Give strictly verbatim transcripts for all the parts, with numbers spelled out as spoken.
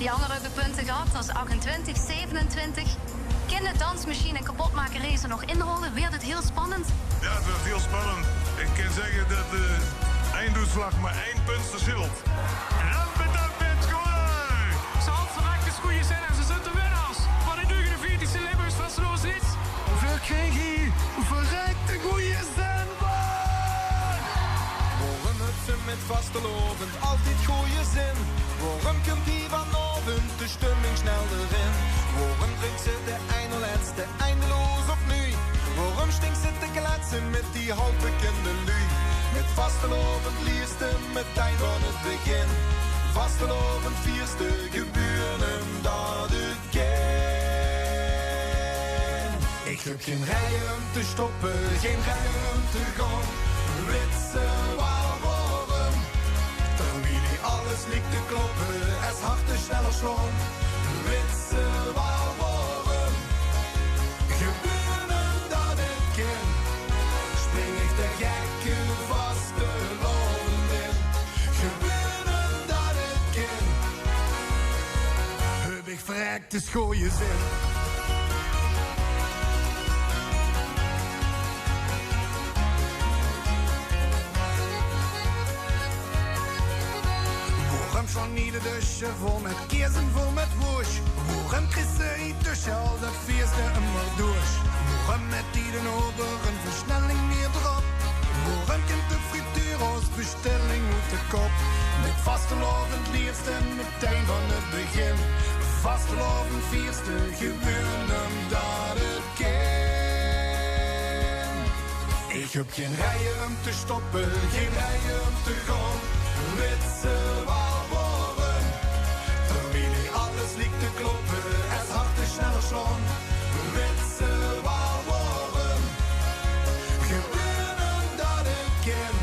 Die angere höbbe punte gehad, dat is achtentwintig, zevenentwintig. Kinne dansmachine en kapotmakerij ze nog inhaole? Weurt 't hiel spannend? Ja, 't weurt hiel spannend. Ich kin zègke dat de eindoetslag mer ein punt versjillt. Rampetamp in 't gooi! Ze had verrekte goeie zin en ze zunt de winnaars van 't negenenveertigste Limburgs Vastelaoveslied. Veer kriege verrekte goeie zin van! Waorum höbs se mit vastelaovend altied goeie zin? Waorum kump hie vanaovend de stumming snel d'rin? Waorum drink se de ein lètste eindeloos opnuuj? Waorum stings se te kletse mit die halfbekinde luuj? Mit vastelaovend liers te metein van 't begin. Vastelaovend viers te, gebeurt 'm dat 't kin. Ich höb gein rieje um te stoppe, gein rieje um te gaon. Wits se waal waorum? Terwiel hie alles liek te kloppe, es harte sneller slaon. Wits se waal waorum? Gebeurt 'm dat 't kin, spring ich de gekke vastelaovend in. Gebeurt 'm dat 't kin, höb ich verrekte goeie zin. Waorum staon hie de dusje vol mit kaes en vol mit woosj? Waorum kriegs se hie tösse al dat viers te ummer doors? Waorum mit die den obere versnelling neer d'rop? Waorum kump de frituur es bestelling oet de kop? Mit vastelaovend liers te metein van 't begin. Vastelaovend viers te, gebeurt 'm dat 't kin. Ich höb gein rieje um te stoppe, gein rieje um te gaon. Wits se waal waorum? Terwiel hie alles liek te kloppe, es harte sneller slaon. Wits se waal waorum? Gebeurt 'm dat 't kin,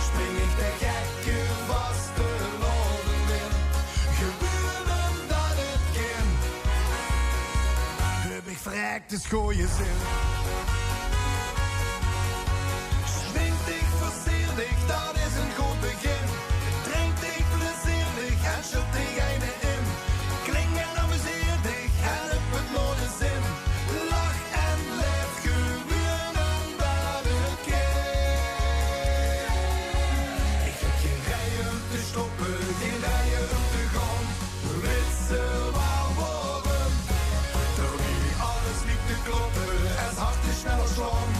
spring ich de gekke vastelaovend in. Gebeurt 'm dat 't kin, höb ich verrekte goeie zin. Swing dich, verseer dich, dat is ein good begin. Drink dich, plezeer dich en sjud dich eine in. Klink en amuseer dich en höb 't nao de zin. Lach en laef, gebeurt 'm dat 't kin. Ich höb gein rieje um te stoppe, gein rieje um te gaon. Wits se waal waorum? Terwiel hie alles liek te kloppe, es harte sneller slaon.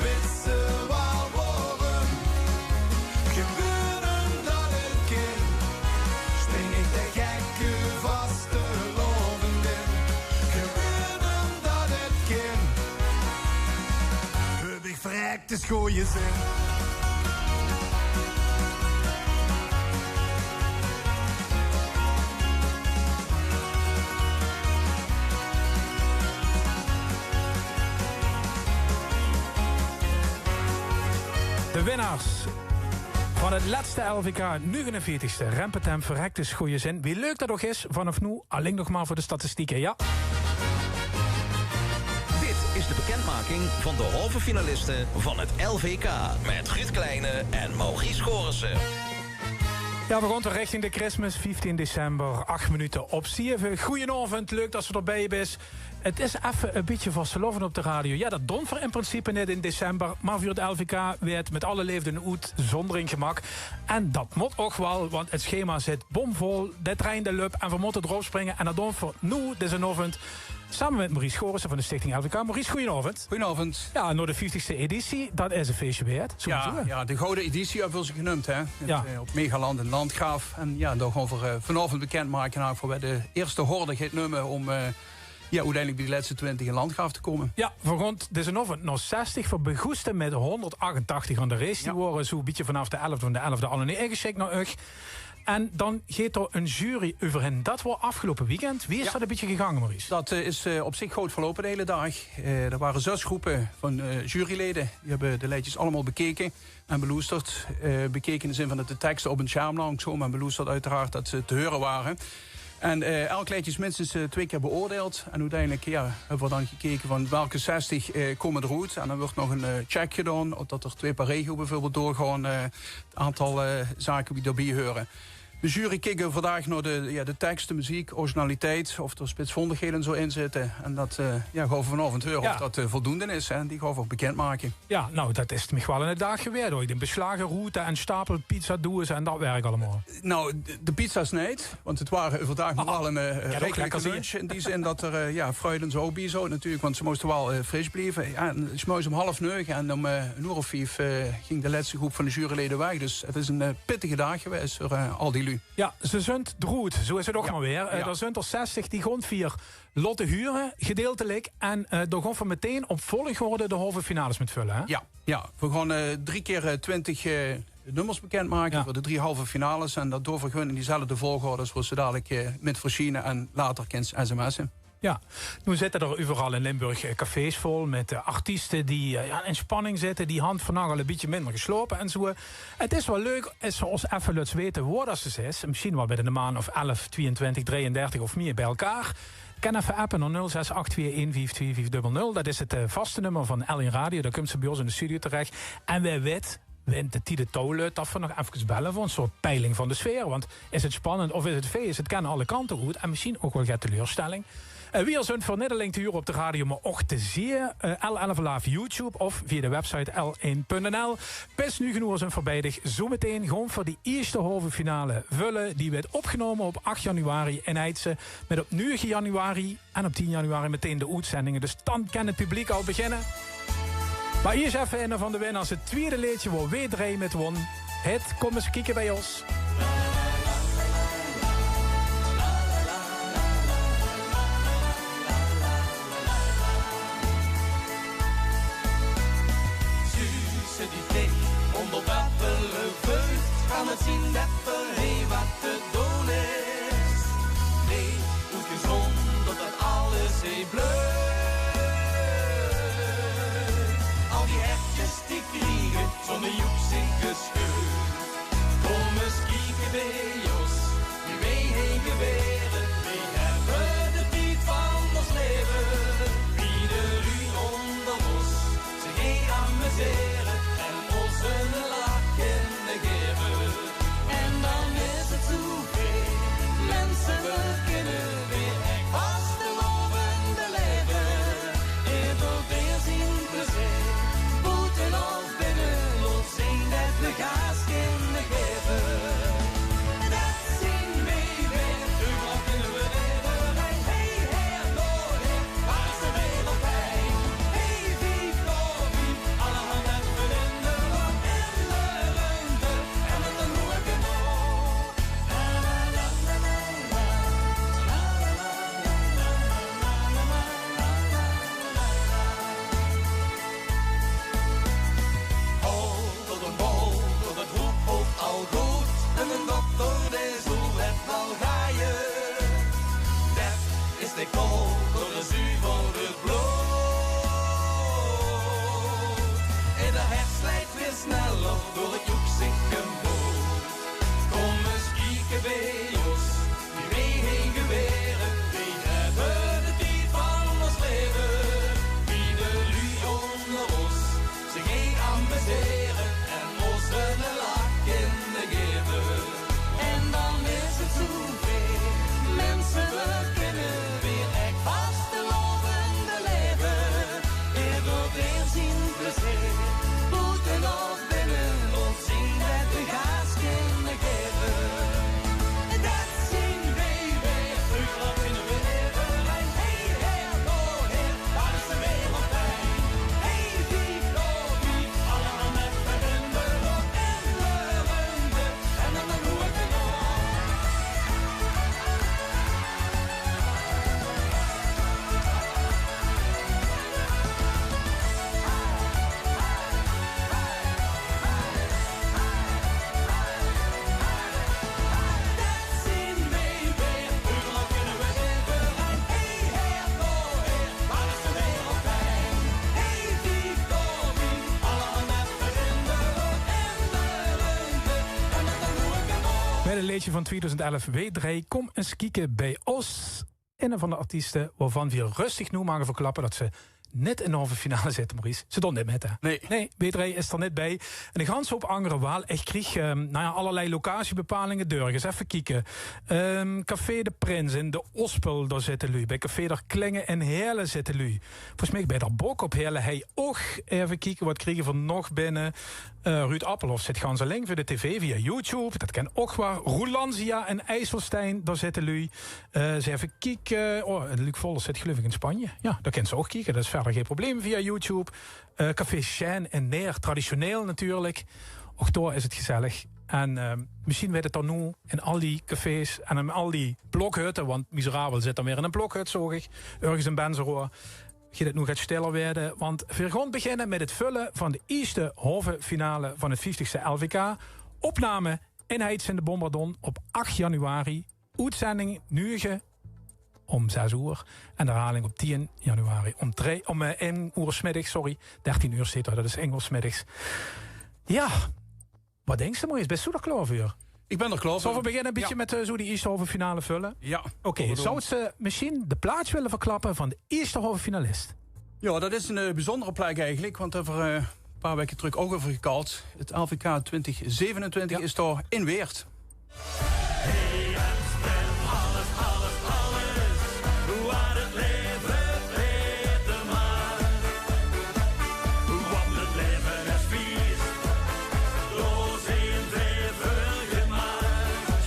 Wits se waal waorum? Gebeurt 'm dat 't kin, spring ich de gekke vastelaovend in. Gebeurt 'm dat 't kin, höb ich verrekte goeie zin. De winnaars van 't lètste L V K, negenenveertigste, Rempetem, verrekte goeie zin. Wie leuk dat ouch is, vanaaf noe alling nog mer veur de statistieke, jao. Dit is de bekendmaking van de halve finaliste van het L V K met Ruud Kleine en Maurice Gorissen. Jao, veer gaon toch richting de Christmas, vieftien december, ach minute op zeve. Goojenaovend, leuk dat se d'rbie bis. 't Is effe e bietje vastelaovend op de radio. Jao, dat doon veer in principe neet in december, mer veur 't L V K weurt 't met alle leefde 'n oetzondering gemaak. En dat mót ouch waal, want 't schema zit bomvol, de trein dae löp en veer mótte d'rop springe. En dat doon veer noe, dezen aovend, same met Maurice Gorissen van de Stichting L V K. Maurice, goojenaovend. Goojenaovend. Jao, nao de vieftigste editie, dat is e feesje weerd, sowieso. Jao, jao, de gouwe editie höbbe veer ze geneump, hè. Jao. Eh, op Megaland in Landgraaf. En jao, dao gaon veer, eh, vanaovend bekendmake, nou, veur wae de ierste horde geit numme óm, eh, jao, oeteindelik bie de lètste twintig in Landgraaf te kómme. Jao, veer gaon dezen aovend nao zestig. Veer begoeste met hónderdachtentachtig aan de race. Die wore zoe'n bietje vanaaf de elfde van de elfde allemaol ingesjik nao uch. En dan geit d'r 'n jury euverhaer. Dat waor aafgeloupe weekend. Wie is dat 'n bietje gegange, Maurice? Dat, eh, is, eh, op zich good verloupe, de hiele daag. Eh, d'r wore zès gróppe van, eh, jurylede. Die höbbe de leedjes allemaol bekeke en beloesterd. Eh, bekeke in de zin van dat de tekste op 't sjerm langs kome en beloesterd oeteraard dat ze te heure wore. En, eh, elk leedje is minstens, eh, twee kier beoordeild. En oeteindelik, jao, höbbe veer dan gekeke van welke zestig, eh, kómme d'r oet. En dan wuuert nog 'n, eh, check gedaon, of dat d'r twee per regio bieveurbeeld doorgaon, eh, 't aantal, eh, zake die d'rbie heure. De jury kiek euverdaag nao de, jao, de teks, de meziek, originaliteit, of d'r spitsvondighede en zoe in zitte. En dat, eh, jao, gaon v'r vanaovend heure of dat, eh, voldoende is, hè. En die gaon v'r ouch bekindmake. Jao, noe, dat is mich waal in de daag gewaerd, huur. De beslage route en stapel pizzadoeze en dat werk allemaol. Noe, de, de pizza's neet, want 't waor euverdaag nog waal 'n, eh, rijkelijke lunch. In die zin dat d'r, eh, jao, fruit en zoe ouch bie zoot natuurlik, want ze mooste waal, eh, fris blieve. Jao, en 's morges um half neuge en um, eh, 'n oer of vief, eh, ging de lètste groep van de jurylede weg. Dus 't is 'n, eh, pittige daag gewaes veur, eh, al die luuj. Jao, ze zunt d'roet, zoe is 't ouch mer weer. Eh, d'r zunt d'r zestig die gaon v'r laote hure, gedeeltelik. En, eh, dao gaon v'r meteen op volgorde de halve finales mit vulle, hè? Jao, jao. V'r gaon, eh, drie kier, eh, twintig, eh, nummers bekindmake veur de drie halve finales. En dat doon v'r gewoen in diezelfde volgorde zoewie ze dalik, eh, mit versjiene en later kins sms'e. Jao, noe zitte d'r euveral in Limburg, eh, cafés vol mit, eh, artieste die, eh, jao, in spanning zitte, die hant vannach al e bietje minder geslaope en zoe. 't Is waal leuk es se ós effe löts weite woe dat se zits. Mesjiens waal mit 'n maan of elf, twieëntwintig, drieëndertig of mie biejein. Kin effe appe nao nul zes acht twee ein vief twee vief dubbel nul. Dat is 't, eh, vaste nummer van L1 Radio. Dao kump ze bie ós in de studio terech. En wae wit, wint de tied 't touw lut, dat v'r nog efkes belle veur 'n soort peiling van de sfeer. Want is 't spannend of is 't fees? 't Kin alle kante oet en mesjiens ouch waal get teleurstelling. Eh, v'r zunt veur neet allein te hure op de radio, mer ouch te zeen. Eh, L elf Live YouTube of via de website L1.nl. Bis nuuge oer zunt v'r bie dich. Zoe meteen gaon v'r de ierste halve finale vulle. Die weurt opgenómme op ach januari in Eidse. Mit op nuuge januari en op tien januari meteen de oetzendinge. Dus dan kin 't publiek al beginne. Mer iers effe inne van de winnaars, 't twiede leedje woe W-Dreej mit won. Hit, kom ins kieke bie ós. Zuus se die dich ónger Beppele veut, kan 't zien det d'r hie waat te doon is. Nae, oetgezónderd det alles hie blief. Al die hertjes die kriege zónger joekse gescheut. Kom ins kieke bie ós, wie weej hie gewere. Weej höbbe de tied van ós laeve. Wie de luuj ónger ós zich hie amusere en ós 'ne lach kinne gaeve. En dan is 't zoe Minse, we kinne weer ech vastelaovend belaeve. Ieder weer zien plezeer, boete of binne, laot zeen det we gaas kinne gaeve. Det zien weej weer, euveral kinne we weer, hey, hey, hey, hey. Waar is de wereld fijn? Hey, vief, vief, allerhande ellende in de ruimte. En met een hoer knop. Hol tot een bol, tot het hoek ook al goed. En een dokter die zoel het wel gaaien. Det is de kool door de zuver het blood. En de hert sleit weer sneller door het joekzieke blood. Kom ins kieke bie ós, wie weej hie gewere. Weej höbbe de tied van ós laeve. Wie de luuj ónger ós zich hie amusere en ós 'ne lach kinne gaeve. En dan is 't zoe weer. Minse, we kinne weer ech vastelaovend belaeve. Ieder weer zien plezeer, boete of binne, laot zeen det we gaas kinne gaeve. Det zien weej weer, euveral kinne we weer. Hey, hey, ho, hey, waar is de wereld fijn? Hey, vief, ho, vief, allerhande ellende, en de ruimte. Mit 't leedje van twieëdoezend elf, W-Dreej, kom ins kieke bie ós. Inne van de artieste wovan veer rustig noe mage verklappe det ze nit in de halve finale zitte, Maurice. Ze doon nit mit, hè? Nee. Nee, W drie is d'r nit bij. En 'ne ganse hoop angere waal. Ich krieg, ehm, nou ja, allerlei locatiebepalinge. Dörges, effe kieke. Ehm, Café de Prins in de Ospel, dao zitte luuj. Bij Café der Klinge in Heële zitte luuj. Volges mich bij der Bok op Heële hei och. Effe kieke, wat kriege v'r nog binne? Eh, Ruud Appelhof zit gans alling veur de tv via YouTube. Dat kin och waal. Roelandia in IJsselstein, dao zitte luuj. Eh, ze effe kieke. Oh, en Luc Vollers zit, geluif ich, in Spanje. Ja, dao kins se och kieke. Dat is verder gein probleem via YouTube. Eh, Café Chêne in Neer, traditioneel natuurlik. Och dao is 't gezellig. En, eh, mesjien weëd 't dan noe in al die cafés en in al die blokhutte, want Miserabel zit dan weer in 'n blokhut, zoog ich, örges in Benseroa, geet 't noe get stiller weëde, want veer gaon beginne mit 't vulle van de ieëste halve finale van 't vieftigste L V K. Opname in Heids in de Bombardon op ach januari. Oetzending nuuge om zes oer. En herhaling op tieën januari om drie, om, eh, ein oer 's middigs, sorry. Dertien uur zit d'r, dat is ein oer 's middigs. Ja, wat dinks se, Maurice? Bis se d'r klaor veur? Ich bin d'r klaor veur. Zölle v'r beginne 'n bietje mit, eh, zo die ieëste halve finale vulle? Ja. Oké, zouws se mesjien de plaats wille verklappe van de ieëste halve finalist? Ja, dat is 'n, eh, biezunjere plek eigelik, want dao höbbe v'r, eh, 'n paar waeke trök och euver gekald. 't L V K twintig zevenentwintig is dao in Weert. Hey, en spel alles, alles, alles. Wat 't laeve beter maak. Want 't laeve is fies. Dao zeen veer veur gemaak.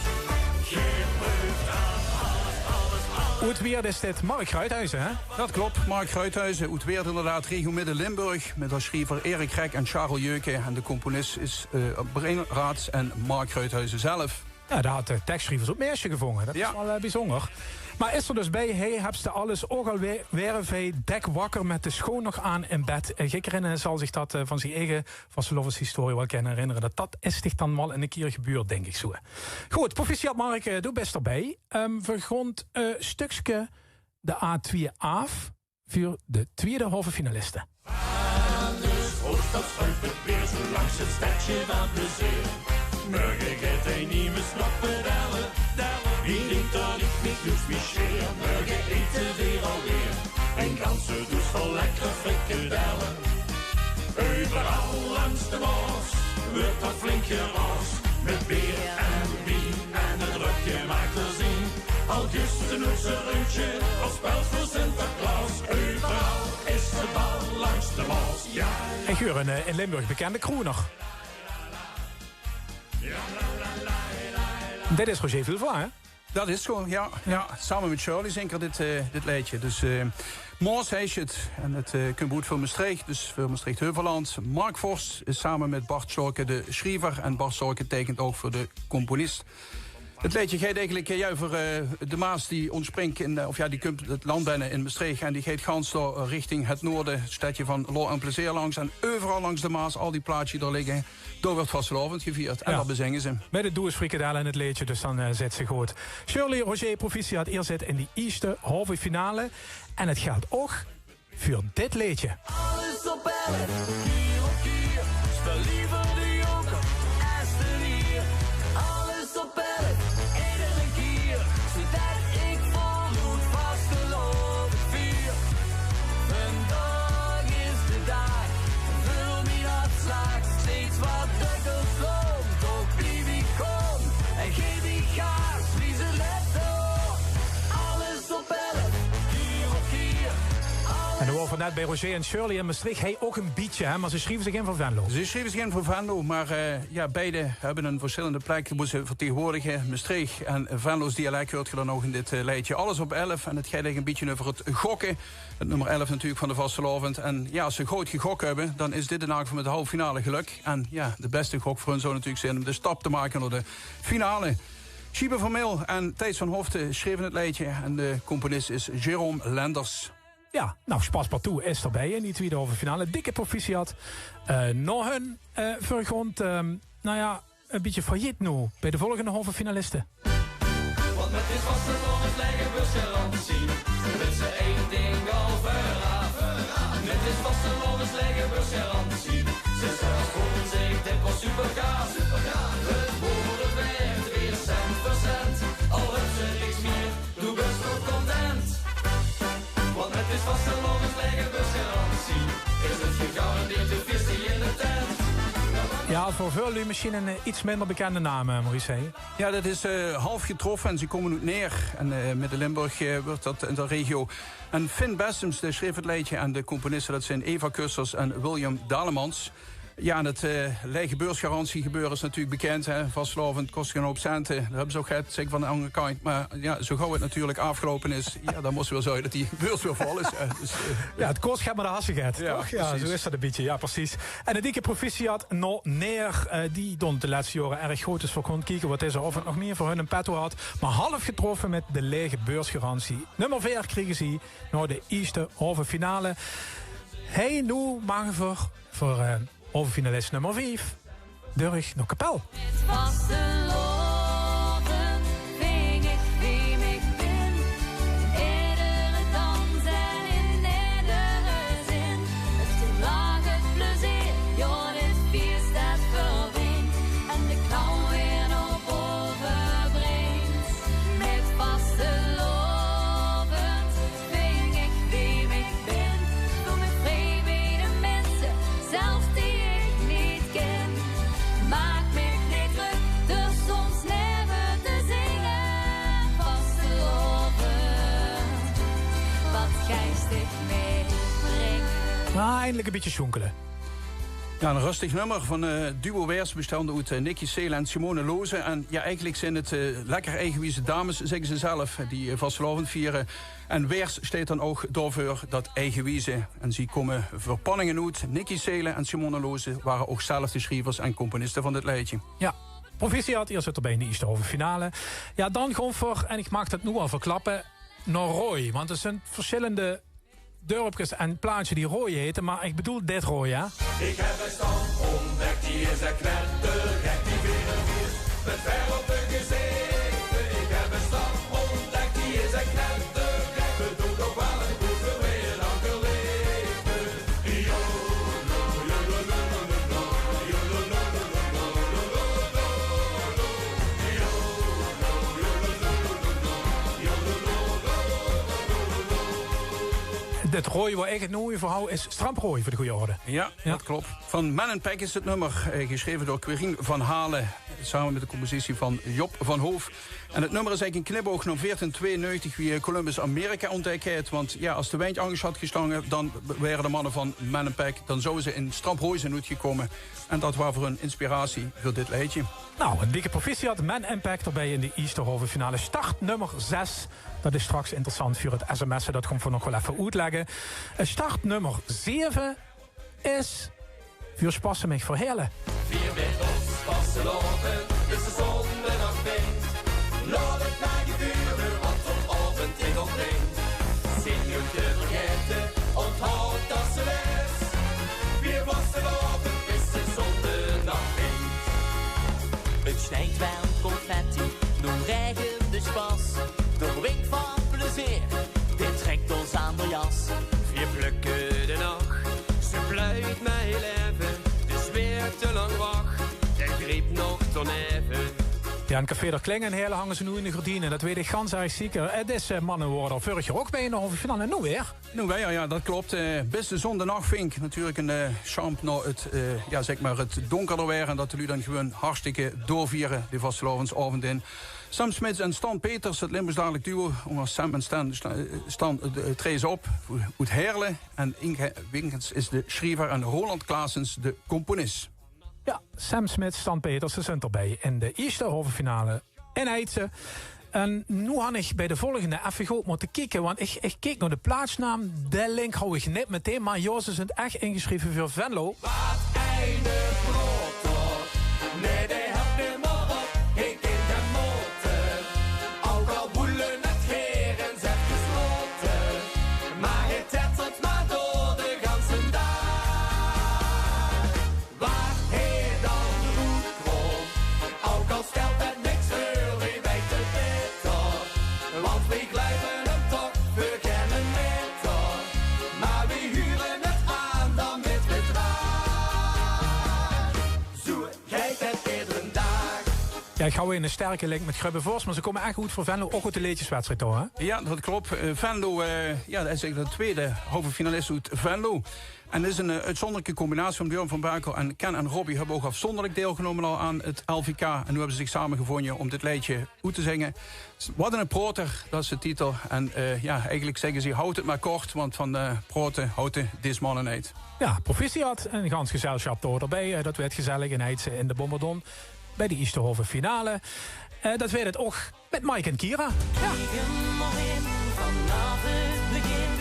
Geej bruukt aan alles, alles, alles. Oet Weert is dit, Mark Gruithuizen, hè? Dat klop, Mark Gruithuizen, oet Weert inderdaad, regio Midde-Limburg, mit de sjriever Erik Grek en Charel Jeuken. En de componis is, eh, Brein Raads en Mark Gruithuizen zelf. Ja, dao hat de tekssjrievers op Meersje gevonge. Dat is waal, eh, biezunjer. Mer is d'r dus bij, hey, höbs se alles, och al weer, weer vij dek wakker mit de schoon nog aan in bed. Eh, Gikkerin, eh, zal zich dat, eh, van zien eige vastelaoveshistorie waal kinne herinnere. Dat, dat is dich dan waal 'ne kier gebeurd, dink ich zo. Good, proficiat Mark, eh, doe bis d'r bij. Ehm, v'r gaon, eh, stökske de A twieë aaf veur de twieëde halve finaliste. Van de Hoofdstad schuift 't weer zo langs 't stedje van plezeer. Mörge geit 'r nemes nog pedelle, delle. Wie dink dat ich mich dus micheer? Mörge ete veer alweer 'n ganse does vol lekkere frikkedelle. Euveral langs de Maos wuuert d'r flink geraos. Mit beer en wien en 't rökske maak d'r zin. Al giste noe zo'n rundje op spel veur Sinterklaos. Euveral is 't bal langs de Maos. Ja. Ich huur 'n, eh, in Limburg bekende kroener. Dit is Roger Vulva, hè? Dat is zo, ja, ja. Same mit Shirley zinge v'r dit, eh, dit leedje. Dus, eh, Maos heet 't. En 't, eh, kump oet veur Mestreech, dus veur Mestreech-Heuvelland. Mark Vors is same mit Bart Sjorke de sjriever. En Bart Sjorke teikent ouch veur de componis. 't Leedje geit eigelik, eh, ja, euver, eh, de Maas die óntspringk in, eh, of ja, die kump 't land binne in Mestreech. En die geit gans door, eh, richting 't noorde, 't stedje van Lor en Plezeer langs. En euveral langs de Maas, al die plaatsjes die d'r ligke, dao wuuert vastelaovend gevierd. En dat bezinge ze. Mit 't does frikkedelle in 't leedje, dus dan, eh, zit ze good. Shirley, Roger, proficiat, geer zit in die ieëste halve finale. En 't geldj ouch veur dit leedje. Alles op elf, kier op kier. Speel leever de joker es de lier. Alles op elf, edere kier. Zoedet ich volloed vastelaovend vier. Vandaag is de daag, veur mien hartslaag steeds wat dökker klopt. Toch blief ich gaon en gaef ich gaas, wie ze let op. Alles op elf, kier op kier. En dan waore v'r net bij Roger en Shirley in Mestreech. Hey, ouch 'n bietje, hè, mer ze sjrieve zich in veur Venlo. Ze sjrieve zich in veur Venlo, mer, eh, ja, beide höbbe 'n versjillende plek, wo ze vertegenwoordige. Mestreech en Venloos dialek huuert geer dan ouch in dit, eh, leedje. Alles op elf en 't geit eigelik 'n bietje euver 't gokke. 't Nummer elf natuurlik van de vastelaovend. En ja, es ze good gegok höbbe, dan is dit in eder geval mit de halve finale gelök. En ja, de bèste gok veur hun zou natuurlik zeen um de stap te make nao de finale. Sjiebe Vermeil en Thijs van Hofte sjreve 't leedje en de componis is Jérôme Lenders. Ja, nou, Spaspartout is d'rbij in die twiede halve finale. Dikke proficiat. Eh, nao hun, eh, veur gaon, ehm, nou ja, 'n bietje failliet noe bij de volgende halve finaliste. Want mit dit vastelaovesleedje bös se garantie, wits se ein dink al veuraaf. Mit dit vastelaovesleedje bös se garantie, ze zègke gewoon, zègk, dit waor supergaaf. 't Woord, 't weurt weer cent veur cent, al höbs se niks mier, doe bös nog content. Want mit dit vastelaovesleedje bös se garantie. Ja, veur väöl luuj mesjiens ein eh, get minder bekènde naam, eh, Maurice, hè? Ja, det is eh, Half Getroffe en ze kómme oet Neer. En eh, Midde-Limburg eh, wuuert det in de regio. En Finn Bessems, dae sjreef 't leedje en de componiste, det zeen Eva Kussers en William Dalemans. Ja, en 't eh, laege beursgarantiegebäöre is natuurlik bekènd, hè. Vastelaovend kós geine hoop cente. Dao höbbe ze ouch get, zègk ich, van de anger kantj. Mer ja, zo gauw 't natuurlik aafgeloupe is, ja, dan mós se waal zörge det die beurs weer vol is. Ja, dus, eh, Ja, 't kós get, mer de hasse get, ja, toch? Ja, precies. Zo is det ein bietje. Ja, precies. En ein dikke proficiat nao Neer, eh, die doon 't de lètste jaore erg good. Dus veer kónne kieke waat deze aovend nog mieë veur hun in petto haw. Mer Half Getroffe mit de laege beursgarantie. Nummer veer kriege ze nao de ierste halve finale. Hey, noe mage veer veur eh, halve finalist nummer vief, dörch nao Kepèl. Mit vastelaovend ving ich wae ich bin. In edere dans en in edere zin. 't Gelach, 't plezeer, jao, dit fieës det verbinjt. En de knal weer nao bove bringk. Mit vastelaovend ving ich wae ich bin. Veur mich vrie bie de minse, zelfs die ich neet kin. Maak mich neet drök, d'r soms neve te zinge. Vastelaovend, waat geis dich mitbringk. Ah, eindelik ein bietje sjoenkele. Ja, ein rustig nummer van eh, duo Weers, bestaonde oet eh, Nicky Seelen en Simone Loze. En ja, eigelik zeen 't eh, lekker eigenwieze dames, zègke ze zelf, die eh, vastelaovend viere. En Weers steit dan ouch daoveur, det eigenwieze. En zie kómme veur Panningen oet. Nicky Seelen en Simone Loze wore ouch zelf de sjrievers en componiste van dit leedje. Ja, proficiat, geer zit d'rbie in de ierste halve finale. Ja, dan gaon veer, en ich maag det noe al verklappe, nao Rooj. Want d'r zeen versjillende dörpkes en plaatsjes die Rooj heite, mer ich bedoel dit Rooj, ja? Ich höb ein stam óntdèk, die is ein knettergek, die veerentwintig mit veer op de gezichte. Ich höb ein stam óntdèk, die is ein knettergek, bedoel ouch waal ein boeverweer ankerleven. Det Rooj woa ich 't noe euver haw is Stramprooj veur de goeie orde. Ja, ja, det klop. Van Men in Pack is 't nummer, eh, gesjreve door Quirin van Hale, same mit de compositie van Job van Hoof. En 't nummer is eigelik ein knipoog nao veertien tweeënnegentig, wie eh, Columbus Amerika óntdèk haet. Want ja, es de windj angers haw gestange, dan wore de manne van Men in Pack, dan zouwe ze in Stramprooj zeen oetgekómme. En det woar veur hun inspiratie veur dit leedje. Nou, ein dikke proficiat, Men in Pack d'rbie in de ierste halve finale. Start nummer zes, det is straks interessant veur 't sms'e, det gaon veer nog waal effe oetlègke. Eh, start nummer zeve is Veer spasse mich veur Heerle. Veer mit ós vastelaovend, dus de zon d'r nog vingt. Laot 't nao gebeure, want vanaovend in op drinkt. Zeen neet te vergaete, ónthaod det se les. Veer vastelaovend, bis de zon d'r nog vingt. 't Sjneit waal confetti, noe raegent de spas. D'r windj van plezeer, dae trèk ós aan de jas. Veer plökke de nach, ze bluit mei laeve. Dus wae te lang wach, dae griep nog tot neve. Ja, in Café d'r Kling in Heerle hange ze noe in de gerdiene. Det weit ich gans erg zeker. 't Is eh, manne, wore d'r veurig jaor ouch bie in de halve finale. En noe weer. Noe weer, ja, det klop. Eh, bis de zon d'r nog vinkt. Natuurlik ein eh, sjamp nao 't, eh, ja, zègk mer, 't dónkerder waer. En det de luuj dan gewoon hartstikke doorviere, die vastelaovendsaovend in. Sam Smits en Stan Peters, 't Limburgs-Dalik duo. Ónger Sam en Stan, Stan, eh, Stan, eh, traeje ze op oet Heerle. En Inge Winkens is de sjriever en Roland Claessens de componis. Ja, Sam Smits, Stan Peters, ze zunt d'rbie in de ierste halve finale in Eidse. En noe han ich bie de volgende effe good mótte kieke, want ich, ich keek nao de plaatsnaam, dae link haw ich neet meteen, mer jao, ze zunt ech ingesjreve veur Venlo. Waat eine brotor, nae, dae help nimmer op, ich kin gein motor. Ouch al woele 't geer ins efkes geslote, mer 't tettert mer door de ganse daag. Waat hae dan oet krop, ouch al sjtèlt 't niks veur, wie weit 't baeter. Want wie gluive 'm toch veur geine maeter. Mer wie hure 't aan dan mit bedraag. Ich höb 'ne sterke link mit Grubbevors, mer ze kómme ech good veur Venlo, ouch oet de leedjeswedstrijd dao, hè? Jao, dat klop. Eh, Venlo, eh, jao, dat is eigelik de twiede halve finalist oet Venlo. En dit is 'n, eh, oetzónderlike combinatie van Björn van Brakel en Ken en Robbie höbbe ouch aafzónderlik deilgenómme al aan 't L V K. En noe höbbe ze zich samegevónje óm dit leedje oet te zinge. Wat 'ne proter, dat is de titel. En, eh, jao, eigelik zègke ze: "Haoj 't mer kort, want van, eh, prote haoje dees manne neet." Jao, proficiat, 'n gans gezelsjap dao d'rbie. Eh, dat weurt gezellig in Heitse in de Bombardon bij de ierste halve finale. Eh, dat weurt 't ouch mit Mike en Kira. Jao. Kiek 'm mer in, vanaaf 't begin,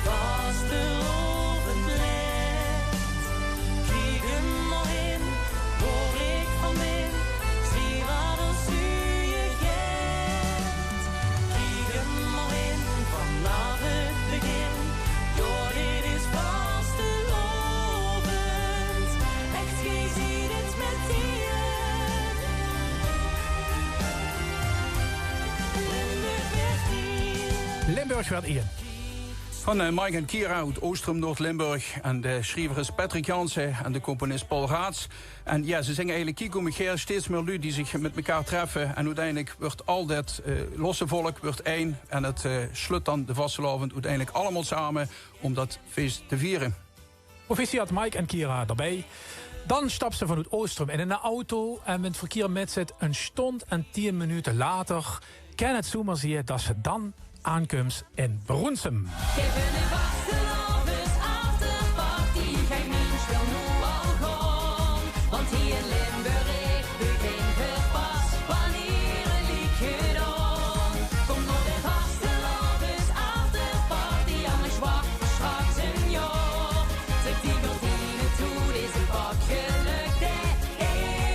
vastelaovend lèt. Kiek 'm mer in, wao ich van bin, zie wat d'r zuur geit. Kiek 'm mer in, vanaaf 't begin, jao, dit is vastelaovend. Ech, geej zeet 't metein. Limburg weurt ieën. Limburg weurt ieën. Van, eh, Mike en Kira oet Oostrum, Noord-Limburg. En de sjriever is Patrick Jansen en de componis Paul Raats. En jao, ze zinge eigelik: "Kiek óm mich haer, steeds mier luuj die zich mit mekaar treffe." En oeteindelik weurt al dat, eh, losse volk weurt ein. En dat, eh, sjlut dan de vastelaovend oeteindelik allemaol same óm dat fees te viere. Proficiat Mike en Kira d'rbie. Dan staps se vanoet Oostrum in 'nen auto en wen 't verkier mitzit, 'ne sjtond en tieën minute later, kin 't zoemer zieë dat se dan aankums in Broensem. Geef 'n vastelaovesafterparty, gein mins wil noe al gaon, want hie in Limburg begint 't pas, wannier 't liek gedaon. Kóm nao de vastelaovesafterparty, angers wach straks ein jaor. Zèk die gordien toe, deze pak geluk, det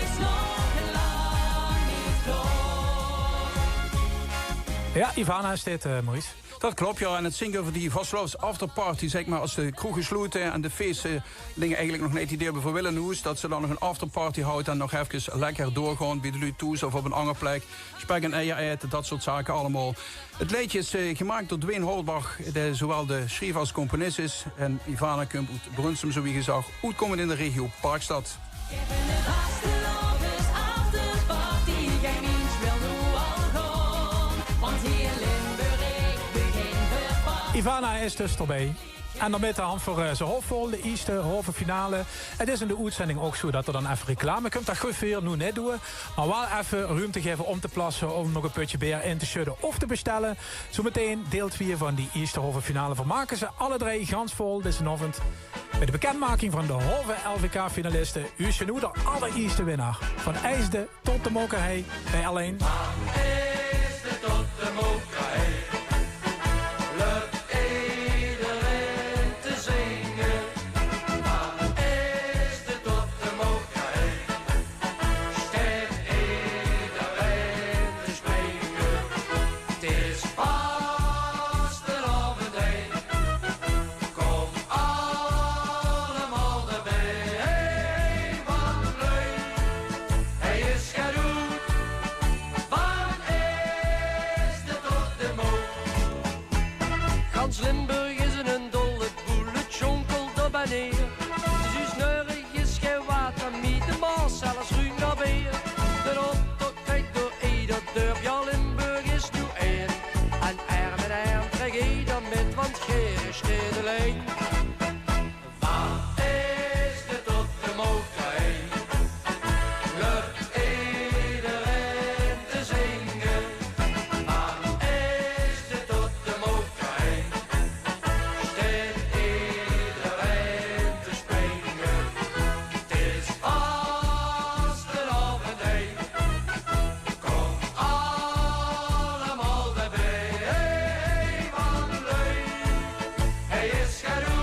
is nog lang neet klaor. Jao, Ivana is dit, eh, Maurice. Dat klop, jao. En 't zingk euver die vastelaovesafterparty, zèk mer, es de kroege sjloete en de feestelinge eigelik nog neet 't idee höbbe veur wille noe, dat ze dan nog 'n afterparty haoje en nog efkes lekker doorgaon bie de luuj thoes of op 'n anger plek. Spek en eier aete, dat soort zake allemaol. 't Leedje is, eh, gemaak door Dwayne Holbach, dae zowaal de sjriever es componis is. En Ivana kump oet Brunssum, zoe wie gezag, oetkómmend in de regio Parkstad. Geef 'n vastelaovesafterparty, gein mins wil noe al gaon, want hie in Limburg begint 't pas. Ivana is dus d'rbie. En dan mit de hand veur, eh, ze half vol, de ierste halve finale. 't Is in de oetzending ouch zoe dat d'r dan effe reclame kump. Dat gaon veer noe neet doeë. Mer waal effe ruumte gaeve óm te plasse, óm nog e pötje beer in te sjudde of te bestelle. Zoemetein deil twieë van die ierste halve finale. Veer make ze alle drei gans vol dezen aovend. Bij de bekendmaking van de halve L V K-finaliste huurs se noe de allerierste winnaar. Van Eijsde tot de Mokerhei bij L1. Van Eijsde tot de Mokerhei löp ederein te zinge. Van Eijsde tot de Mokerhei steit ederein te springe. 't Is vastelaovend, hè. Kóm allemaol d'rbie, hè, want leuk, hie is gedoe, van Eijsde tot de Mook. Gans Limburg is in 'nen dolle boel, 't sjonkelt op en neer. Dus is nörges gei water mie, de Maos zelfs ruum nao beer. De optoch trèk door eder dörp, jao, Limburg is noe ein. En erm in erm trèk eder mit, want geer steet allein. Van Eijsde tot de Mokerhei löp ederein te zinge. Van Eijsde tot de Mokerhei steit ederein te springe. 't Is vastelaovend, hè. Kóm allemaol d'rbie, hè, want leuk, hie is gedoe,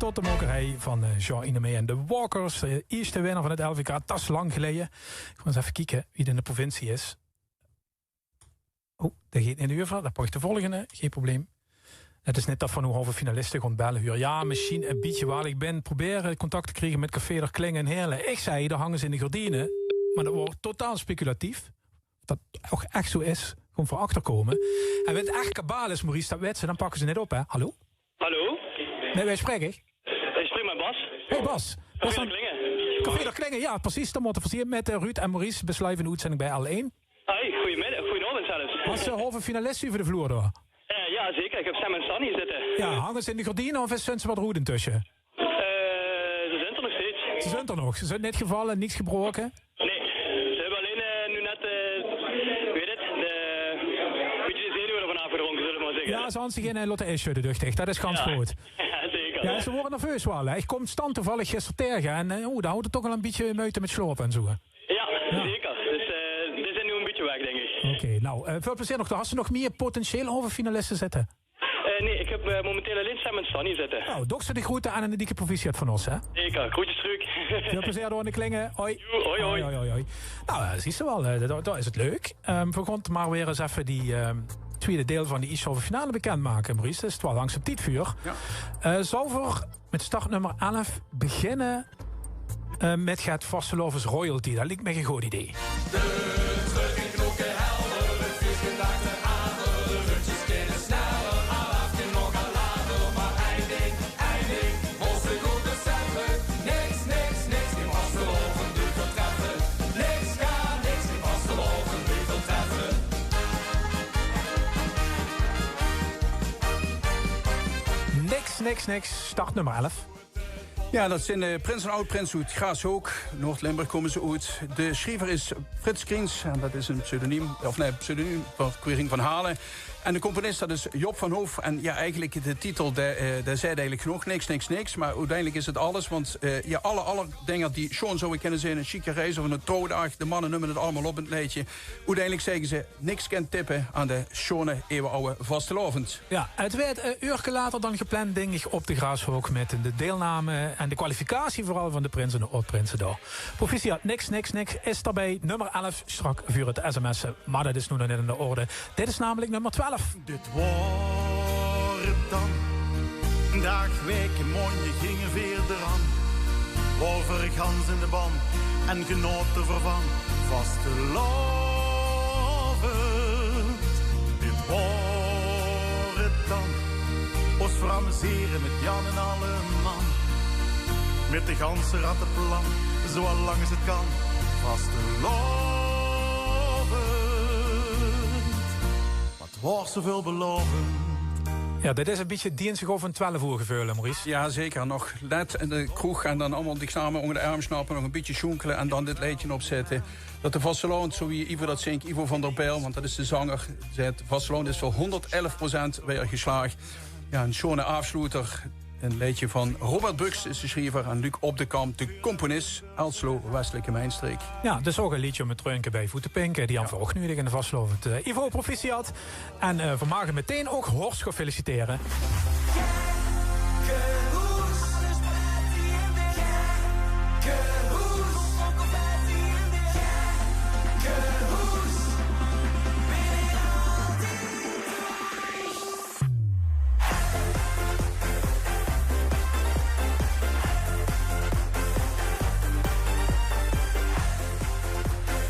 tot de mokerhei van eh, Jean Inemé en de Walkers. De ierste winnaar van het L V K, dat is lang geleie. Gewoon ens effe kieke wie det in de provincie is. Oh, det geit neet euver. Dan pak ich de volgende. Gein probleem. Het is net det van hoe halve finaliste gewoon belle huur. Ja, misschien een bietje waal. Ik ben proberen contact te kriege met Café der Klinge in Heerlen. Ik zei, daar hangen ze in de gordijnen. Maar dat wordt totaal speculatief. Dat ook echt zo is. Gewoon voor achterkomen. En wenn het echt kabaal is, Maurice, dat weet ze, dan pakken ze net op, hè? Hallo? Hallo? Met wie spreek ik? Ik spreek met Bas. Hey Bas. Café der Klinge. Café der Klinge, ja, precies. Dan moeten we zien met eh, Ruud en Maurice, besluit in de uitzending bij L één. Hoi, goedemiddag, goedenavond zelfs. Als ze halve finalist over de vloer door. Eh, ja, zeker. Ik heb Sam en Sunny zitten. Ja, hangen ze in de gordijnen of is ze wat roet intussen? Eh, ze zijn er nog steeds. Ze zijn er nog. Ze zijn net gevallen, niks gebroken. Nee, ze hebben alleen eh, nu net, eh, hoe heet het, de, een beetje de zenuwen ervan afgedronken, zullen we maar zeggen. Ja, ze hangen zich in en laten uitschudden, duchtig. Dat is gans goed. Ja, zeker. Ja, ze worden nerveus wel, hè. Ik kom Stan toevallig gisteren tegen en eh, oeh, daar houdt het toch wel een beetje moeite met slapen en zo, hè. Ja, zeker. Dus eh, die zijn nu een beetje weg, denk ik. Oké, nou, eh, veel plezier nog. Hast du nog meer potentieel halve finalisten zitten? Eh, nee, ik heb eh, momenteel alleen Sam en Sunny zitten. Nou, doe ze de groeten aan en de dikke proficiat van ons, hè? Zeker, groetjes terug. Veel plezier door aan de Klinge. Hoi. Joe, hoi, hoi. Hoi, hoi, hoi. Nou, eh, zie je wel, eh, dat, dat is het leuk. Ehm we gaan maar weer eens even die ehm tweede deel van die Ieshalve finale bekendmaken, Maurice. Dat is het wel langzaam tijd voor. Ja. Eh, zou voor met startnummer elf beginnen eh, met het vastelaovesroyalty. Dat lijkt mij een goed idee. Niks, niks, niks. Startnummer elf. Ja, dat zien eh, prins en oud-prins oet Graashook. Noord-Limburg komen ze oet. De schriever is Frits Kriens, en dat is een pseudoniem, of nee, pseudoniem van Quirin van Halen. En de componist, dat is Job van Hoof. En ja, eigenlijk de titel, daar, eh, daar zei eigenlijk genoeg. Niks, niks, niks. Maar uiteindelijk is het alles. Want eh, ja, alle, alle dingen die schoon zouden kunnen zijn, een chique reis of een trouwdag, de mannen nemen het allemaal op in het leedje. Uiteindelijk zeggen ze, niks kan tippen aan de schone, eeuwenoude vastelaovend. Ja, het werd een uurke later dan gepland, denk ik, op de Graashook met de deelname en de kwalificatie vooral van de prins en de oud-prinsen daar. Proficiat, niks, niks, niks is daarbij. Nummer elf, strak voor het sms'en, maar dat is nu nog niet aan de orde. Dit is namelijk nummer twaalf. Dit waor het dan. Daag, waek en maondj ginge veer d'raan. Waore veer gans in de ban en genote veer van vastelaovend. Dit waor het dan. Os v'r amusere mit Jan en alle man. Mit de ganse ratteplan, zo al lang es het kan. Vastelaovend. Waor zoväöl beloven. Ja, dit is een beetje dinsdag over twaalf uur geveul, hè, Maurice. Ja, zeker. Nog net in de kroeg en dan allemaal die knamen onder de arm snappen, nog een beetje sjoenkelen en dan dit leedje opzetten. Dat de vastelaovend, zo wie Ivo dat zingt, Ivo van der Bijl, want dat is de zanger, zegt, vastelaovend is voor honderd elf procent weer geslaagd. Ja, een schone afsluiter. Een leedje van Robert Buks is de schriever en Luc Op de Kamp, de componist, Elslo, westelijke Mijnstreek. Ja, dus ook een liedje om het reunke bij voet te pinken. Die aan veur ook nodig in de vastelaovend. Eh, Ivo, proficiat. En eh, we mogen meteen ook Horst gaan feliciteren.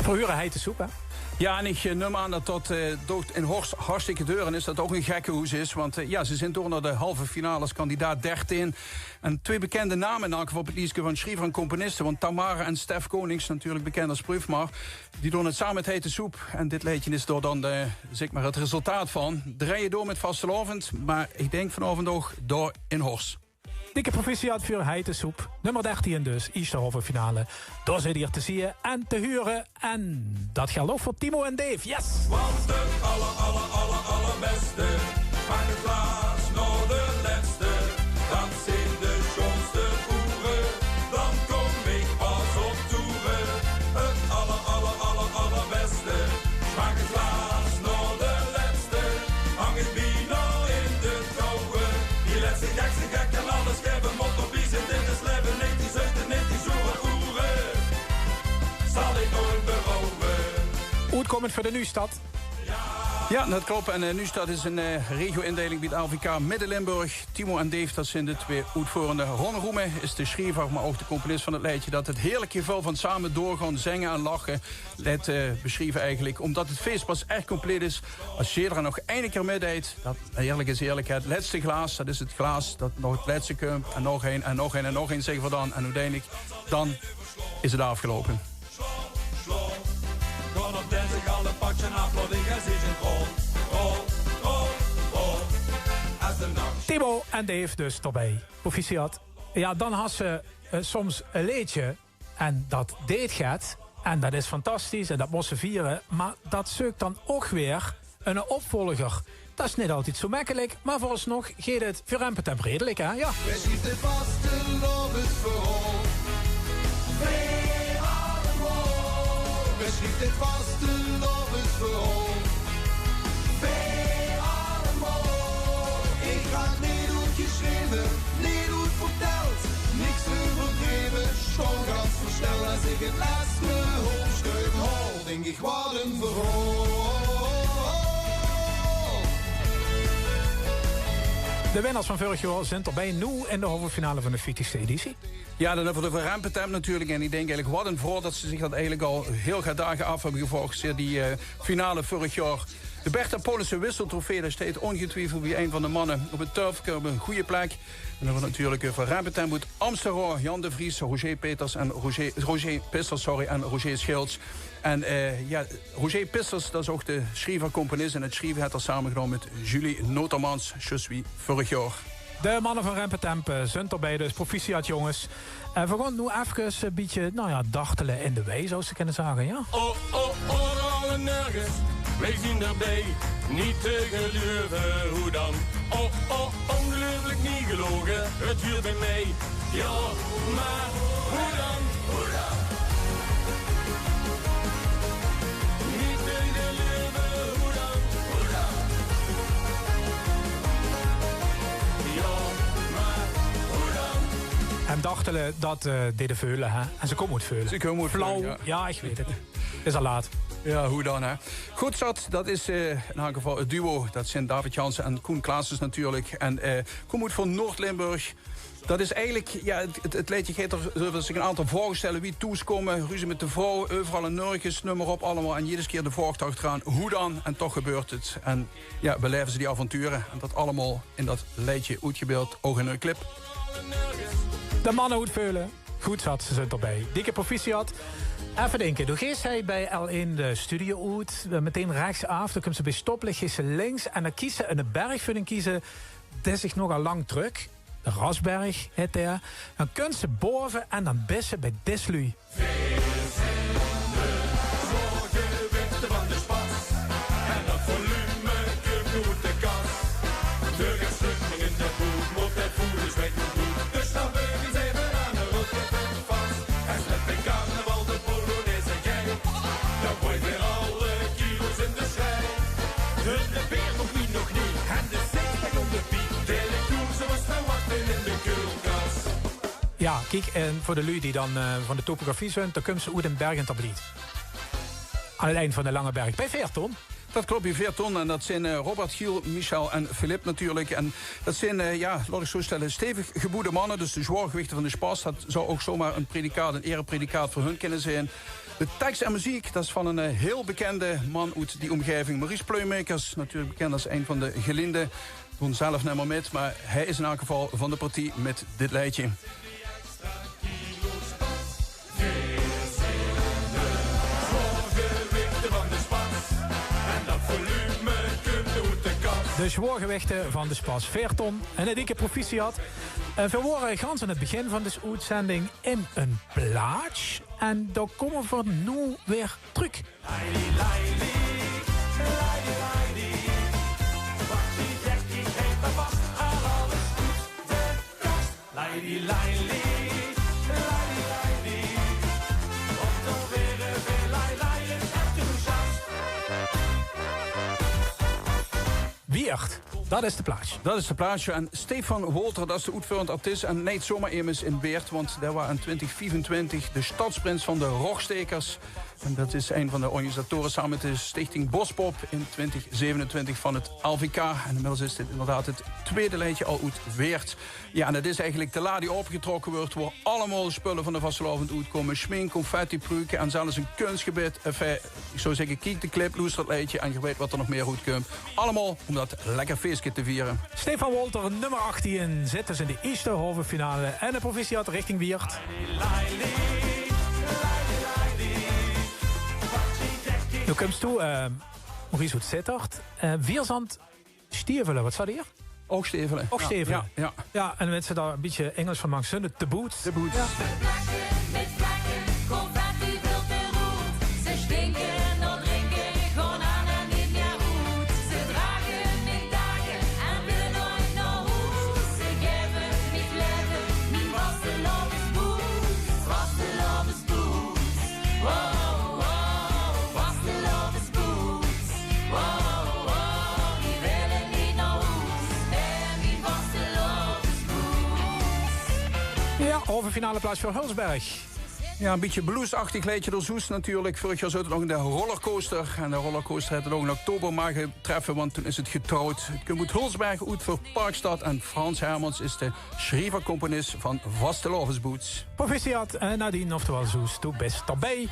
Verhuren heite soep, hè? Ja, en ik eh, neem aan dat dat eh, toch in Horst hartstikke deuren is, dat ook een gekkenhoes is. Want eh, ja, ze zijn door naar de halve finale als kandidaat dertien. En twee bekende namen in elk geval op het lijstje van schriever en componisten. Want Tamara en Stef Konings, natuurlijk bekend als Pruufmar, die doen het samen met Heite Soep. En dit leedje is door dan de, zeg maar, het resultaat van. Draaien door met vastelaovend, maar ik denk vanavond ook door in Horst. Dikke proficiat veur Heite Soep. Nummer dertien dus, ierste halve finale. Daar zit hier te zien en te huren. En dat geldt ook voor Timo en Dave. Yes! Want het aller, aller, aller, allerbeste maakt het plaats naar de leste. Dat zijn de schoonste boeren, dan kom ik pas op toeren. Het aller, aller, aller, allerbeste maakt het plaats naar de leste. Hang ik bijna in de touwen. Die leste gek, ze gek en alles geven mot op. Oetkommend veur de Nuujsjtad. Jao, det klop. En eh, Nuujsjtad is ein eh, regio-indeiling bie 't L V K Midde-Limburg. Timo en Dave, det zeen de twee oetveurende. Ron Roemen is de sjriever, mer ouch de componis van 't leedje det 't heerlik geveul van same doorgaon, zinge en lache leit eh, besjrieve eigelik. Ómdet 't fees pas ech compleet is es jederein nog eine kier mitdeit. Det, eerlik is eerlik, hè, 't lètste glaas, det is 't glaas det nog 't lètste kump. En nog ein, en nog ein, en nog ein, zègke v'r dan. En oeteindelik, dan is 't aafgeloupe. Gaon op dinsdig alle patsje aaf, laot ich es is ein rol, rol, rol, rol. Es de nach Timo en Dave dus d'rbie. Proficiat. Jao, dan has se eh, soms ein leedje en det deit get. En det is fantastisch en det mós se viere. Mer det zeuk dan ouch weer eine opvolger. Det is neet altied zoe mekkelik, mer veursjtiedsnóg geit 't veur Rempetemp redelik, hè? Jao. Wae sjrief 't vastelaovesverhaol? Wae allemaol? Wae sjrief 't vastelaovesverhaol? Wae allemaol? Ich han 't neet oetgesjreve, neet oetvertèld, niks euverdraeve. Sjtóng gans verstèld es ich 't lèste hoofdsjtök haol. Dink ich, waat ein verhaol. De winners van veurig jaor zeen d'rbie, noe in de halve finale van de veertigste editie. Jao, dan höbbe v'r 't euver Rempetemp natuurlik. En ich dink eigelik, waat ein verhaol det ze zich det eigelik al hiel get daag aaf höbbe gevraog. Zeen die eh, finale veurig jaor. De Bertha Paulussen Wisseltrofee, dao steit óngetwiefeld weer ein van de manne op 't turfke op ein gooj plek. En dan höbbe v'r 't natuurlik euver Rempetemp oet Amstelroo, Jan de Vries, Roger Peters en Roger, Roger Pissers, sorry, en Roger Schilds. En eh, jao, Roger Pissers, det is ouch de sjriever, componis, en 't sjrieve haet 'r same gedaon mit Julie Notermans, zjus wie veurig jaor. De manne van Rempetemp eh, zeen d'rbie, dus proficiat, jónges. En v'r gaon noe efkes ein bietje, nou jao, dartele in de wei, zouws se kinne zage, jao? Oh, oh, overal en nörges, weej zien d'rbij. Niet te geluive, hoe dan? Oh, oh, ongeluifelik, nie geloge, het huurt bij mij. Jao, maar hoe dan? Hoe dan? Niet te geluive, hoe dan? Hoe dan? Jao, maar hoe dan? En dartele, det eh, deje Veule, hè? En ze kómme oet Veule. Ze kómme oet Veule, jao. Flauw, jao, ich weit 't. Is al laat. Jao, hoe dan, hè? Good zat, det is eh, in eder geval 't duo. Det zeen David Jansen en Koen Klaasens natuurlik. En eh, kómme oet van Noord-Limburg. Det is eigelik, jao, 't, 't, 't leedje geit d'reuver det ze zich ein aantal vraoge stelle. Wie thoes kómme, ruzie mit de vrouw, euveral en nörges, neum mer op, allemaol. En jedere kier de vraog d'achteraan, hoe dan? En toch gebeurt 't. En jao, belaeve ze die avonture. En det allemaol in det leedje oetgebeeld, ouch in de clip. De manne oet Veule. Good zat, ze zeen d'rbie. Dikke proficiat. Effe dinke, doe geis hie bij L1 de studio oet, eh, metein rechsaaf, dan kums se bij stoplicht, geis se links en dan kies se eine berg veur te keze, dae zich nogal lang trök. De Rasberg hèt dae. Dan kums se baove en dan bis se bij dis luuj. Zwaorgewichte van de Spas. En det volume kump oet de kas. De geslukkingen, de boek, mót het voelen, spijt me goed. Dus dan beugen zij weer aan de rotje van vas. En met de carnaval de polonaise geit. Dan gooit weer alle kilo's in de schei. Hun de beer nog niet, nog niet. En de zestig om de piek. Deel ik toen, zoals te wachten in de keulkast. Jao, kiek, en veur de luuj die dan eh, van de topografie zeen, dan kums se oet in Berg en Terbliet. Aan 't eind van de Lange Berg. Bij Veerton. Det klop, bij Veerton. En det zeen eh, Robert, Giel, Michel en Philip natuurlik. En det zeen, eh, jao, laot ich zoe stelle, stevig geboewde manne. Dus de zwaorgewichte van de Spas. Det zou ouch zomaar ein predicaat, ein erepredicaat veur hun kinne zeen. De teks en meziek, det is van ein eh, hiel bekende man oet die ómgaeving. Maurice Pleumakers, natuurlik bekend es ein van de Gelinden. Doon zelf neet mier mit, mer hae is in eder geval van de partie mit dit leedje. De zwaorgewichte van de Spas, Veerton, en 'ne dikke proficiat. Eh, veer wore gans aan 't begin van dees oetzending in ein plaatsj. En dao kómme veer noe weer trök. Leidi, leidi, leidi, leidi. Pak die dertig, heet de vast, haal alles oet de kast. Leidi, leidi, leidi, leidi. Komt er weer een veel leidij, is echt enthousiast. Wieërt. Dat is de plaats. Dat is de plaats, jao. En Stefan Wolter, dat is de oetveurend artis. En neet zomaar emes in Weert, want dae waor in twintig viefentwintig de stadsprins van de Rogstaekers. En dat is ein van de organisatoren, same mit de Stichting Bospop, in twintig zevenentwintig van 't L V K. En inmiddels is dit inderdaad 't twiede leedje al oet Weert. Jao, en dat is eigelik de lade die opgetrokke weurt, wo allemaol spulle van de vastelaovend oetkómme. Sjmink, confetti, pruke en zelfs ein kunstgebit. Enfin, ich zou zègke, kiek de clip, loester 't leedje en geer weit wat d'r nog mieë oetkump. Allemaol óm dat lekker feeske te viere. Stefan Wolter, nummer achttien, zit dus in de ierste halve finale. En de proficiat richting Wieërt. Noe kumps toe, eh, Maurice oet Zitterd. Eh, Wieërzand Stevele, wat zag d'r? Ouch stevele. Ouch stevele. Jao, jao. Jao, en wens se dao e bietje Ingels van maaks, zeen 't de boots. De boots. Jao. Ze plakke mit vlekke, confetti vult de roet. Ze stinke nao drinke, gaon aan en neet mieë oet. Ze drage mit dage en wille noeats nao hoes. Ze gaeve mit leve mien vastelaovesboots. Vastelaovesboots. Wow, wow, vastelaovesboots. Wow, wow, die wille neet nao hoes. Mieë mien vastelaovesboots. Jao, halve finale plaats veur Hulsberg. Jao, e bietje bluesachtig leedje door Soes natuurlik. Veurig jaor zoot 't nog in de Rollercoaster. En de Rollercoaster haet 't ouch in oktober mage treffe, want toen is 't getrouwd. 't Kump oet Hulsberg, oet veur Parkstad. En Frans Hermans is de sjriever-componis van Vastelaovesboots. Proficiat, eh, Nadine, oftewel Soes, doe bis d'rbij.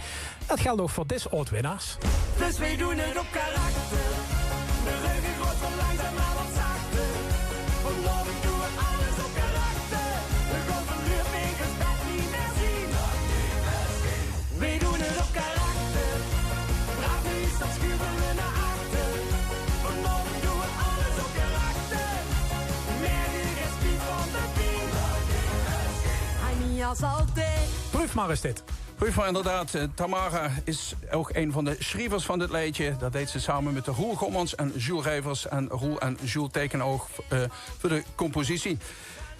Dat gelt ouch veur dees oud-winnaars. Dus weej doon 't op karakter. De reuge groot van langzaam maar wat zachter. Vanaovend doon we alles op karakter. We gaon van luur winkels dat niet meer zien. Weej doon 't op karakter. Braaf is dat schuive we naar achter. Vanaovend doon we alles op karakter. Merk is Piet van de Pien. Hij niet als altijd. Proef maar is dit. Proef maar inderdaad. Eh, Tamara is ouch ein van de sjrievers van dit leedje. Dat deit ze same mit de Roel Gommans en Jules Rijvers. En Roel en Jules teikene ouch, eh, veur de compositie.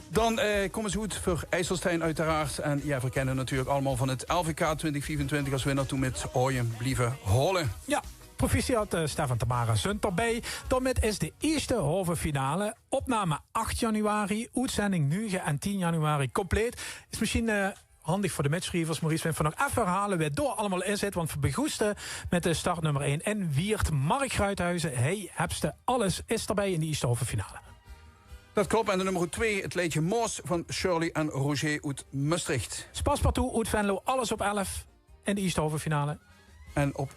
Dan, eh, kómme ze oet veur IJsselstein oeteraard. En jao, veer kenne natuurlik allemaol van 't L V K twintig viefentwintig es winnaar toen mit Ooien blieve hole. Jao, proficiat, eh, Stef en Tamara zunt d'rbij. Daomit is de ierste halve finale, opname acht januari, oetzending nuuge en tien januari compleet. Is mesjiens, eh, hendig veur de mitsjrievers, Maurice, wens se nog effe herhaole wae dao allemaol in zit, want veer begoeste mit de startnummer ein in Wieërt, Mark Gruithuizen. Hei höbs te Alles is d'rbij in de ierste halve finale. Dat klop, en de nummer twee, 't leedje Moos van Shirley en Roger oet Mestreech. Spaspartout oet Venlo, Alles op elf in de ierste halve finale. En op,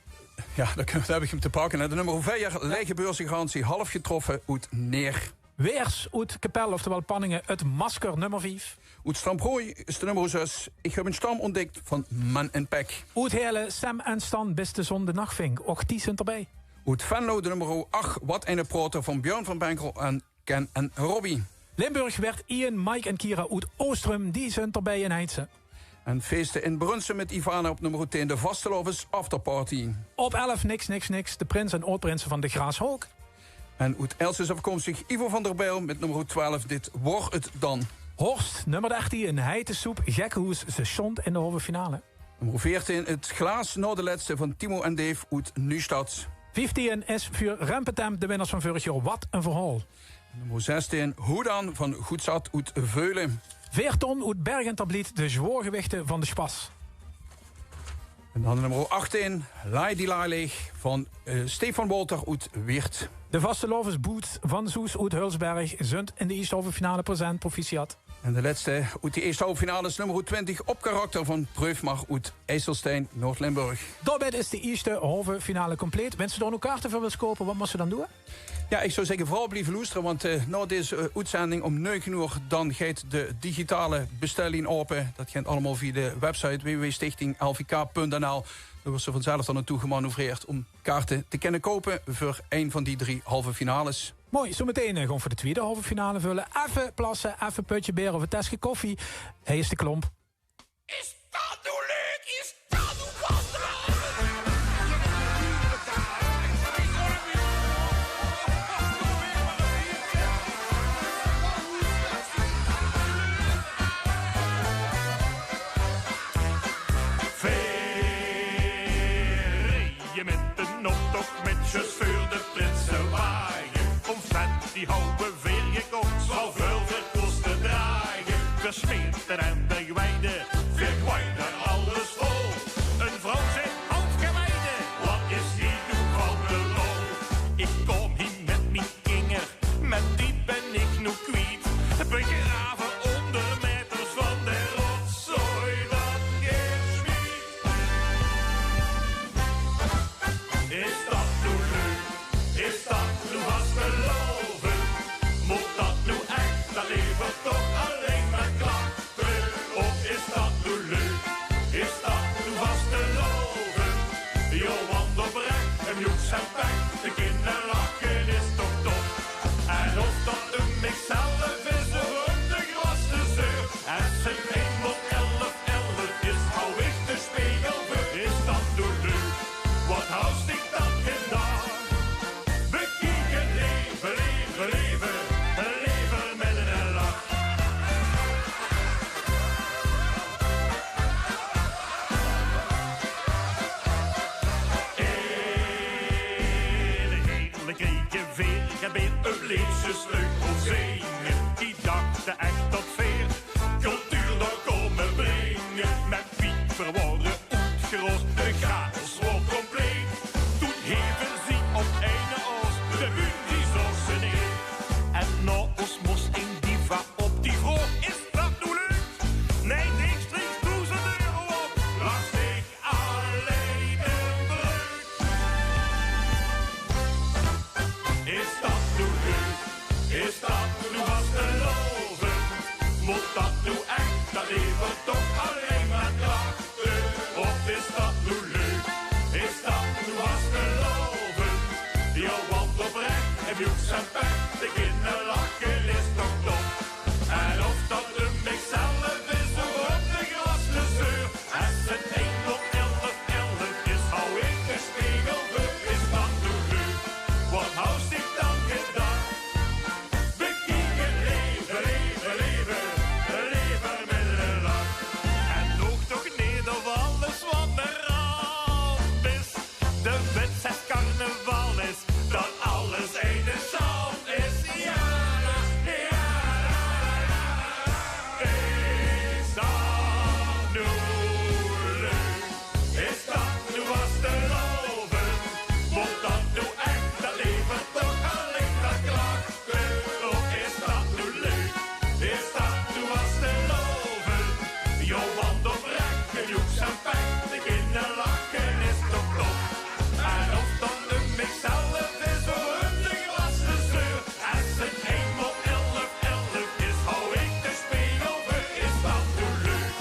jao, dao höb ich 'm te pakke, hè. De nummer veer, Lege Beursgarantie, Half Getroffe oet Neer. Weers oet Kepèl, oftewel Panninge, 't Masker, nummer vief. Oet Stamprooj is de nummer zes, Ich höb 'ne stam ontdekt van Man in Pek. Oet Heële, Sam en Stan, Bis de zon de nach vink, och die zunt d'rbij. Oet Venlo de nummer acht, Wat eine praoter van Björn van Benkel en Ken en Robbie. Limburg, Weert ein, Mike en Kira oet Oostrum, die zunt d'rbij in Heitse. En feeste in Brunssum mit Ivana op nummer tien, de Vastelaoves Afterparty. Op elf, Niks Niks Niks, de prins en aod-prinse van de Graashaok. En oet Elst is aafkomstig Ivo van der Bijl mit nummer twelf, Dit Waor 't Dan. Horst, nummer dertien, Heite Soep, Gekkehoes, ze sjtónt in de halve finale. Nummer veertien, 't Glaas nao de lètste van Timo en Dave oet Nuujsjtad. Vieftien is veur Rempetemp, de winnaars van veurig jaor, Wat ein verhaol. Nummer zestien, Hoe dan van Good Zat oet Veulen. Veer ton oet Berg en Terbliet, de zwaorgewichte van de Spas. En dan nummer achtien, Laai die laai leeg van, eh, Stefan Wolter oet Wieërt. De vastelaovesboots van Soes oet Hulsberg zunt in de ierste halve finale present, proficiat. En de lètste oet de ierste halve finale is nummer twintig, Op karakter van Preufmar oet IJsselstein, Noord-Limburg. Daomit is de ierste halve finale compleet. Wens se dao noe kaarte veur wils koupe, wat mós se dan doon? Jao, ich zou zègke, veural blieve loestere, want, eh, nao dees, eh, oetzending óm nege oer, dan geit de digitale bestèllien aope. Dat geit allemaol via de website w w w stichting l v k punt n l. Dao weurt se vanzelf dan naotoe gemanoeuvreerd óm kaarte te kènne koupe veur ein van die drie halve finales. Mooi, zometeen, eh, gaon v'r de twiede halve finale völle. Effe plasse, effe pötje beer of e teske koffie. Hei is de Klomp. Is dat noe leuk? Is dat noe gasteloos? Veer rieje mit den optoch mit zjus veur de prinsewage. Confetti, houwe Smeert en de gwijde, veer gwijde alles vol. Een vrouw zit half gewijde, wat is die noe van de lol? Ik kom hier met mien kinger, maar die ben ik noe kwiet. Begraven onder meters van de rotzooi, dat is niet. Is dat noe leuk? Is dat noe vastelaovend? Moet dat noe echt? Dat levert toch alleen maar klachten. Of is dat noe leuk? Is dat noe vastelaovend? Jo, want oprecht, en joeks en pech, de kinder lachen is toch top. En of dat noe mich zelf is of de gras te zeur, es het eenmaal elf elf is, hou ik de spiegel veur. Is dat noe leuk? Wat hast ik dan gedaan? Bekiek het leven, leven, leven, leven met een lach. In hele krieke veer, het been op leefse sleutel zingen. Die dachten echt tot veer cultuur door komen brengen. Met pieper worden oetgerost, de chaos wordt compleet. Toen heven ze op eine oors de bühne die zosse neer. En na ons moest een diva op die vroeg: is dat noe leuk? Nee, niks, drie duizend euro op. Lastig alleen een breuk. Is dat noe leuk? Is dat noe vastelaovend? Moet dat noe echt? Dat levert toch alleen maar klachten. Of is dat noe leuk? Is dat noe vastelaovend? Jo, want oprecht, en joeks en pech, de kinder lachen is toch top. En of dat noe mich zelf is of de gras te zeur, es het eenmaal elf elf is, hou ik de spiegel veur. Is dat noe leuk? Wat hast ik dan gedaan? Bekiek het leven, leven, leven, leven met een lach. En nog toch niet of alles wat er aan is. De wet zegt carnaval is, dat alles eine sjand is. Ja, ja, ja, ja. Is dat noe leuk? Is dat noe vastelaovend? Moet dat noe echt? Dat levert toch alleen maar klachten. Of is dat noe leuk? Is dat noe vastelaovend? Jo, want oprecht, en joeks en pech, de kinder lachen is toch top. En of dat noe mich zelf is of de gras te zeur, es het eenmaal elf elf is, hou ik de spiegel veur. Is dat noe leuk?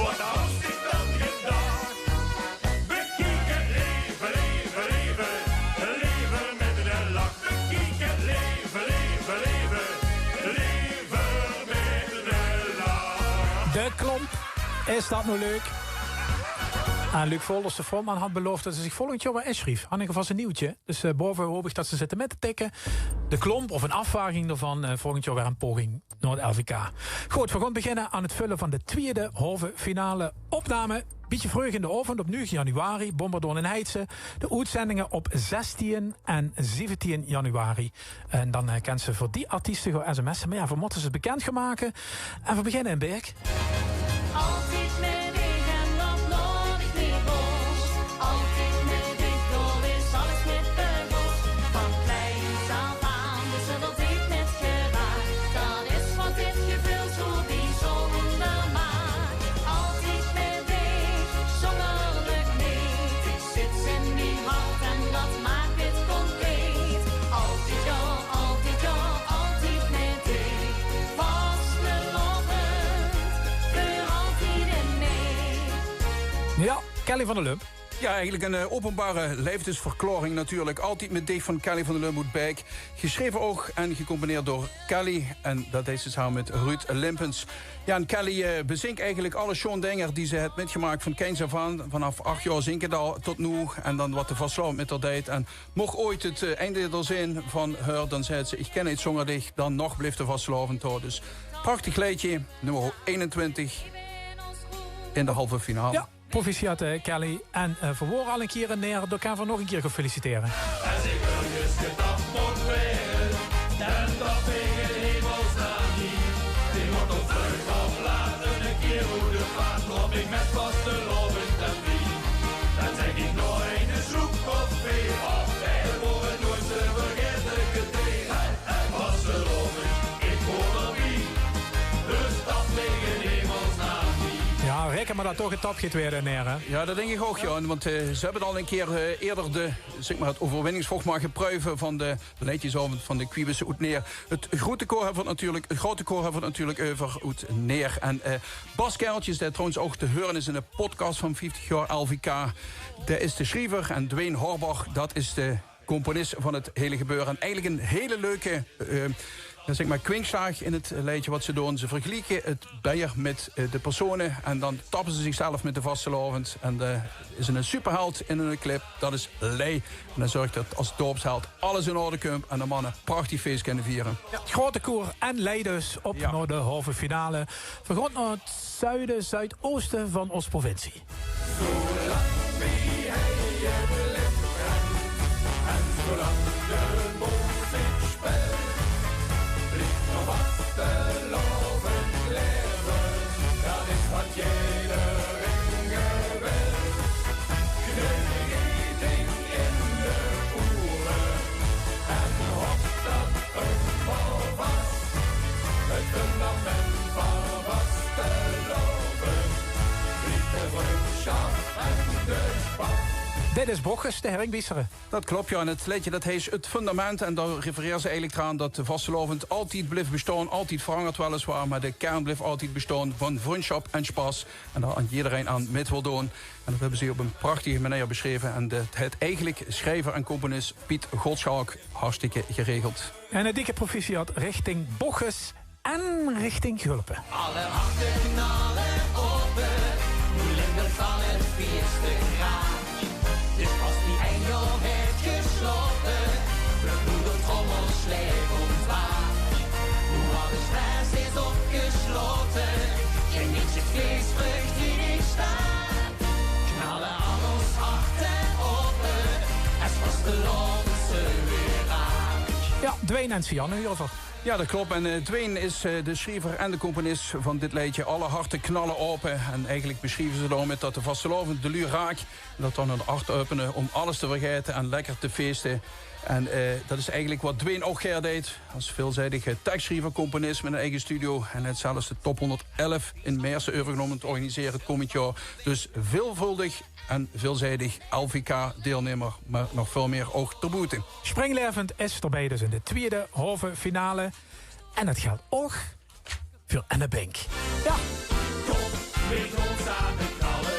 Wat hast ik dan gedaan? Bekiek het leven, leven, leven, leven met een lach. Bekiek het leven, leven, leven, leven met een lach. De Klomp, is dat noe leuk? En Luc Volders, de frontman, had beloofd dat ze zich volgend jaor weer insjrief. Had in ieder geval zijn nieuwtje. Dus eh, boven hoop ik dat ze zitten met te tikken. De Klomp, of een afwaging ervan, eh, volgend jaor weer een poging. Noord-L V K. Good, veer gaon beginne aan het vulle van de twiede halve finale opname. Bietje vreug in de aovend op nuuge januari, Bombardoon en Heitse. De oetzendinge op zestien en zeventien januari. En dan eh, kens se veur die artieste gaon sms'e. Mer jao, veer mótte ze bekènd gaon make. En veer beginne in Berk. Altied mit dich en nog noeats neet los. Altied mit dich, dao is alles mit begós. Van kleins aaf aan, dus dat deeg mit geraak. Dat is wat dit geveul zo biezónder maak. Altied mit dich, zónger dich neet. Ich zits in dien hart en dat maak 't compleet. Altied jao, altied jao, altied mit dich. Vastelaovend, veur altied in mich. Jao, Kelly van der Lum. Ja, eigenlijk een eh, openbare leefdesverklaring natuurlijk. Altied mit dich van Kelly van der Lum oet Baek. Geschreven ook en gecomponeerd door Kelly. En dat deej ze samen met Ruud Limpens. Ja, en Kelly eh, bezink eigenlijk alle sjoon dinger die ze het mitgemaakt van kinds aaf aan. Vanaf acht jaor zink het al tot noe. En dan wat de vastelaovend mit haar deej. En mocht ooit het eh, einde d'r zeen van haar, dan zeet ze: ich kin neet zónger dich, dan nog blief de vastelaovend dao. Dus prachtig leedje, nummer eenentwintig in de halve finale. Ja. Proficiat, eh, Kelly. En eh, veer wore al ein kier in Naer, dao kinne veer nog ein kier gaon felicitere. Es ich örges getap mót waere, dan top ich 't hemels dan hie. Ich mót op vreug of laat Vastelaovend en wie, dan zègk ich nog eine sloep of twee. Och, veer moge noeats de vergaete getee. Hey, hey, vastelaovend, ich hoor d'rbie. Dus dat maag in hemelsnaam nie. Jao, reken mer dat toch ein top geit waere, hè? Jao, dat dink ich ouch, Jan. Want eh, ze höbbe al ein kier eh, eerder de, zègk mer, het euverwinningsvogma gepruive van de leedjesaovend van de Quibus oet Neer. Het groete koor höbbe v'r 't natuurlik, het groete koor höbbe v'r 't natuurlik euver oet Neer. En eh, Bas Kereltjes, dae trouwens ouch te heure is in de podcast van vieftig jaor L V K, dae is de sjriever. En Dwayne Horbach, dat is de componis van het hele gebeure. En eigelik ein hele leuke eh, jao, zègk mer, kwinkslaag in het leedje wat ze doon. Ze vergelieke het beier mit eh, de persone en dan tappe ze zichzelf mit de vastelaovend. En eh, is ein superheld in ein clip, dat is Lei. En dae zörg dat es dorpsheld alles in orde kump en de manne ein prachtig fees kinne viere. Jao, het groete koor en Lei dus op nao de halve finale. V'r gaon nao het zuide, zuidooste van ós provincie. Zoelang wie hei het licht brent en zoelang de moeziek speelt, blief de vastelaovend laeve. Dat is wat jederein gewilt. Kneep die ding in de oere en hop dat 't waal vas. Het fundament van vastelaovend blief de vrundsjap en de spas. Dit is Bochus, de Herring Wiesere. Dat klop, jao. En het leedje dat heet Het Fundament. En dao refereert ze eigelik aan dat de vastelaovend altied blief bestaon, altied verangerd weliswaar, mer de kern blief altied bestaon van vrundsjap en spas. En dao aan jederein aan mit wil doon. En dat höbbe ze op ein prachtige meneer besjreve. En de, het eigelik sjrijver en componis Piet Gottschalk hartstikke geregeld. En ein dikke proficiat richting Bochus en richting Gulpe. Alle harte knalle ope, noe Limburg van het fieëste graadj. Dus pas die ein jaor het gesjlaote, de boedeltrommel sjleit ontwaakj. Noe alles fest is opgesjlaote, gein minse feesvreugd in staat. Knalle al ós harte ope, es vastelaovend se weer raak. Jao, Dwayne en Sianne hie-euver. Jao, dat klop. En eh, Dwayne is eh, de sjriever en de componis van dit leedje. Alle harte knalle ope. En eigelik besjrieve ze daomit dat de vastelaovend de luuj raak. En dat dan ein hart opene óm alles te vergaete en lekker te feeste. En eh, dat is eigelik wat Dwayne ouch gaer deit. Es veelzijdige tekssjriever, componis mit ein eige studio. En hae haet zelfs de top honderdelf in Meersse euvergenómme te organisere het kómmend jaor. Dus veelvuldig en veelzijdig L V K-deelnemer, mer nog väöl mieë ouch d'rboete. Sjpringlaevend is d'rbie dus in de twiede halve finale. En dat geldj ouch veur Anne Bink. Jao. Kóm, veer gaon same knalle.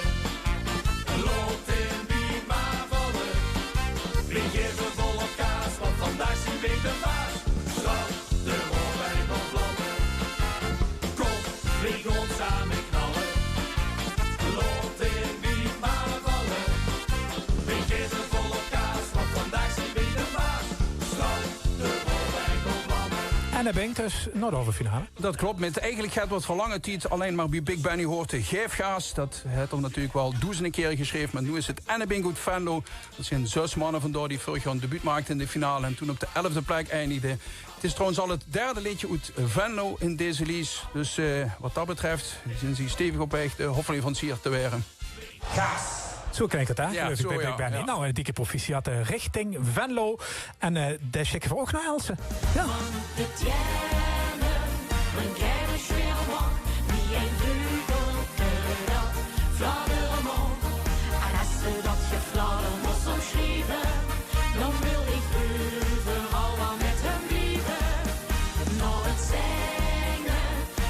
Laot de wind mer valle. Veer gaeve vol op gaas, want vandaag zeen veer de baas. Sjtraot de Romein op vlamme. Kóm, veer gaon same knalle. Laot de wind mer valle. Veer gaeve vol op gaas, want vandaag zeen veer de baas. Sjtraot de Romein op vlamme. Anne Bink dus, nao de halve finale. Dat klop, mit eigelik get wat v'r lange tied allein mer bie Big Benny hoorte. Gaef gaas, dat haet 'r natuurlik waal doezende kiere gesjreve, mer noe is het Anne Bink oet Venlo. Dat zeen zös manne vandaag die veurig jaor ein debuut maakte in de finale en toen op de elfde plek eindigde. Het is trouwens al het derde leedje oet Venlo in deze lies. Dus eh, wat dat betreft zeen ze stevig op weg de hofleverancier te waere. Gaas. Zoe klink het, hè? Jao, geluif ich, zoe, bie Big Benny. Jao. Nou, ein dikke proficiat richting Venlo. En eh, dae sjikke v'r ouch nao Else. Jao. Van de Tienne, ein kleine sjweerman, die ein vleugel had. Fladdermand, en es ze dat gefladder mós ómsjrieve, dan wil ich euveral waal mit häöm blieve. Nao het zinge,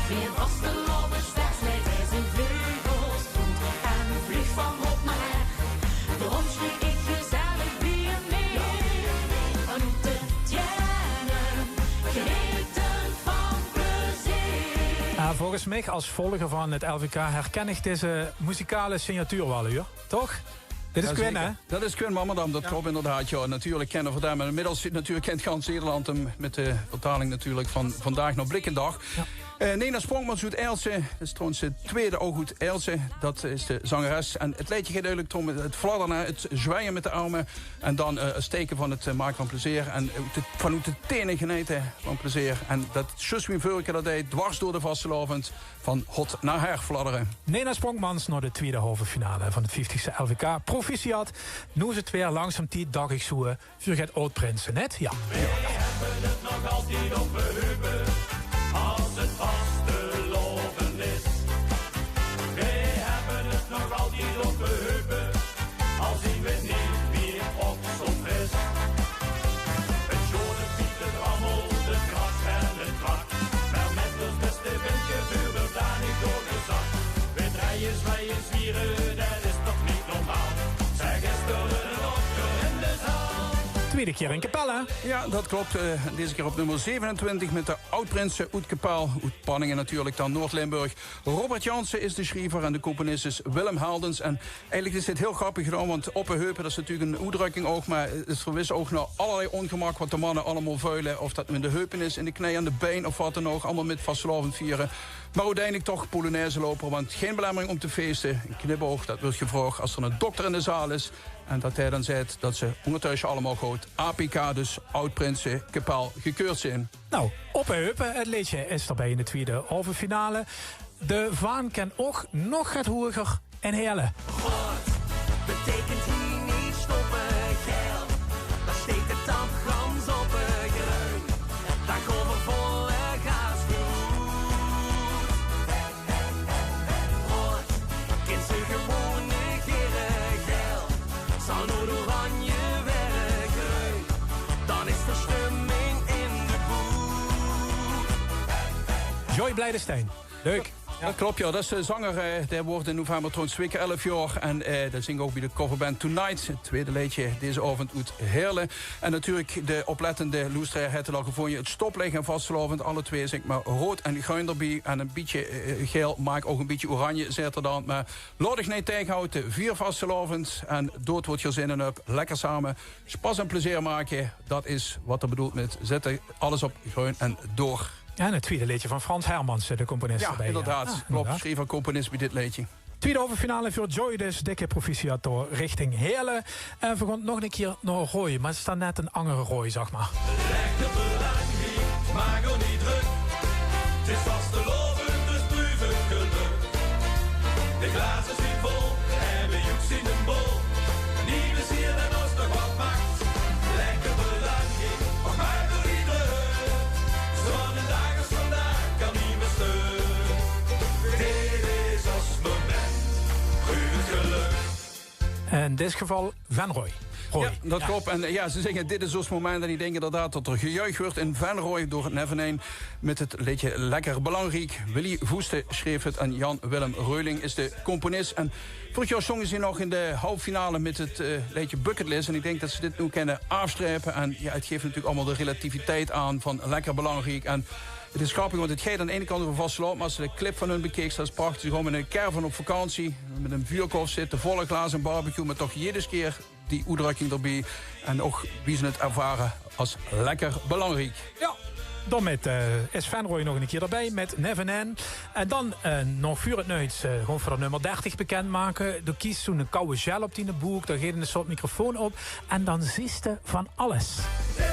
weer vastelaovesfest, mit hae zien vleugels voelt en vleeg van hot nao her. Daorum sjrik ich gezellig bie häöm mit. Vanoet de Tienne, genete van plezeer. Ah, volges mich, es volger van het L V K, herken ich deze muzikale signatuur waal, huur. Toch? Dit is Quin, hè? Dat is Quin Warmerdam, dat klop inderdaad, jao. Natuurlik kenne v'r 'm. En inmiddels zit natuurlik in gans Nederland 'm mit de vertaling natuurlik van Vandaag nog Blikkendag. Jao. Eh, Nena Sponkmans oet Aelse, dat is trouwens de twiede ouch oet Aelse. Dat is de zangeres. En 't leedje geit eigelik d'róm 't fladdere, 't zwaaie mit de erme. En dan, eh, 't teke van 't, eh, make van plezeer. En oet de, vanoet de tene genete van plezeer. En dat zjus wie veurige kier dat deit, dwars door de vastelaovend, van hot nao her fladdere. Nena Sponkmans nao de twiede halve finale van 't vieftigste L V K. Proficiat. Noe is 't weer langzaam tied, dach ich zoe, eh, veur get Aod-Prinse, net? Jao. Veer höbbe 't nog altied op de heupe, es 't vastelaovend is. Veer höbbe 't nog altied op de heupe, al zien veer neet mie op zoe'n fis. 't Sjoon, 't piep, 't rammelt, 't krak en 't krak. Mer mit ós bèste bindje veure veer dao neet door de zak. Veer drejje, zwaaie, zwiere, dat is toch neet normaal. Zèk, is d'r 'ne dokter in de zaal? Twiede kier in Kepèl, hè? Jao, dat klop. Eh, deze kier op nummer zevenentwintig mit de Aod-Prinse oet Kepèl, oet Panninge natuurlik dan, Noord-Limburg. Robert Janssen is de sjriever en de componis is Willem Heldens. En eigelik is dit hiel grappig gedaon, want op de heupe, dat is natuurlik 'n oetdrökking ouch, mer 't verwies ouch nao allerlei óngemak wat de manne allemaol veule. Of dat noe in de heupe is, in de knie, aan de bein of wat dan ouch. Allemaol mit vastelaovend viere. Mer oeteindelik toch polonaise loupe, want gein belemmering óm te feeste. 'n Knipoog, dat weurt gevraog es d'r 'ne dokter in de zaal is. En dat hae dan zaet dat ze óngertösse allemaol good A P K, dus Aod-Prinse Kepèl, gekeurd zeen. Nou, op de heupe, 't leedje is d'rbie in de twiede halve finale. De vaan kin ouch nog get hoeger in Heële. Roead beteikent hie neet stoppe, gael. Dao steit de tamp gans op, eh, greun. Dao gaon v'r volle gaas veur. Roead kint ze gewoen negere, gael zal noe oranje waere, greun. Dan is d'r stumming in de boet. Joy Blijdestein. Leuk. Dat klop, jao. Dat is de zenger, eh, dae weurt in november trouwens twie kier elf jaor. En, eh, dae zingk ouch bie de coverband Tonight, 't twiede leedje deze aovend oet Heële. En natuurlik, de oplettende loesteraar haet 't al gevónje. 't Stoplicht en vastelaovend, alle twie, zègk mer, roead en greun d'rbie. En e bietje, eh, gael maak ouch e bietje oranje, zaet 'r dan. Mer laot uch neet taegehaoje, vier vastelaovend en doot wat geer zin in höb. Lekker same sjpas en plezeer make, dat is wat 'r bedoelt mit zèt alles op greun en door. En 't twiede leedje vaan Frans Hermans, de componis. Jao, d'rbie, inderdaad. Jao, klop, inderdaad. Sjriever, componis bie dit leedje. Twiede halve finale veur Joy dus. Dikke proficiat door richting Heële. En v'r goon nog 'ne kier nao Roy, mer 't is dan net 'n angere Roy, zag mer. Lekker belangriek, maak uch neet drök. 't Is vastelaovend, dus bruuv uch gelök. De glazer zien vol en de joeks zien bol. Neet mie zeen en es nog wat maag. Lekker belangriek, och maak uch neet drök. Zoe'n daag es vandaag kan neet mie stök. Dit is ós moment, bruuv 't gelök. In dit geval vaan Roy. Roy. Jao, dat klop. En, eh, jao, ze zègke, dit is ós moment. En iech dink inderdaad tot 'r gejuich weurt in Venroj door 't Nef en Ein mit 't leedje Lekker Belangriek. Willy Voeste sjreef 't en Jan Willem Reuling is de componis. En veurig jaor stónge ze nog in de halve finale mit 't, eh, leedje Bucketlist. En iech dink tot ze dit noe kinne aofstrepe. En jao, 't geef natuurlik allemaol de relativiteit aan vaan Lekker Belangriek. En 't is grappig, want 't geit aon de eine kant euver vastelaovend, mer es se de clip vaan hun bekieks, dat is prachtig. Gewoen mit 'ne caravan op vakantie, mit 'n vuurkorf zitte, volle glazer en barbecue, mer toch jeder kier die oetdrökking d'rbie. En ouch wie ze 't ervare es lekker belangriek. Jao, daomit, eh, is Venroj nog 'ne kier d'rbie mit Nef en Ein. En dan, eh, nog veur 't nuits, eh, gewoen veur de nummer dertig bekindmake. Doe kies zoe'n kouwe gel op diene boek, dao geit 'n soort microfoon op. En dan zuus te vaan alles. Dit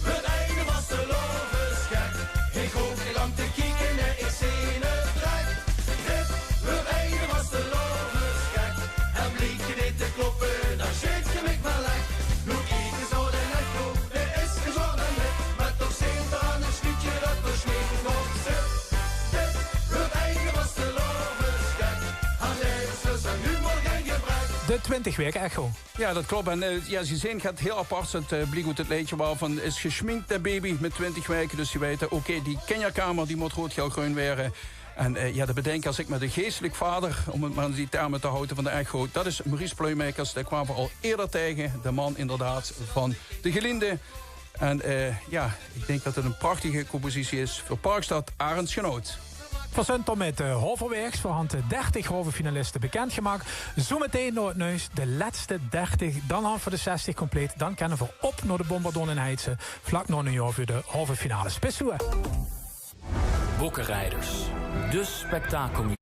weurt eine vastelaovesgek. Iech hoof neet lang te kieke, nae, iech zeen 't trek. Dit weurt eine vastelaovesgek. En bliek 't neet te kloppe, dan sjeet geer miech mer lek. Noe kieke zal de echo, dae is gezwart en wit. Mer toch zeen v'r aon 't sliedje dat versjnete kop zit. Dit weurt eine vastelaovesgek. Aan leiders is 'n humor gein gebrek. De twintig waeke echo. Jao, dat klop. En, eh, jao, ze zeen get hiel aparts. 't, eh, bliek oet 't leedje waal vaan is gesjmink, de baby, mit twintig waeke. Dus ze weite, oké, die kinjerkamer, die mót roead, gael, greun waere. En, eh, jao, de bedinker, zègk mer, de geestelek vader, um 't mer in die terme te hawte vaan de echo, dat is Maurice Pleumakers. Dae kwaam v'r al eerder tege. De man inderdaad vaan de Geliende. En, eh, jao, iech dink tot 't 'n prachtige compositie is veur Parkstad Arends Genoot. V'r zien tot mit, eh, halverwaeg. V'r hant de dertig halve finaliste bekindgemaak. Zoe metein nao 't nuits de lèste dertig. Dan hant v'r de zestig compleet. Dan kinne v'r op nao de Bombardon in Heitse. Vlak nao nuujaor veur de halve finale. Spitsoe. Bokkerieders, de spektakel.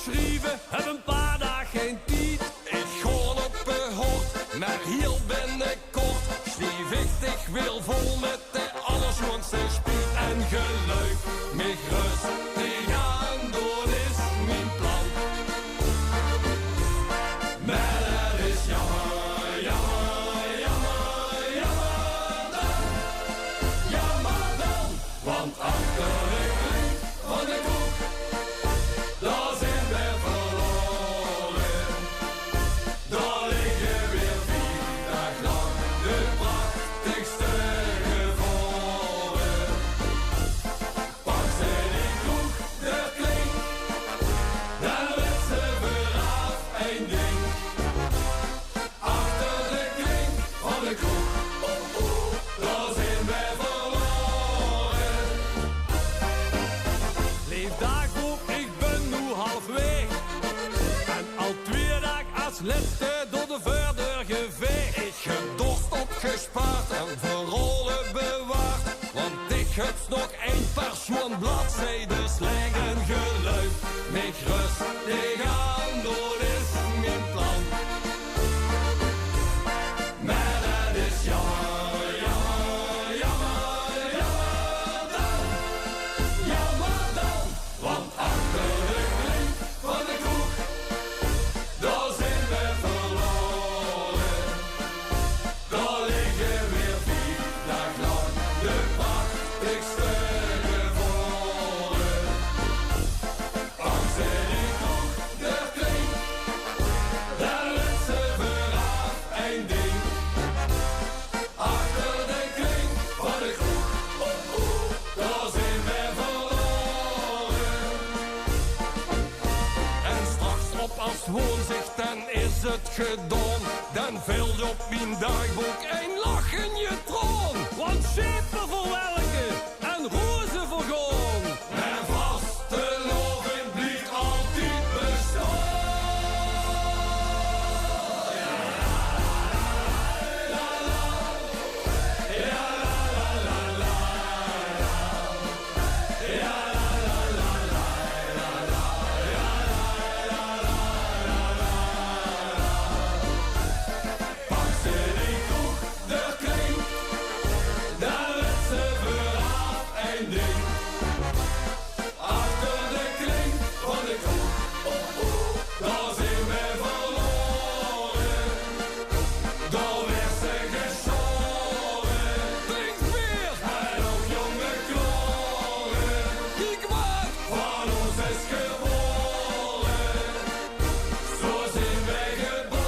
Sjrieve, höb e paar daag gein tied. Ich gaon op de hoort, mer hieël binnekort sjrief ich dich weer vol mit de allersjoonste sjpiet. En geluif mich röstig aan, det is mien plan. Mer det is jammer, jammer, jammer, jammer dan. Jammer dan, want achter de klink van de kroeg, dao zeen we verlore. Dao ligge weer vief daag lang de prachtigste gevore. Pak ze die kroeg, de klink, dan wits se veural ein ding. Achter de klink van de kroeg, oeh, oeh, dao zeen we verlore. Leef daagbook, ich bön noe halfwaeg. En al twieë daag as lèste door de veurdeur gevaeg. Ich höb dorst opgespaard en verhaole bewaard. Want ich höb nog ein paar sjoean bladzijdes ligke. En geluif mich röstig aan, det is mien plan. Mer det is jammer, jammer, jammer, jammer dan. Jammer dan, want achter de klink van de kroeg, dao zeen we verlore. Dao ligge weer vief daag lang de prachtigste gevore. Pak ze die kroeg, de klink, dan wits se veural ein ding. Achter de klink van de kroeg, oeh, oeh, dao zeen we verlore. En straks op as woonsdig, dan is 't gedaon. Dan vilt op mien daagbook ein lachende traon. Want sjeep me veur welke en roze vergaon. Mer vastelaovend blief altied bestaon. Pak ze die kroeg, de klink, dan wits se veural ein ding. Achter de klink van de kroeg, oeh, oeh, dao zeen we verlore. Dao waert se gesjaore. Drink beer! En ouch jónge klaore. Kiek waat van ós is gewore. Zo zeen we gebore.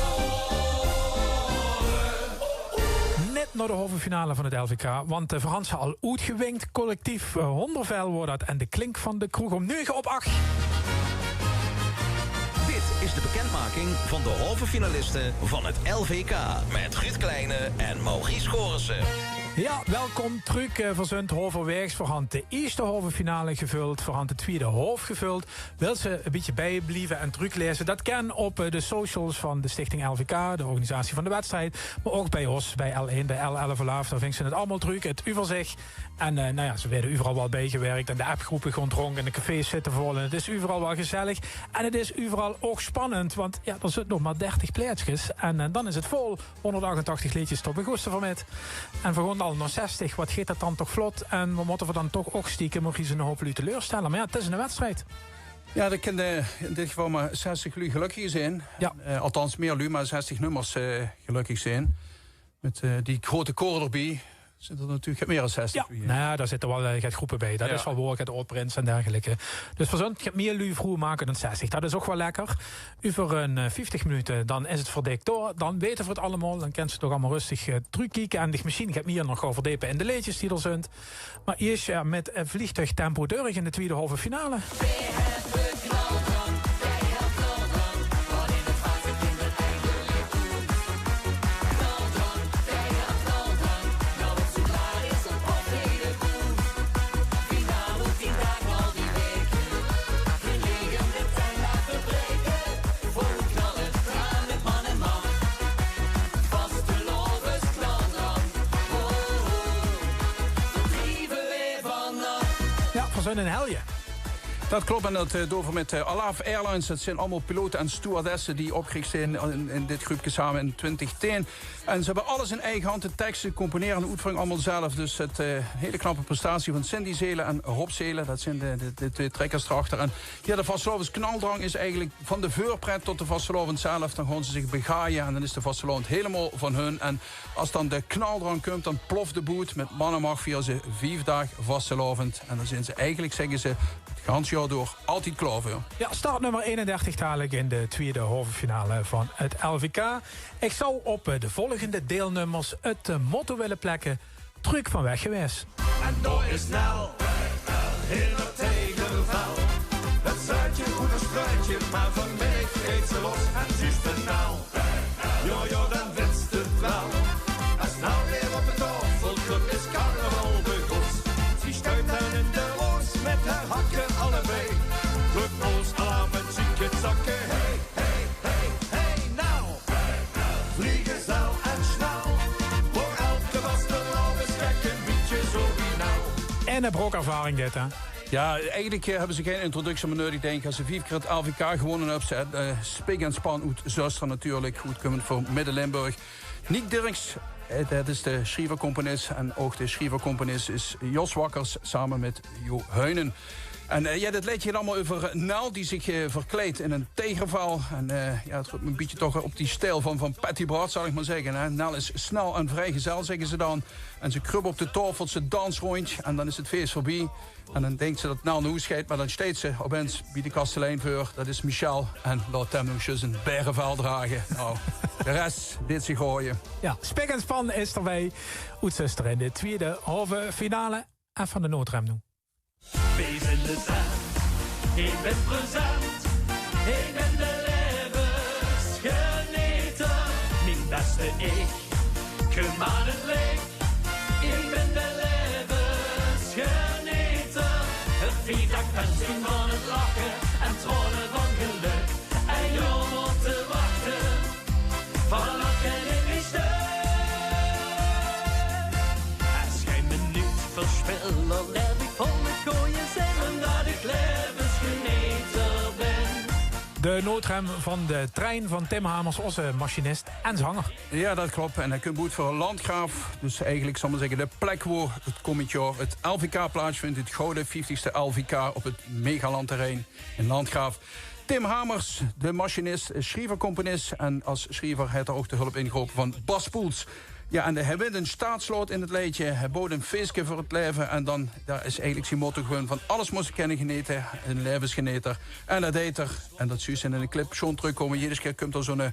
Net nao de halve finale van 't L V K, want, eh, veer hant ze al oetgewink. Collectief, eh, Hondervel waor dat en de klink van de kroeg óm nege op ach. Dit is de bekendmaking van de halve finaliste van het L V K met Ruud Kleine en Maurice Gorissen. Jao, welkom trök, eh, veer zunt halverwaegs. Veer hant de ierste halve finale gevöld, veer hant de twiede half gevöld. Wils se e bietje bieblieve en tröklaeze? Dat kin op, eh, de socials van de Stichting L V K, de organisatie van de wedstrijd, mer ouch bie ós, bie L1, bie L11 Alaaf, dao vings se 't allemaol trök, 't euverzich. En, eh, nou jao, ze waere euveral waal biegewirk en de appgroepe gaon drónk en de cafés zitte vol en 't is euveral waal gezellig. En 't is euveral ouch spannend, want jao, d'r zit nog mer dertig plaetskes en, eh, dan is 't vol. Hónderdachtentachtig leedjes, dao begós se veur mit. En veer gaon al nao zestig, wat geit dat dan toch vlot. En veer mótte veer dan toch ouch stiekem nog ins 'nen houp luuj teleurstelle. Mer jao, 't is 'ne wedstrijd. Jao, dat kin, eh, in dit geval mer zestig luuj gelökkig zeen. Jao. Eh, althans, mier luuj, mer zestig nummers, eh, gelökkig zeen. Mit, eh, die groete koor d'rbie zeen d'r natuurlik get mier es zestig. Jao, luuj, hè? Nou jao, dao zitte waal, eh, get groepe bie. Dat is waal waor, get oud-prinse en dergelijke. Dus veer zölle get mier luuj vroeger make dan zestig. Dat is ouch waal lekker. Euver 'n, eh, vieftig minute, dan is 't verdik door. Dan weite veer 't allemaol. Dan kins se toch allemaol rustig, eh, trökkieke en dich mesjien get mier nog gaon verdepe in de leedjes die d'r zunt. Mer iers, jao, mit, eh, vleegtuigtempo dörch in de twiede halve finale. Jao, veer zunt in Helje. Dat klop, en dat, eh, doon v'r mit, eh, Alaaf Airlines. Dat zeen allemaol pilote en stewardesse die opgeriech zeen in, in dit gruupke same in twintig tieën. En ze höbbe alles in eige hand, de tekste, componere en oetveure allemaol zelf. Dus 't, eh, hele knappe prestatie van Cindy Zelen en Rob Zelen. Dat zeen de, de, de twee trekkers d'rachter. En jao, de vastelaovesknaldrang is eigelek van de veurpret tot de vastelaovend zelf. Dan gaon ze ziech begaaie en dan is de vastelaovend helemaol van hun. En es dan de knaldrang kump, dan plof de boet. Mit man en mach viere ze vief daag vastelaovend. En dan zeen ze eigelek, zègke ze, 't ganse jaor door altied klaor veur. Jao, startnummer eenendertig dalik in de twiede halve finale van 't L V K. Ich zou op, eh, de volgende deilnummers 't, eh, motto wille plekke: Trök van weg gewaes. En dao is Nel, hinder tiegervel. 't Zuidje oet 't struutje, mer van mich geit ze los. En zuus de Nel, jao, jao, dan wits te 't wel. Es Nel weer op de taofel kump, is carnaval begós. Zie stuit dan in de roos mit häör hakke allebei. Trök noa 't alarm en ziek 't zakke. Hey, hey, hey, hey, Nel. Vliegezel en snel. Veur elke vastelaovesgek e bietje zoe wie Nel. En 'n brokervaring dit, hè? Jao, eigelek, eh, höbbe ze gein introductie mie nudig, dink ich. Es ze vief kier 't L V K gewonne höbbe, ze, eh, spik en span oet Zöstere natuurlek, oetkumend veur Midde-Limburg. Niek Dirks, eh, dat is de sjriever-componis. En ouch de sjriever-componis is Jos Wakkers, same mit Jo Heunen. En, eh, jao, dat leedje geit allemaol euver, eh, Nel, die ziech, eh, verkleid in 'n tiegervel. En, eh, jao, 't geit e bietje toch op dee stijl van, van Patty Bart, zal ich mer zègke, hè. Nel is snel en vriegezel, zègke ze dan. En ze kröp op de taofel, ze dans róndj en dan is 't fees veurbie. En dan dink ze tot Nel noa hoes geit, mer dan steit ze opins bie de kastelein veur. Dat is Michel. En laot 'm noe zjus e baerevel drage. Noe, de res leet ziech haoje. Jao, spik en span is d'rbij. Oet Zöstere in de twiede halve finale. En van de Noodrem noe. Wees in de zend. Ich bin present. Ich bin de laevesgeneter. Mien bèste ich. Kump aan 't liech. Ich bin de laevesgeneter. 't Vief daag pensioen van 't lache en traone van gelök. Ein jaor mótte wachte. Van lache in mien sjtök. Es gein minuut verspille, laef ich vol mit gooje zin, umtot ich laevesgeneter bin. De noodrem van de trein van Tim Hamers, ózze machinist en zanger. Jao, dat klop. En hae kump oet veur Landgraaf. Dus eigelek, zal ich mer zègke, de plek wo 't kómmend jaor 't L V K plaatsvindj. 't Gouwe vieftigste L V K op 't Megalandterrein in Landgraaf. Tim Hamers, de machinist, sjriever, componis en es sjriever haet 'r ouch de hulp ingerope van Bas Poels. Jao, en hae wint 'n sjtaatsjloot in 't leedje. Hae boewt 'n feeske veur 't laeve en dan, dao is eigelik zien motto gewoen van: alles mós se kinne genete, 'n laevesgeneter. En dat deit 'r. En dat zuus se in de clip sjoon trökkómme. Jeder kier kump 'r zoe'n, eh,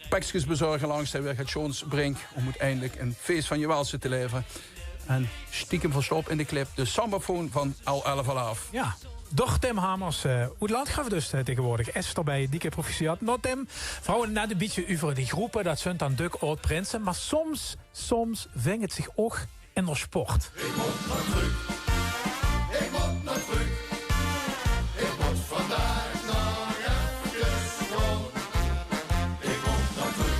pekskesbezörger langs, dae weer get sjoons bringk, óm oeteindelik 'n fees van je welste te laeve. En stiekem verstop in de clip de sambafoon van L elf Alaaf. Jao, doch Tim Hamers, eh, oet Landgraaf dus, eh, taegewoordig, is d'rbij. Dikke proficiat. Noe, Tim, v'r hawwe 't net e bietje euver die gróppe, dat zunt dan dök aod-prinse, mer soms, soms vingk 't zich ouch in d'r sport. Ich mót nao trök. Ich mót nao trök. Ich mót vandaag nog efkes gaon. Ich mót nao trök.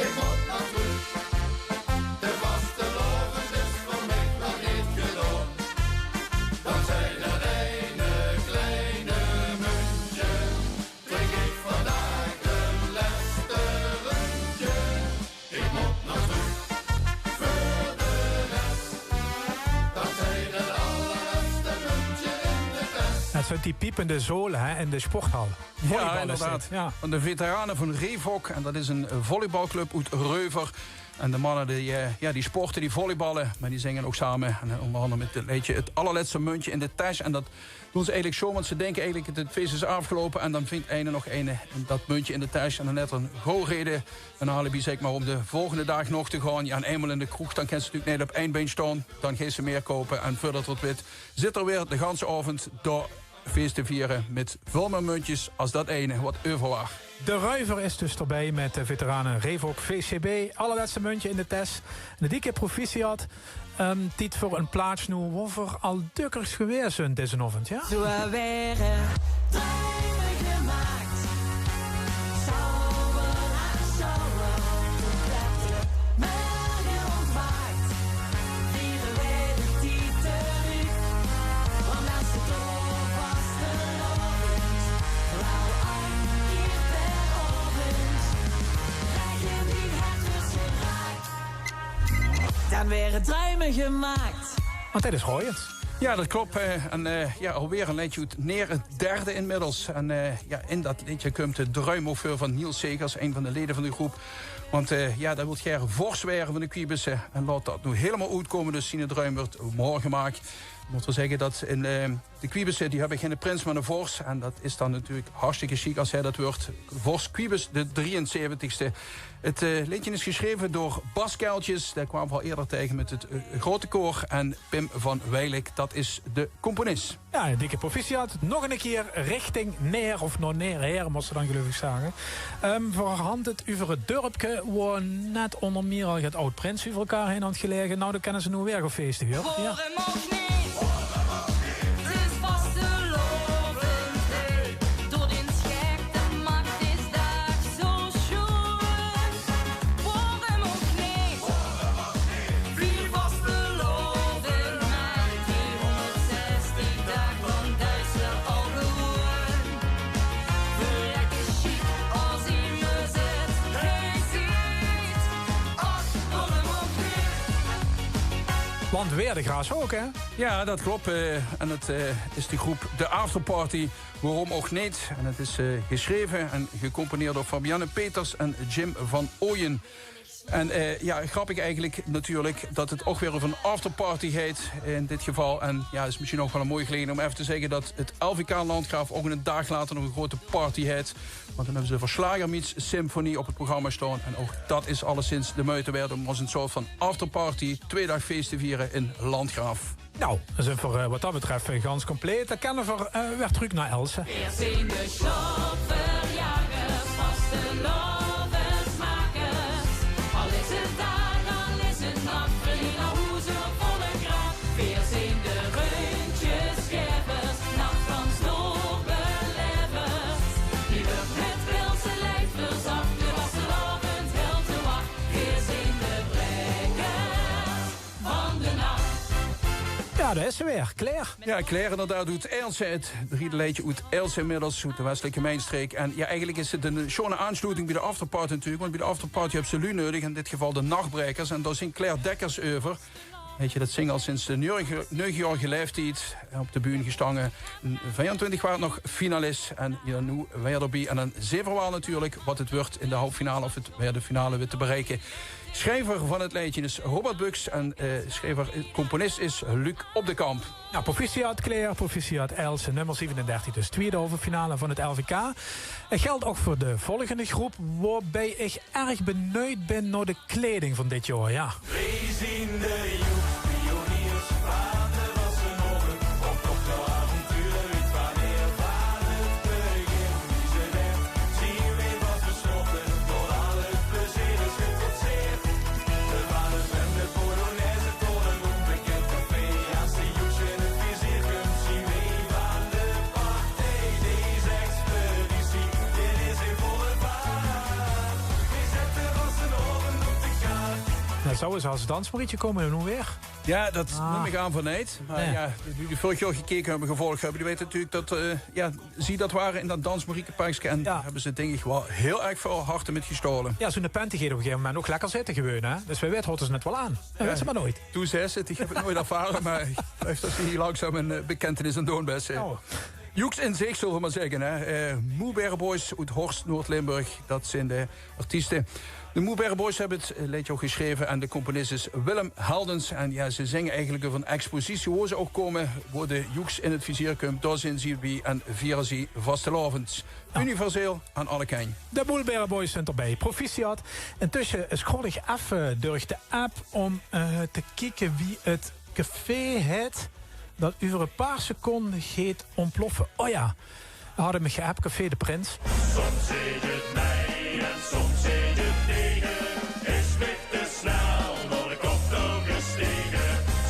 Ich mót nao trök. De vastelaovend is veur mich nog neet gedaon. Dan zeen d'r eine kleine muntje. Drink ich vandaag 't lèste rundje. Ich mót nao trök veur de res. Dat zeen 't allerlèste muntje in de tes. Dat zunt die piepende zole, hè, in de sporthal. Jao, inderdaad. Volleybal is dit, jao. Van de veterane van Revoc. En dat is 'n, eh, volleybalclub oet Reuver. En de manne die, eh, jao, die sporte, die volleyballe, mer die zinge ouch same. En, eh, ónger angere mit 't leedje 't allerlèste muntje in de tes. En dat doon ze eigelik zoe, want ze dinke eigelik: 't fees is aafgeloupe. En dan vingk eine nog eine, dat muntje in de tes. En dan haet 'r 'n gooj raeje, 'n alibi, zègk mer, óm de volgende daag nog te gaon. Jao, en einmaol in de kroeg, dan kins se natuurlik neet op ein bein sjtaon. Dan geis se mieë koupe. En veurdat 'r 't wit, zit 'r weer de ganse aovend dao fees te viere mit väöl mieë muntjes es dat eine wat euver waor. De Ruiver is dus d'rbij mit de veterane Revoc V C B. Allerlèste muntje in de tes. 'Ne dikke proficiat. Ehm, tied veur 'n plaats noe wo v'r al dökkers gewaes zunt dezen aovend, jao? Zoe waere druime gemaak. Sjouwer aan sjouwer. Mörge óntwaak. Viere weer de tied trök. Want es 't dao waor, En waere druime gemaak. Want det is Royens. Ja, det klop. Eh, en eh, ja, alweer ein leedje oet Neer, het derde inmiddels. En eh, ja, in det leedje kump de druim ouch veur van Niels Segers, ein van de leje van de groep. Want eh, ja, dae wilt gaer vors waere van de Quiebusse. En laot det noe hielemaol oetkómme, dus ziene druim wuuert waor gemaak. Mót waal zègke det in eh, de Quiebusse, die höbbe geine prins, mer eine vors. En det is dan natuurlik hartstikke sjiek es hae det wuuert. Vors Quiebus de drieënzeventigste. Het eh, leedje is gesjreve door Bas Kuiltjes. Dae kwaam v'r al eerder taenge mit het eh, Grote Koor. En Pim van Weilik, det is de componis. Ja, ein dikke proficiat. Nog ein kier richting Neer, of nao Neer haer, mós se dan geluif ich zage. Ehm, v'r hant het euver het dörpke wo net ónger mier al get aod-prinse euver elkaar haer hant gelaege. Nou, dan kinne ze noe weer gaon feeste, huur. Ja. Waorum ouch neet? Het is vastelaovend, hè. Door dien schekte maak is daag zo sjoen. Waorum ouch neet? Vier vastelaovend, mer driehonderdzestig daag van Duitsland al gewoen. Verrekke sjiek es ie me zit, hae ziet. Ach, waorum ouch neet? Want weer de Graashook, hè? Ja, det klop. Eh, en het eh, is de groep The Afterparty. Waorum ouch neet? En het is eh, gesjreve en gecomponeerd door Fabienne Peters en Jim van Ooyen. En eh, ja, grappig eigelik natuurlik det het ouch weer ein afterparty haet in dit geval. En ja, is mesjien ouch waal ein mooi gelegenheid óm effe te zègke det het L V K Landgraaf ouch eine daag later nog ein grote party haet. Want dan höbbe ze Verslagermeets Symfonie op het programma staon. En ouch det is alleszins de meujte waerd óm ós ein soort van afterparty, twee daag fees te viere in Landgraaf. Nou, dan zeen v'r eh, wat det betröf eh, gans compleet. Dan kinne v'r eh, weer trök nao Else. Veer zeen de sjlopverjagers, vastelaovesmakers. Al is het daag, al is het nach, veer gaon nao hoes op volle kracht. Veer zeen de Rundjesgaevers, Nacht van Snoerbelaevers. Die wuuert mit pils en lief verzach, de vastelaovend hilt de wach. Veer zeen de Brekkers van de nach. Ja, dao is ze weer. Claire. Ja, Claire inderdaad, oet Else. Het driede leedje oet Else inmiddels, oet de westelike Mijnstreek. En ja, eigelik is het ein sjoon aansloeting bie de afterparty natuurlik, want bie de afterparty höbs se luuj neudig, in dit geval de Nachtbrekers. En dao zingk Claire Dekkers euver. Weits se, det zingk al sinds de neuge-, neugejaorige laeftied op de bühne gestange. In viefentwintig waas ze nog finalis en ja, noe weer d'rbie. En dan zeen v'r waal natuurlik wat het wuuert in de halve finale of het weer de finale weit te bereike. Sjriever van het leedje is Robert Bux en eh sjriever, componis is Luc Op de Kamp. Nou, proficiat Claire, proficiat Else, nummer zevenendertig, dus tweede halve finale van het L V K. Het geldt ouch veur de volgende groep, waobie ich erg benuujd bin nao de kleiding van dit jaor, ja. Veer zeen de Joekpioniers van de Wassenaovend, op zoek nao avontuur, van ervare pleger. Zouwe ze es dansmarietje kómme noe weer? Ja, det num ich aan van neet. Mer ja, die, die vörig jaor gekeke höbbe, gevolg höbbe, die weite natuurlik det eh, ja, zie det ware in det dansmariekepakske. En dao höbbe ze, dink ich, waal hiel erg väöl harte mit gestaole. Ja, zoe'n panty geit op ein gegaeve moment ouch lekker zitte gewoon, hè. Dus wae weit haet ze 't waal aan. Det weit ze mer noeit. Doe zaes het, ich höb het noeit ervare, mer ich geluif det se hie langzaam ein eh, bekentenis aan 't doon bis, hè. Joeks in zich, zölle v'r mer zègke, hè. Eh, Moebereboys oet Horst, Noord-Limburg, det zeen de artieste. De Moebereboys höbbe het leedje ouch gesjreve en de componis is Willem Heldens. En ja, ze zinge eigelik euver ein expositie wo ze ouch kómme, wo de Joeks in het vizier kump. Dao zeen ze bie en viere ze vastelaovend. Universeel aan alle kantj. De Moebereboys zeen d'rbie. Proficiat. Intösse scroll ich effe durch de app óm eh, te kieke wie het café het det euver ein paar seconde geit óntploffe. O ja, ze hadde mich geapp, Café de Prins. Soms zit het mei en soms zit het tege. Is mich te snel door de kop doorgestege.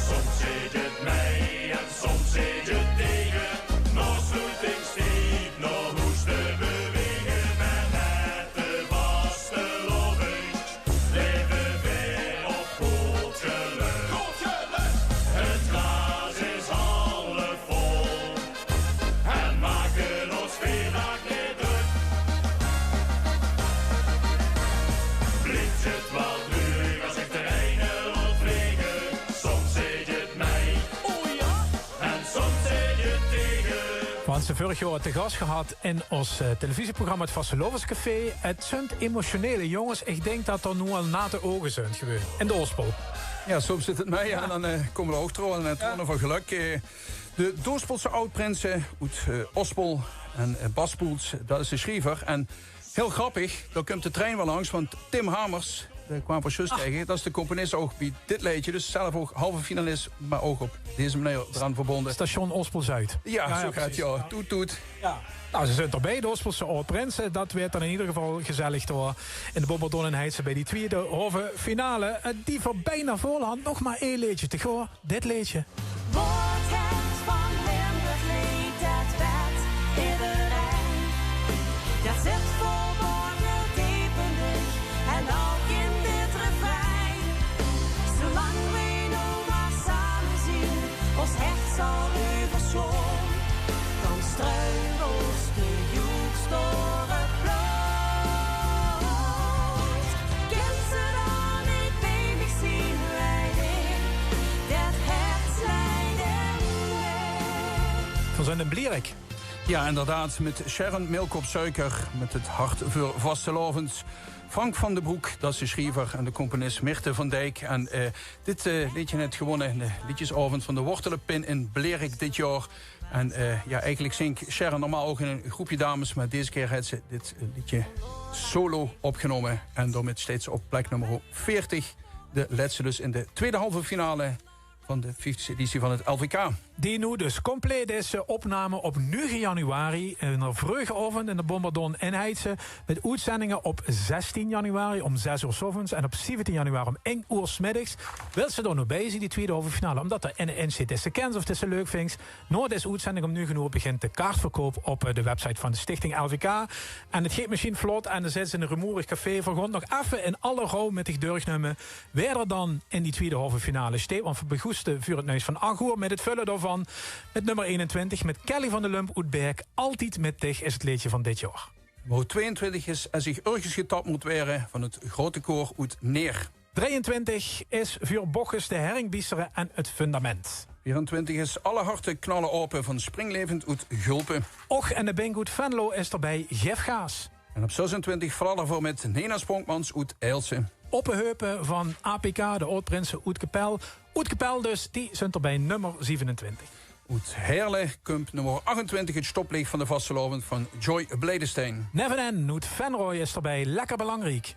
Soms zit het mei en soms zit het tege. Nog sloet ik stiep, nog hoes te bewege. Mer net de vastelaovend Laeve veer op good gelök. Het glaas is half vol. En make ós veer daag neet drök. de vörig jaor te gas gehad in ós, eh, televisieprogramma Het Vastelaovescafé. Het zunt emotionele jónges. Ich dink det d'r noe al natte ouge zunt gewoon. In de Ospel. Jao, soms zit het mei en dan, eh, kómme d'r ouch traone en traone van gelök. Eh, de Doospelse aod-prinse oet, eh, Ospel en, eh, Bas Poels, det is de sjriever. En hiel grappig, dao kump de trein waal langs, want Tim Hamers, dae kwaam v'r zjus taenge, det is de componis ouch bie dit leedje, dus zelf ouch halve finalis, mer ouch op deze meneer d'raan verbónje. Station Ospel Zuid. Jao, zoe geit 't, jao. Toet, toet. Jao. Nou, ze zunt d'rbie, de Ospelse aod-prinse. Det weurt dan in eder geval gezellig dao in de Bombardon in Heitse bie die twiede halve finale. Eh, die v'r bijna vol hant. Nog mer ein leedje te gaon. Dit leedje. Waat het van Limburg leet, det wet ederein. Det zit verborge deep in dich en ouch in dit refrein. Zoelang weej nog mer same zien, ós hert zal euversloon, dan struikelt de joeks door het blood. Kins se dan neet bie mich zien, weit ich, det hert leit in mich. Van Zenden Blierik. Jao, inderdaad, mit Sharon Meelkop-Suiker, mit het hart veur vastelaovend. Frank van den Broek, det is de sjriever en de componis Mirte van Dijk. En, eh, dit, eh, leedje het gewónne de leedjesaovend van de Wortelepin in Blierik dit jaor. En, eh, jao, eigelik zink Sharon normaal ouch in ein groepje dames, mer deze kier het ze dit, eh, leedje solo opgenómme. En daomit steit ze op plek nummer veertig, de lètste dus in de twiede halve finale van de vieftigste editie van het L V K. Die noe dus compleet is, eh, opname op nuuge januari, in de vreuge aovend in de Bombardon in Heitse, mit oetzendinge op zestien januari óm zes oer 's aoves en op zeventien januari óm ein oer 's middigs. Wils se dao noe bie zien, die twiede halve finale, ómdet d'r eine in zit dae se kins of dae se leuk vinjs, nao deze oetzending óm nuuge oer begint de kaartverkoup op, eh, de website van de Stichting L V K. En het geit mesjien vlot en dan zits se in ein rumoerig café. V'r gaon nog effe in alle rouw mit dich deurnumme wae d'r dan in die twiede halve finale steit. Want v'r begoeste veur het nuuts van ach oer mit het völle daovan. Mit nummer einentwintig, mit Kelly van der Lump oet Berk. Altied mit dich is het leedje van dit jaor. Nummer tweeëntwintig is Es ich örges getap mót waere van het Grote Koor oet Neer. Drieëntwintig is veur Bochus de Herringbiestere en het Fundament. Veerentwintig is Alle harte knalle aope van Springlevend oet Gulpe. Och, en de bink oet Venlo is d'rbie, Gif gaas. En op zesentwintig fladder v'r mit Nena Spronkmans oet Aelse. Oppe heupe van A P K, de aod-prinse oet Kepèl. Oet Kepèl dus, die zunt d'rbie, nummer zevenentwintig. Oet Heerle kump nummer achtentwintig, Het stoplicht van de vastelaovend van Joy Bledestein. Neven N oet Venrooj is d'rbie, Lekker belangriek.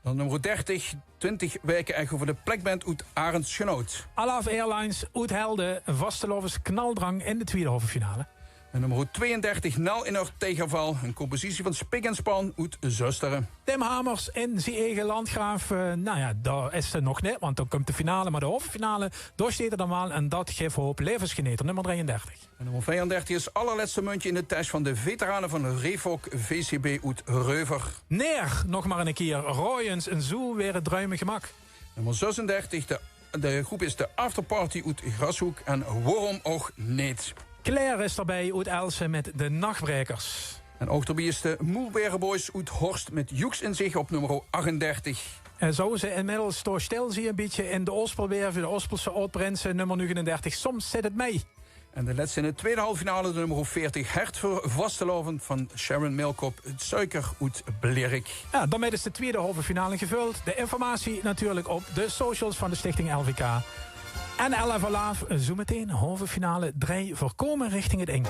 Dan nummer dertig, twintig waeke echo veur de Plekband oet Arendsgenoot. Alaaf Airlines oet Helde, vastelaovesknaldrang in de twiede halve finale. En nummer tweeëndertig, Nel in Ort Tijgerval, ein compositie van Spik en Span oet Zöstere. Tim Hamers in zien eige landgraaf. Eh, nou jao, dao is 'r nog neet, want dan kump de finale, mer de halve finale, dao steit 'r dan waal en det gif hoop. Levensgeneter, nummer drieëndertig. En nummer veerendertig is Allerlètste muntje in de tes van de veterane van Refok V C B oet Reuver. Neer, nog mer ein kier. Royens en zoe waere druime gemak. Nummer zesendertig, de, de groep is de Afterparty oet Grashoek en Waorom ouch neet. Claire is d'rbie oet Aelse mit De Nachbrekers. En ouch d'rbie is de Moelberenboys oet Horst mit Joeks in zich op nummer achtendertig. En zouwe ze inmiddels toch stil zien, ein bietje in de Ospel waere veur de Ospelse aod-prinse, nummer nuugenendertig, Soms zit het mei. En de lètste in de twiede halve finale, de nummer veertig, Hert veur vastelaovend van Sharon Meelkop, het Suiker oet Blerik. Jao, daomit is de twiede halve finale gevöld. De informatie natuurlik op de socials van de Stichting L V K. En L F Alaaf, zoe meteen halve finale drie, veer kómme richting het ing.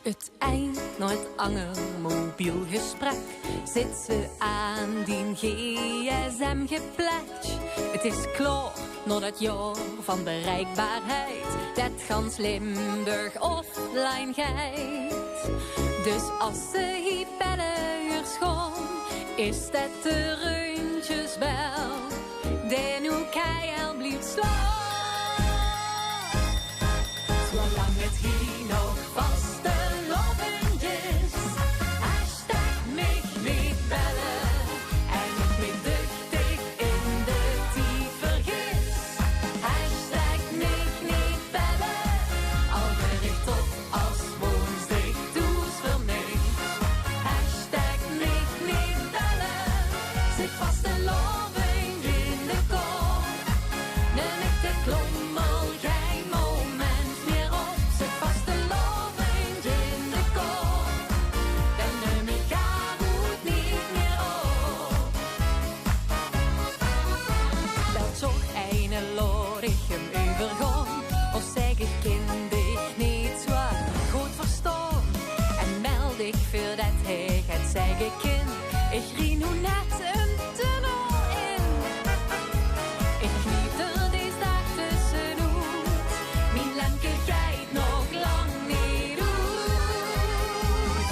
Het ein nao het anger mobiel gesprek zits se aan dien gsm geplek. Het is klaor nao det jaor van bereikbaarheid, det gans Limburg offline geit. Dus as se hie belle huurs gaon, is det de rundjesbel dae noe keihel blief slaon. Zoelang het hie nog vastelaovend is, hashtag mich neet belle. En ich mich duchtig in de tied vergis, hashtag mich neet belle. Al waer ich tot as woonsdig thoes veur mich. Hashtag mich neet belle. Zit vastelaovend in de Klómmel, gein moment mieër op, zit vastelaovend in de kop. Dan num ich gaar oet neet mieër op. Belt toch eine, laot ich 'm euvergaon, of zègk ich: kin dich neet zoe good verstaon? En meld ich veurdet hae 't zègke kin: ich rie noe net ein tunnel in. Ich kniep d'r dees daag tössenoet, mien lemke geit nog lang neet oet.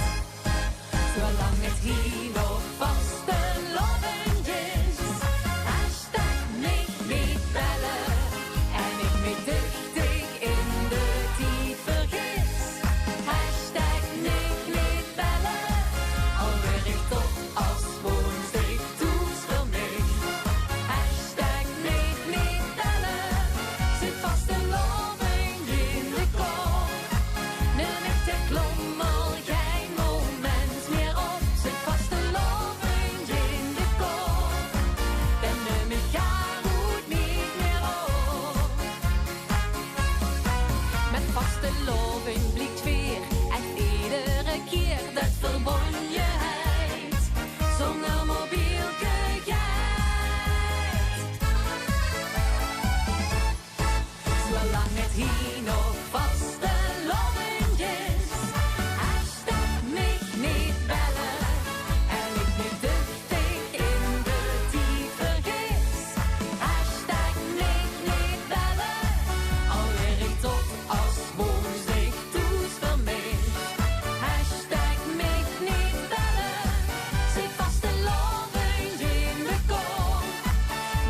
Zoelang 't hie nog vastelaovend is, hashtag mich neet belle. En ich mich duchtig in de tied vergis, hashtag mich neet belle. Al weur ich toch as woonsdig thoes vermis, hashtag mich neet belle. Zit vastelaovend in de kop, num ich de klómmel gein moment mieër op. Zit vastelaovend in de kop, dan num ich gaar oet neet mieër op. Mit vastelaovend bliek weer ech eder kieër det verbónjeheid zónger mobielke geit. Zoelang 't hie nog vastelaovend is, hashtag mich neet belle. En ich mich duchtig in de tied vergis, hashtag mich neet belle. Al weur ich toch as woonsdig thoes vermis, hashtag mich neet belle. Zit vastelaovend in de kop,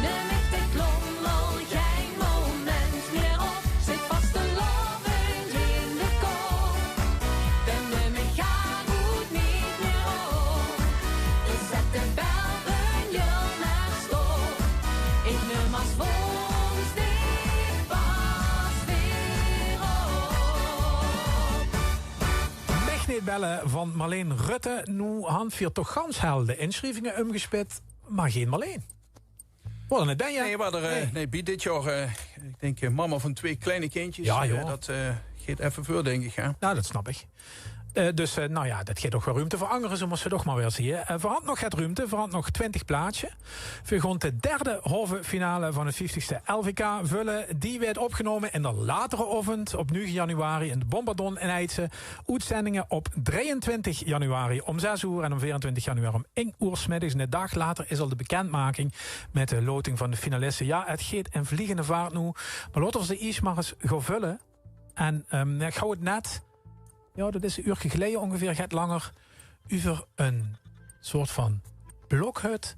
num ich de klómmel gein moment mieër op. Zit vastelaovend in de kop, dan num ich gaar oet neet mieër op. Ich zèt de bel bie dich mer stop, ich num as woonsdig pas weer op. Mich neet belle van Marleen Rutte. Noe hant veer toch gans hel de inschrievinge umgespit, mer gein Marleen. Waor d'r neet bie, hè? Nae, waor d'r, eh, nae, bie dit jaor, eh, ich dink, eh, mama van twee kleine kindjes. Jao, eh, jao. Det, eh, geit effe veur, dink ich, hè? Nou, det snap ich. Eh, dus, eh, nou jao, det geit toch waal ruumte veur angere, zoe mós se toch mer weer zieë. Eh, veer hant nog get ruumte, veer hant nog twintig plaatsje. Veer gaon de derde halve finale van 't vieftigste L V K vulle. Die weurt opgenómme in de latere aovend op nuuge januari in de Bombardon in Eidse. Oetzendinge op drieëntwintig januari óm zes oer en op veerentwintig januari óm ein oer 's middigs. En eine daag later is al de bekendmaking mit de loting van de finaliste. Jao, 't geit in vliegende vaart noe. Mer laote v'r ze iers mer ins gaon vulle. En, ehm, jao, ich haw 't net, jao, det is ein uurke geleje óngeveer, get langer, euver ein soort van blokhut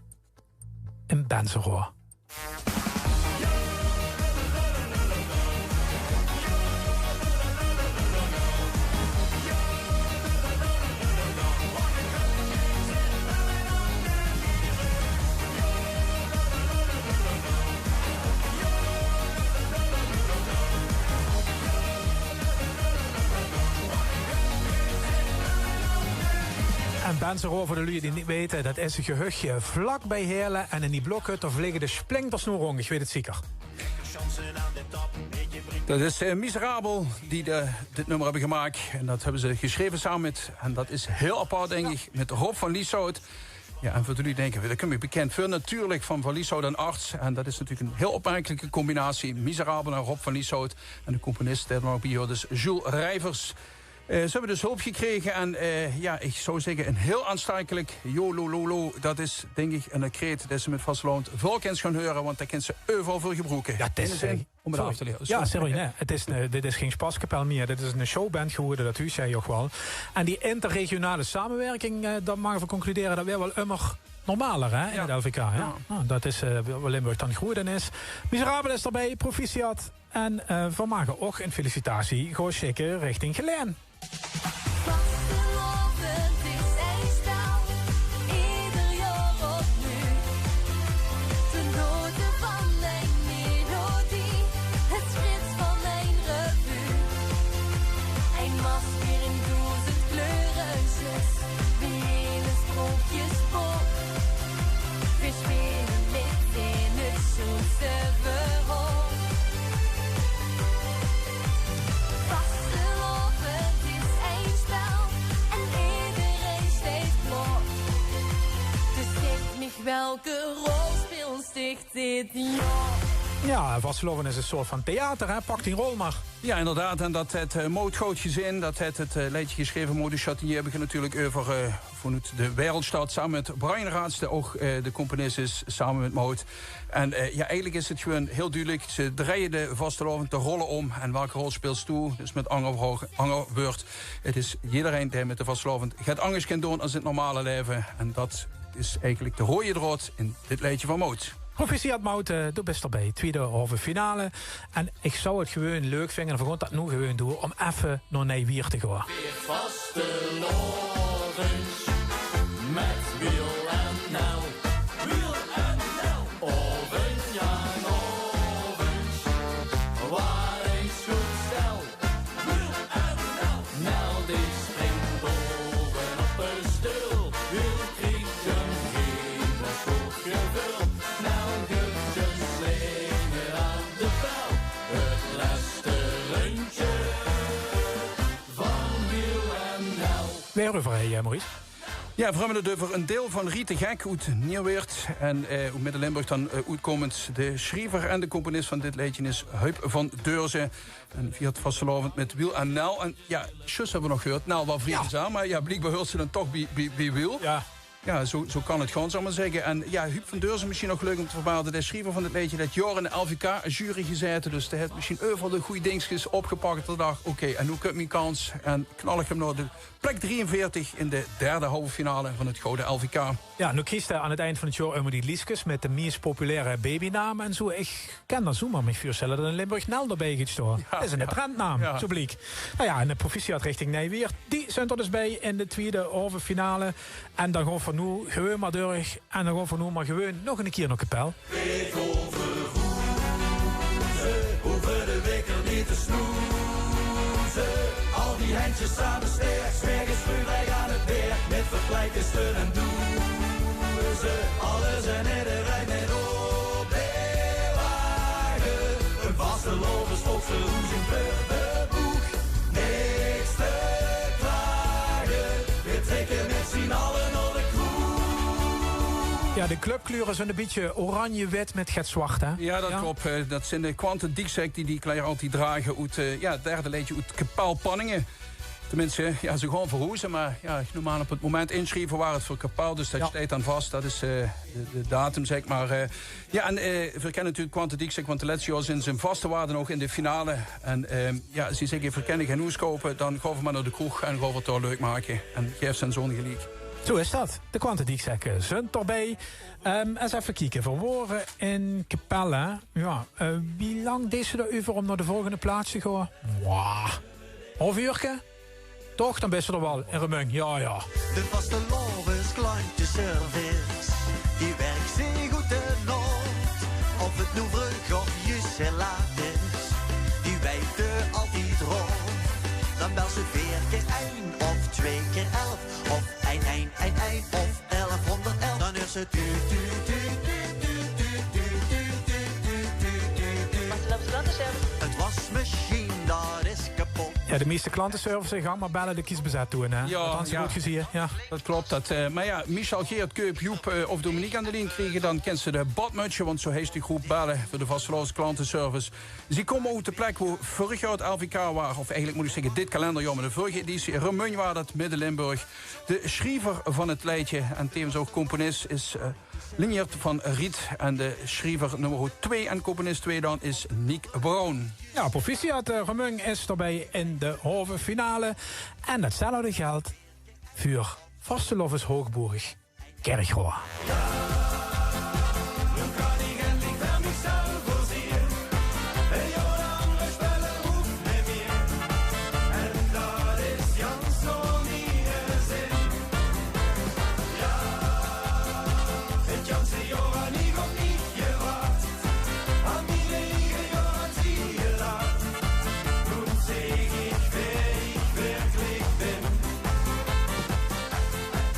in Benseroa. En Benseroa, veur de luuj die 't neet weite, det is ein gehuchje vlak bie Heële. En in die blokhut, dao vlege de splinters noe rónd, ich weit 't zeker. Det is, eh, Miserabel die de, dit nummer höbbe gemaak. En det höbbe ze gesjreve same mit, en det is hiel apart, dink ich, mit Rob van Lieshout. Jao, en veur de luuj dinke, det kump mich bekind veur, natuurlik van Van Lieshout en Arts. En det is natuurlik ein hiel opmerkelike combinatie. Miserabel en Rob van Lieshout. En de componis dae d'r nog bie huurt is Jules Rijvers. Eh, ze höbbe dus hulp gekrege en, eh, jao, ich zou zègke, ein hiel aanstaekelik Jo Lo Lo Lo. Det is, dink ich, eine kreet dae se mit vastelaovend väöl kins gaon heure, want dae kins se euveral veur gebroeke. Jao, 't is, eh, óm 't aaf te liere. Jao, sorry, nae, 't is, eh, dit is gein sjpaskapel mieër. Dit is ein showband gewore, det huurs se ouch waal. En die interregionale samewirking, eh, det mage v'r concludere, det weurt waal ummer normaler, hè, in 't L V K, hè? Jao. Nou, det is, eh, wo Limburg dan groejer in is. Miserabel is d'rbie, proficiat. En, eh, v'r mage ouch ein felicitatie gaon sjikke richting Gelaen. Vastelaovend is ein spel, eder jaor opnuuj. De note van ein melodie, 't script van ein revue. Ein masker in doezend kleure, zös, wie in ein sprookjespop. Veer speule mit in 't sjoenste verhaol. Jao, vastelaovend is ein soort van theater, hè? Pak dien rol mer. Jao, inderdaad. En dat haet, eh, Maud good gezeen. Dat haet 't, eh, leedje gesjreve, Maud de Chatinier, höb ich 't natuurlik euver, eh, vanoet de Wereldstad, same mit Brian Raats, dae ouch, eh, de componis is, same mit Maud. En, eh, jao, eigelik is 't gewoon hiel dudelik. Ze drejje de vastelaovend, de rolle óm. En welke rol speels doe? Dus mit anger, anger wäörd, 't is jidderein dae mit de vastelaovend get angers kan doon es in 't normale laeve. En dat is eigelik de roeje draod in dit leedje van Maud. Proficiat Maud, eh, doe bis d'r bie, twiede halve finale. En ich zou 't gewoon leuk vinge, en veer gaon dat noe gewoon doon, óm effe nao Nijwier te gaon. Vastelaovend mit Wiel en Nel. Wiel en Nel. Aovend, jao, aovend. Waat ein sjoen stel. Nel die springt bovenop de stoel. Wiel kriegt ein hemels good geveul. Nel guf ein slinger aan de bel. 't Lèste rundje van Wiel en Nel. Weer euver, hè, Maurice? Jao, veer höbbe 't euver ein deil van Riet de Gek oet Nierweert. En, eh, oet Midde-Limburg dan, eh, oetkomend. De sjriever en de componis van dit leedje is Huub van Deurzen. En viert vastelaovend mit Wiel en Nel. En jao, zjus höbbe veer nog gehuurd, Nel waor vriedezaam, mer jao, bliekbaar huurt ze dan toch bie, bie, bie Wiel. Jao. Jao, zoe, zoe kan 't gaon, zal ich mer zègke. En jao, Huub van Deurzen, mesjien nog leuk óm te vermelde, de sjriever van dit leedje, dae haet jaore in de L V K-jury gezaete, dus dae haet mesjien euveral de gooj dingskes opgepak en dach: oké, en noe kump mien kans en knal ich 'm nao de plek drieënveertig in de derde halve finale van 't Gouwe L V K. Jao, noe kriegs te aan 't eind van 't jaor ummer die lieskes mit de meis populaire babynaam en zoe. Ich kin d'r zoe mer bie veurstelle dat in Limburg Nel d'rbie geit staon. Jao, dat is 'ne trendnaam, zoe bliek. Noe jao, en de proficiat richting Nijwier. Die zunt d'r dus bie in de twiede halve finale. En dan gaon veer noe gewoon mer durch. En dan gaon veer noe mer gewoon nog 'ne kier nao Kepèl. Beethoven roeze, hove de wekker neet te snoeze. Al die hendjes same sterk, 's merges vreug aan 't werk, mit verkleidkes en doeze. Alles en ederein mit op de wage. Ein vastelaovesvolksverroezing veur de boeg. Niks te klage, veer trèkke mit zien alle nao de kroeg. Jao, de clubkleure zeen e bietje oranje-wit mit get zwart, hè? Jao, dat klop. Eh, dat zeen de Kwante Diekzek die die kleer altied drage oet, eh, jao, 't derde leedje oet Kepèl Panninge. Teminste, jao, ze gaon verhoeze, mer jao, ich num aan op 't moment insjrieve waor 't veur Kepèl, dus dat steit dan vas. Dat is, eh, de, de datum, zègk mer. Eh, jao, en, eh, veer kènne natuurlik Kwante Diekzek, want de lètste jaore zeen ze in Vastewoarden ouch in de finale. En, eh, jao, ze zègke: veer kènne gein hoes koupe, dan gaon veer mer nao de kroeg en gaon veer 't dao leuk make. En gaef ze zoe'n geliek. Zoe is dat. De Kwante Diekzek, eh, zunt d'rbie. Ehm, ins effe kieke. Veer wore in Kepèl, hè? Jao, eh, wie lang deis se d'r euver óm nao de volgende plaats te gaon? Mwah. Haof uurke? Toch, dan bis se d'r waal in Remunj. Jao, jao. De vastelaovesklanteservice, die wirk ziech good de noot. Of 't noe vreug of zjus laat is, die weite altied raod. Dan bels se veer kier ein of twee kier elf of ein ein ein ein of elfhónderdelf. Dan is 't tuut, tuut, tuut. Vastelaovesklanteservice. 't Wasmesjien, dat is kepot. Jao, de meiste klanteservice, gank mer belle, de kis bezat doon, hè? Jao, dat hant ze good gezeen, jao. Dat klop, dat, eh, mer jao, Michel, Geert, Keup, Joep, eh, of Dominique aan de lien kriege, dan kins se de Badmutsje, want zoe heis die groep, belle veur de vastelaovesklanteservice. Zie kómme oet de plek wo veurig jaor 't L V K waor, of eigelik mót ich zègke dit kalenderjaor, mer de vörige editie, Remunj waor dat, Midde-Limburg. De sjriever van 't leedje en tevens ouch componis is, eh, Linjert van Riet en de sjriever nummer twee en componis twee dan is Niek Brown. Jao, proficiat, eh, Remunj is d'rbie in de halve finale. En dat zelfde gelt veur vastelaoveshoogboerg Kirchroa.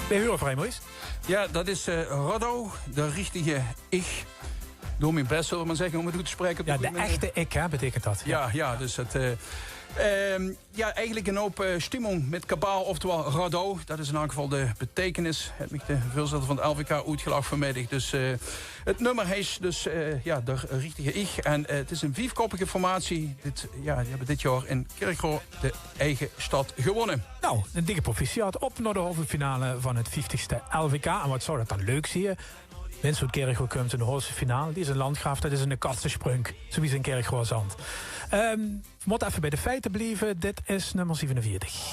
Weer huren vrij, Maurice. Jao, dat is, eh, Roddo, de richtige ich. Doon mien bès, zölle v'r mer zègke, óm 't oet te spraeke op de goeie meneer. Ja, de echte ik, hè, beteikent dat. Ja, ja, dus dat, eh, ehm, ja, eigelik 'n hoop, eh, stimmung mit kabaal, oftewel radau. Dat is in eder geval de beteikenis. Haet mich de veurzitter van 't L V K oetgelach vanmiddig. Dus, eh, 't nummer heet dus, eh, ja, Der Richtige Ich. En, eh, 't is 'n viefkoppige formatie. Dit, ja, die höbbe dit jaor in Kirchroa de eige stad gewónne. Nou, 'n dikke proficiat. Op nao de halve finale van 't vieftigste L V K. En wat zou dat dan leuk zieë? Mins oet Kirchroa kump in de halve finale. Die is 'n landgraaf, dat is 'n katsesprunk. Zoewie ze in Kirchroa zant. Ehm, v'r mótte effe bij de feite blieve. Dit is nummer zevenenveertig.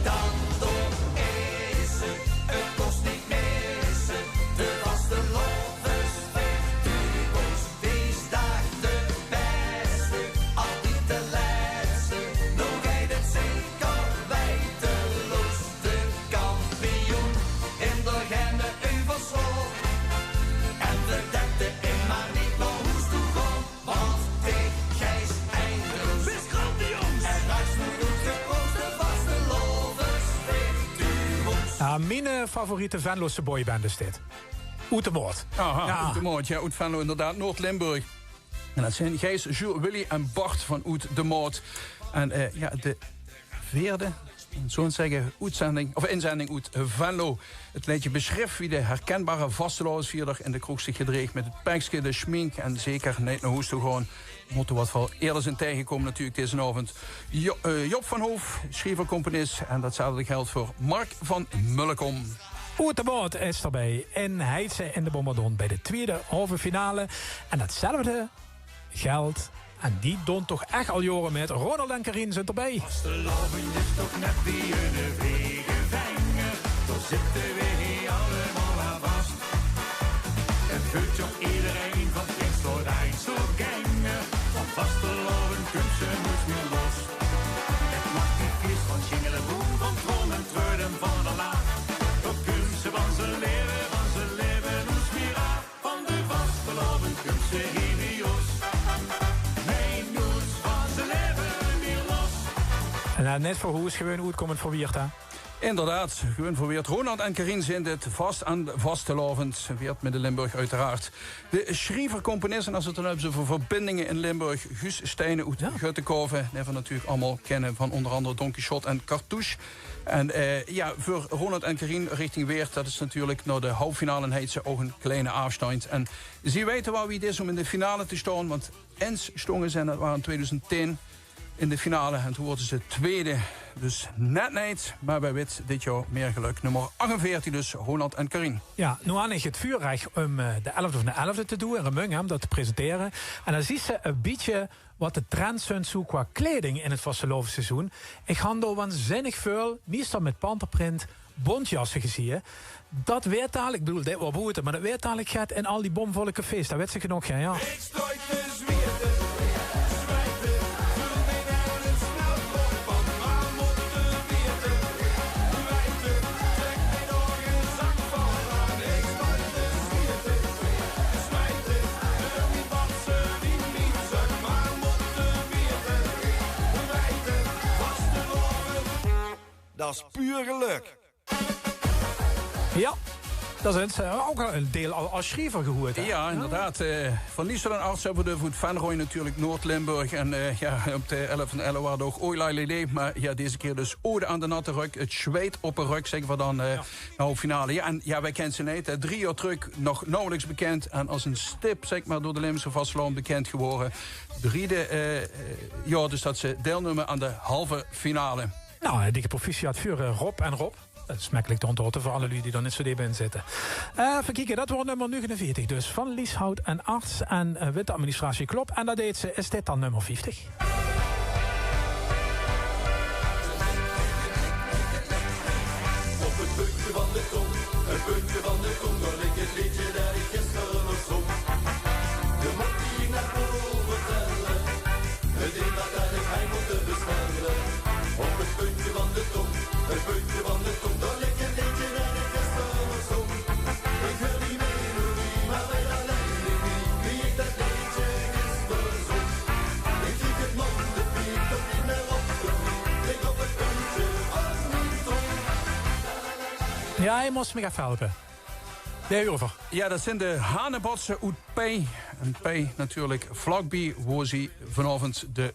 Dan door is 't, 't kos neet misse. De vastelaovesfeest, die is daag de bèste, altied de lèste. Noe geit 't zeker weite los. De kampioen in de Genne Euversloot. En v'r dètte immer neet nao hoes toe gaon, want de Gijs Eindhoes. Bis grandioos! En Max noe doet geproos de vastelaovesfeest. Ja, mien, eh, favoriete Venlose boyband is dit. Oet de Moot. Aha, ja. Oet de Moot, ja, oet Venlo, inderdaad, Noord-Limburg. En dat zeen Gijs, Jules, Willy en Bart van Oet de Moot. En, eh, ja, de veerde, zoe'n zègke, oetzending, of inzending oet Venlo. 't Leedje besjrif wie de herkenbare vastelaovesvierder in de kroeg zich gedreeg mit 't pekske, de sjmink en zeker neet nao hoes toe gaon. Mótte v'r wat veur eerders in taengekómme natuurlik dezen aovend. Jo-, eh, Job van Hoof, sjriever, componis. En datzelfde geldt veur Mark van Mullekom. Oet de Moot is d'rbij in Heitse in de Bombardon bij de twiede halve finale. En datzelfde geldt, en die doon toch ech al jaore mit, Ronald en Karin zint d'rbij. Vastelaovend is toch net wie 'ne vegevenger, dao zitte v'r hie allemaol aan vas. 't Veult zich ederein van Kins tot Einzelgänger, van vastelaovend kump ze noets mieë los. 't Maag neet fieës van Sjingeleboem, van Troon en Treut en van der Laan. Dao kump ze van ze laeve, van ze laeve noets mieë aaf. Van de vastelaovend kump ze hie bie ós. Nae, noets van ze laeve mieë los. En, eh, net veur hoes, gewoon oetkómmend veur Wieërt, hè? Inderdaad, gewoon veur Wieërt. Ronald en Karin zint 't, vast aan de vastelaovend. Wieërt Midde-Limburg, oeteraard. De sjriever, componis, en es v'r 't dan höbbe euver verbindinge in Limburg, Guus Steijnen oet Göttekove, dae v'r natuurlik allemaol kinne van ónger angere Don Quichotte en Cartouche. En, eh, ja, veur Ronald en Karin richting Wieërt, dat is natuurlik nao de halve finale in Heitse ouch 'ne kleine aafstandj. En zie weite waal wie 't is óm in de finale te staon, want ins stónge ze, en dat waar in tweeduizend tien, in de finale. En toen woorte ze twiede. Dus net neet, mer wae wit, dit jaor mieë gelök. Nummer achtenveertig dus, Ronald en Karin. Ja, noe han ich 't vuurrech óm, eh, de elfde van de elfde te doon in Remunj, hè, óm dat te presentere. En dan zuus se e bietje wat de trends zunt zoe qua kleiding in 't vastelaovesseizoen. Ich han dao waanzinnig väöl, meistal mit panterprint, bóntjasse gezieë. Dat weëd dalik, ich bedoel, dit waor boete, mer dat weëd dalik get in al die bomvolle cafés. Dao weëd ze genóg, ja, ja. Dat is puur geluk. Ja, dat is, eh, ouch al 'n deil al es sjriever gehuurd, hè? Ja, inderdaad. Eh, Van Nistelrooy en Arts höbbe v'r 't euver, oet Venroj natuurlik, Noord-Limburg. En, eh, ja, op de elfde van de elfde waar 't ouch Oei Lai Lei Lei. Mer ja, deze kier dus Ode aan de natte rök. 't Sjweet op de rök, zègke v'r dan, eh, ja, nao de finale. Ja, en ja, wae kint ze neet, hè? Drie jaor trök nog nauwelijks bekend. En es 'n stip, zègk mer, door de Limburgse vastelaovend bekend gewore. Driede, eh, eh, jaor dus dat ze deilnumme aan de halve finale. Nou, eh, dikke proficiat veur, eh, Rob en Rob. Dat is mekkelik te ónthaoje veur alle luuj die d'r neet zoe deep in zitte. Eh, effe kieke, dat waor nummer negenenveertig dus, van Lieshout en Arts. En, eh, wit de administratie klop. En dat deej ze, is dit dan nummer vieftig? Op 't puntje van de tong, 't puntje van de tong, dao ligk 't leedje dat ich gister nog zóng. De mok die ich net wól vertèlle, 't deeg wat dat ich haw mótte bestèlle. Op 't puntje van de tong, 't puntje van de tong, dao ligk 't leedje dat ich gister nog zóng. Ich heur die melodie, mer weit allein neet wie, wie ich dat leedje gister zóng. Ich krieg 't nao de piek toch neet mieë op de piek. Ligk op 't puntje van mien tong. Ja, hae mós mich effe helpe. Dao huure v'r. Ja, dat zint de Hanebotse oet Pey. En Pey natuurlik vlakbie, wo ze vanaovend de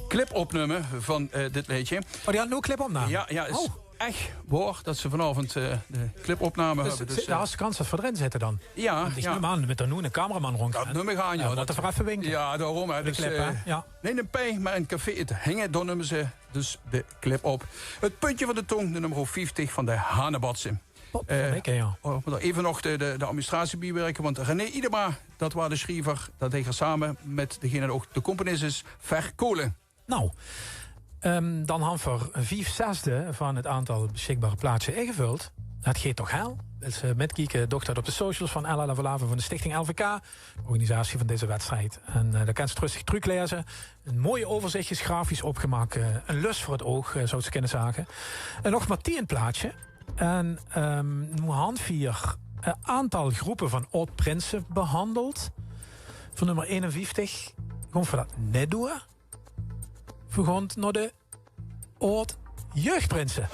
clip opnumme van, eh, dit leedje. Oh, die hant noe clip opname? Ja, ja, is ech waor dat ze vanaovend, eh, de clip opname höbbe. Dus, eh, de kans dat v'r d'rin zitte dan? Ja, want ich num aan, mit d'r noe 'ne cameraman róndgaon. Dat num ich aan, ja. Mót dat v'r effe winke. Ja, daorum, hè. De clip, hè? Ja. Neet in Pey, mer in café 't Hinge, dao numme ze dus de clip op. 't Puntje van de tong, de nummer vieftig van de Hanebotse. Potverdikke, ja. Oh, mót effe nog de, de, de administratie biewerke, want René Idema, dat waor de sjriever, dat deeg 'r same mit degene die ouch de componis is, Fer Kolen. Nou, ehm, dan hant v'r vief zesde van 't aantal besjikbare plaatsje ingevöld. Dat geit toch hel? Wils se mitkieke, doog dat op de socials van Ella Lavalava van de Stichting L V K, de organisatie van deze wedstrijd. En, eh, dao kins se 't röstig trökleze. 'n Mooi euverzichje, grafisch opgemaak, eh, 'n lust veur 't oug, eh, zouws se kinne zage. En nog mer tieën plaatsje. En, ehm, noe hant v'r 'n aantal gróppe van aod-prinse behandeld. Veur nummer eenenvieftig gaon v'r dat neet doon. V'r gaon nao de aod-jeugdprinse.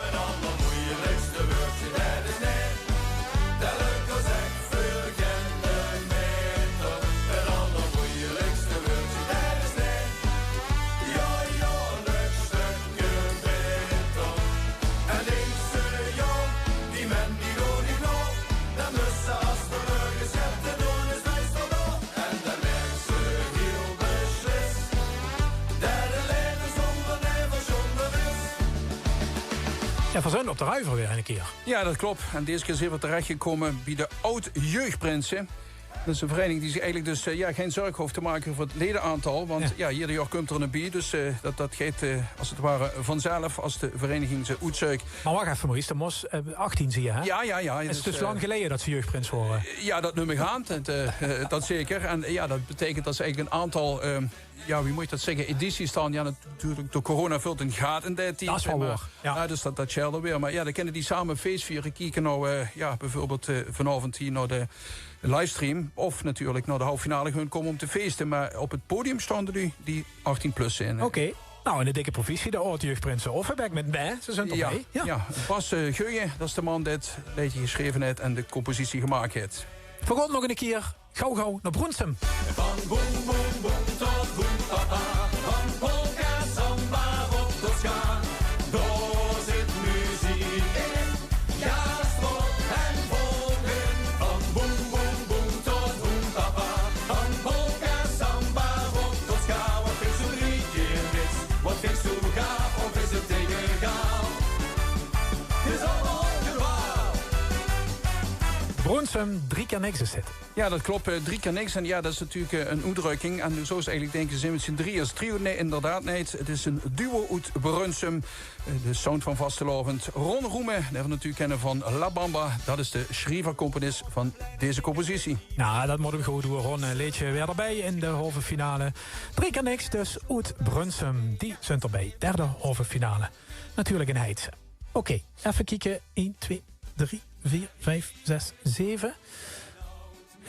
Ja, v'r zunt op de ruiver weer 'ne kier. Ja, dat klop. En dees kier zint v'r terechgekómme bie de aod-jeugdprinse. Dat is 'n vereiniging die zich eigelik dus, eh, ja, gein zörg hoof te make euver 't ledenaantal. Want ja, eder jaor kump d'r 'ne bie. Dus, eh, dat, dat geit, eh, es 't ware vanzelf es de vereiniging ze oetzeuk. Mer wach effe, Maurice. Dat mós, eh, achttien zieë, hè? Ja, ja, ja. 't Is dus lang geleje dat ze jeugdprins waore. Ja, dat num ich aan. Dat, eh, dat zeker. En, eh, ja, dat beteikent dat ze eigelik 'n aantal, ehm, ja, wie mót ich dat zègke, edities dan, ja, natuurlik, de corona völt 'n gaat in dae tied. Dat is waal waor, ja. Ja, dus dat, dat sjeelt alweer. Mer ja, dan kinne die same fees viere, kieke nao, eh, ja, bieveurbeeld, eh, vanaovend hie nao de livestream. Of natuurlik nao de halve finale gewoon kómme óm te feeste. Mer op 't podium staon de luuj die achttien plus zeen. Oké. Nou, 'n dikke provisie, de aod-jeugdprinse Offebek mit Bè. Ze zunt d'rbie. Ja, ja. Bas, eh, Geuyen, dat is de man dae 't leedje gesjreve haet en de compositie gemaak haet. V'r gaon nog 'ne kier gauw, gauw nao Broensem. Van boem, boem, boem tot boem, papa. Van polka, samba, rock tot ska. Dao zit meziek in. Gaas, rock en volk in. Van boem, boem, boem tot boem, papa. Van polka, samba, rock tot ska. Wat vins se drie kier niks? Wat vins se gaaf? Of is 't egaal? 't Is allemaol gebaal. Broensem, drie kier niks is dit. Ja, dat klop, eh, drie kier niks. En ja, dat is natuurlik, eh, 'n oetdrökking. En noe zouws se eigelik dinke, zeen v'r mit zien drieje es trio? Nae, inderdaad neet. 't Is 'n duo oet Broensem. Eh, de sound van vastelaovend. Ron Roemen, dae v'r natuurlik kinne van La Bamba. Dat is de sjriever-componis van deze compositie. Nou, dat mót 'm good doon, Ron. Eh, leedje weer d'rbie in de halve finale. Drie kier niks dus, oet Broensem. Die zunt d'rbie. Derde halve finale. Natuurlik in Heitse. Oké, effe kieke. Ein, twee, drie, veer, vief, zes, zeve.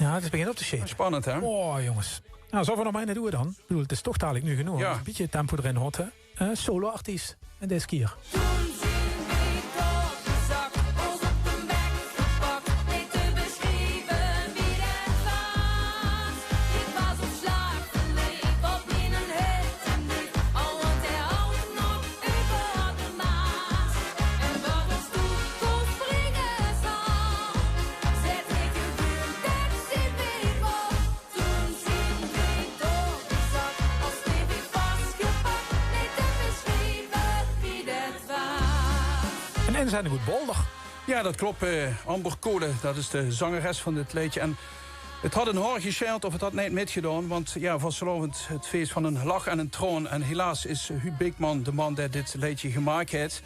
Ja, 't is begint op te sjete. Spannend, hè? Oh, jónges. Nou, zölle v'r nog mer eine doon dan? Ich bedoel, 't is toch dalik noe genóg. Ja. 'n Bietje tempo d'rin, hè? Eh, solo-artiest. En dees kier. Ein inzending oet Bolder. Ja, dat klop. Eh, Amber Kolen, dat is de zangeres van dit leedje. En 't had 'n haor gesjeeld of 't had neet mitgedaon. Want ja, vastelaovend, 't fees van 'n lach en 'n traon. En helaas is Huub Beekman de man dae dit leedje gemaak haet.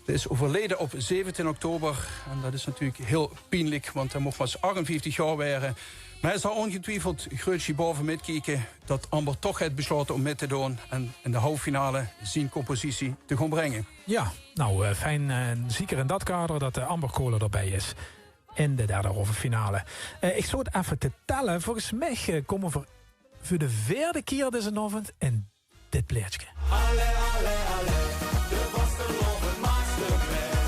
Dae is euverleje op zeventien oktober. En dat is natuurlik hiel pienlik, want hae moch pas achtenvieftig jaor waere. Mer hae zal óngetwiefeld greutsie bove mitkieke dat Amber toch haet besjaote óm mit te doon en in de halve finale zien compositie te gaon bringe. Ja, nou, eh, fijn, eh, zeker in dat kader dat, eh, Amber Kolen d'rbie is in de derde halve finale. Eh, ich zoot effe te telle. Volges mich, eh, kómme v'r veur de veerde kier dezen aovend in dit plaetske. Allei, allei, allei, de vastelaovend maak 't wied.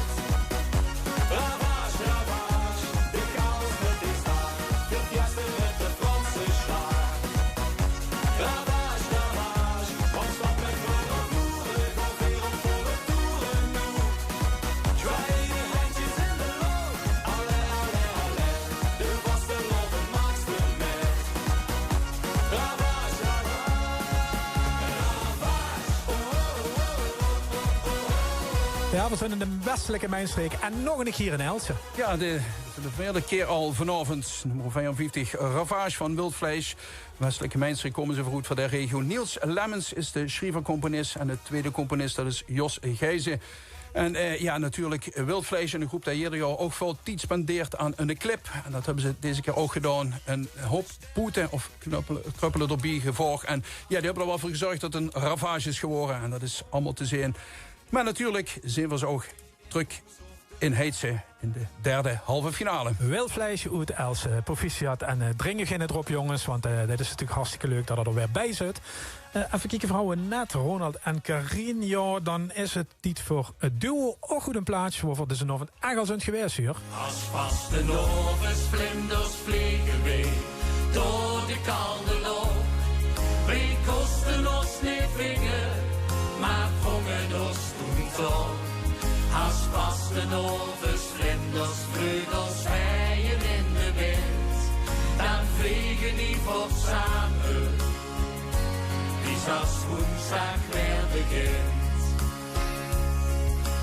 Ravage, ravage, de chaos, 't is Jao, veer zeen in de westelike Meinsjtreek en nog 'ne kier in Aelse. Jao, de, de veerde kier al vanaovend. Nummer viefenvieftig, Ravage van Wild Fleesch. Westelike Meinsjtreek kómme ze veuroet veur de regio. Niels Lemmens is de sjriever-componis en de twiede componis, dat is Jos Gijzen. En, eh, jao, natuurlik Wild Fleesch, 'n groep die jeder jaor ouch väöl tied spendeert aan 'ne clip. En dat höbbe ze deze kier ouch gedaon. 'N hoop poete of knuppele, kruppele d'rbie gevaog. En jao, die höbbe d'r waal veur gezörg dat 't 'n Ravage is gewore. En dat is allemaol te zeen. Mer natuurlik zeen v'r ze ouch trök in Heitse in de derde halve finale. Wild Fleesch oet Aelse, proficiat en, eh, drinke gein drop, jónges, want, eh, dat is natuurlik hartstikke leuk dat 't d'r weer bie zit. Eh, effe kieke, vrouwe, net Ronald en Karin, jao, dan is 't tied veur 't duo. Ouch good 'n plaatsje wo v'r dezen aovend ech al zunt gewaes, huur. As vastelaovesvlinders vlege weej door de kalde loch. Weej koste os neet vinge, mer vonge os toen toch. As vastelaovesvlinders vleugels veie in de wind, dan vlege die vort same, wie as woensdag weer begint.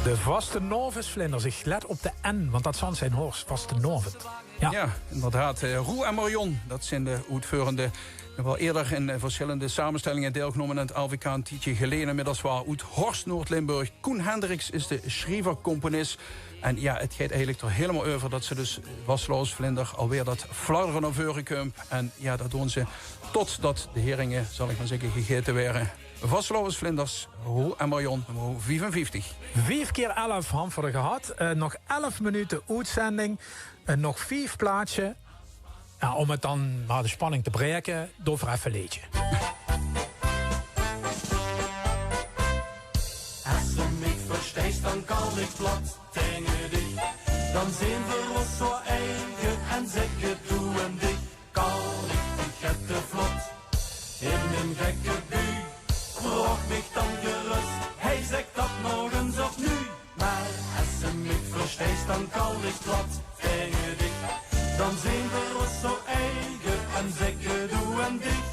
De vastelaovesvlinders, ich let op de N, want dat zal zeen, hors, vastelaovend. Jao. Jao, inderdaad. Eh, Roe en Marion, dat zeen de oetveurende. Höbbe al eerder in, eh, versjillende samestellinge deilgenómme aan 't L V K 'n tiedje geleje. Inmiddels waal oet Horst, Noord-Limburg. Koen Hendriks is de sjriever-componis. En jao, 't geit eigelik d'r hielemaol euver dat ze dus, eh, vastelaovesvlinder alweer dat fladdere nao veure kump. En jao, dat doon ze totdat de heringe, zal ich mer zègke, gegaete waere. Vastelaovesvlinders, Roe en Marion, nummer viefenvieftig. Vief kier elf han v'r d'r gehad. Eh, nog elf minute oetzending. Eh, nog vief plaatsje. Jao, óm 't dan mer de spanning te braeke, doon v'r effe e leedje. Es se mich versteis, dan kal ich plat taenge dich. Dan zeen v'r os zo eige en zègke doe en dich. Kal ich dich gette vlot in ein gekke bui. Vraog mich dan gerös, hey, zèk dat nog ins opnui. Mer es se mich versteis, dan kal ich plat taenge dich. Dan zeen v'r os zo eige en zègke doe en dich.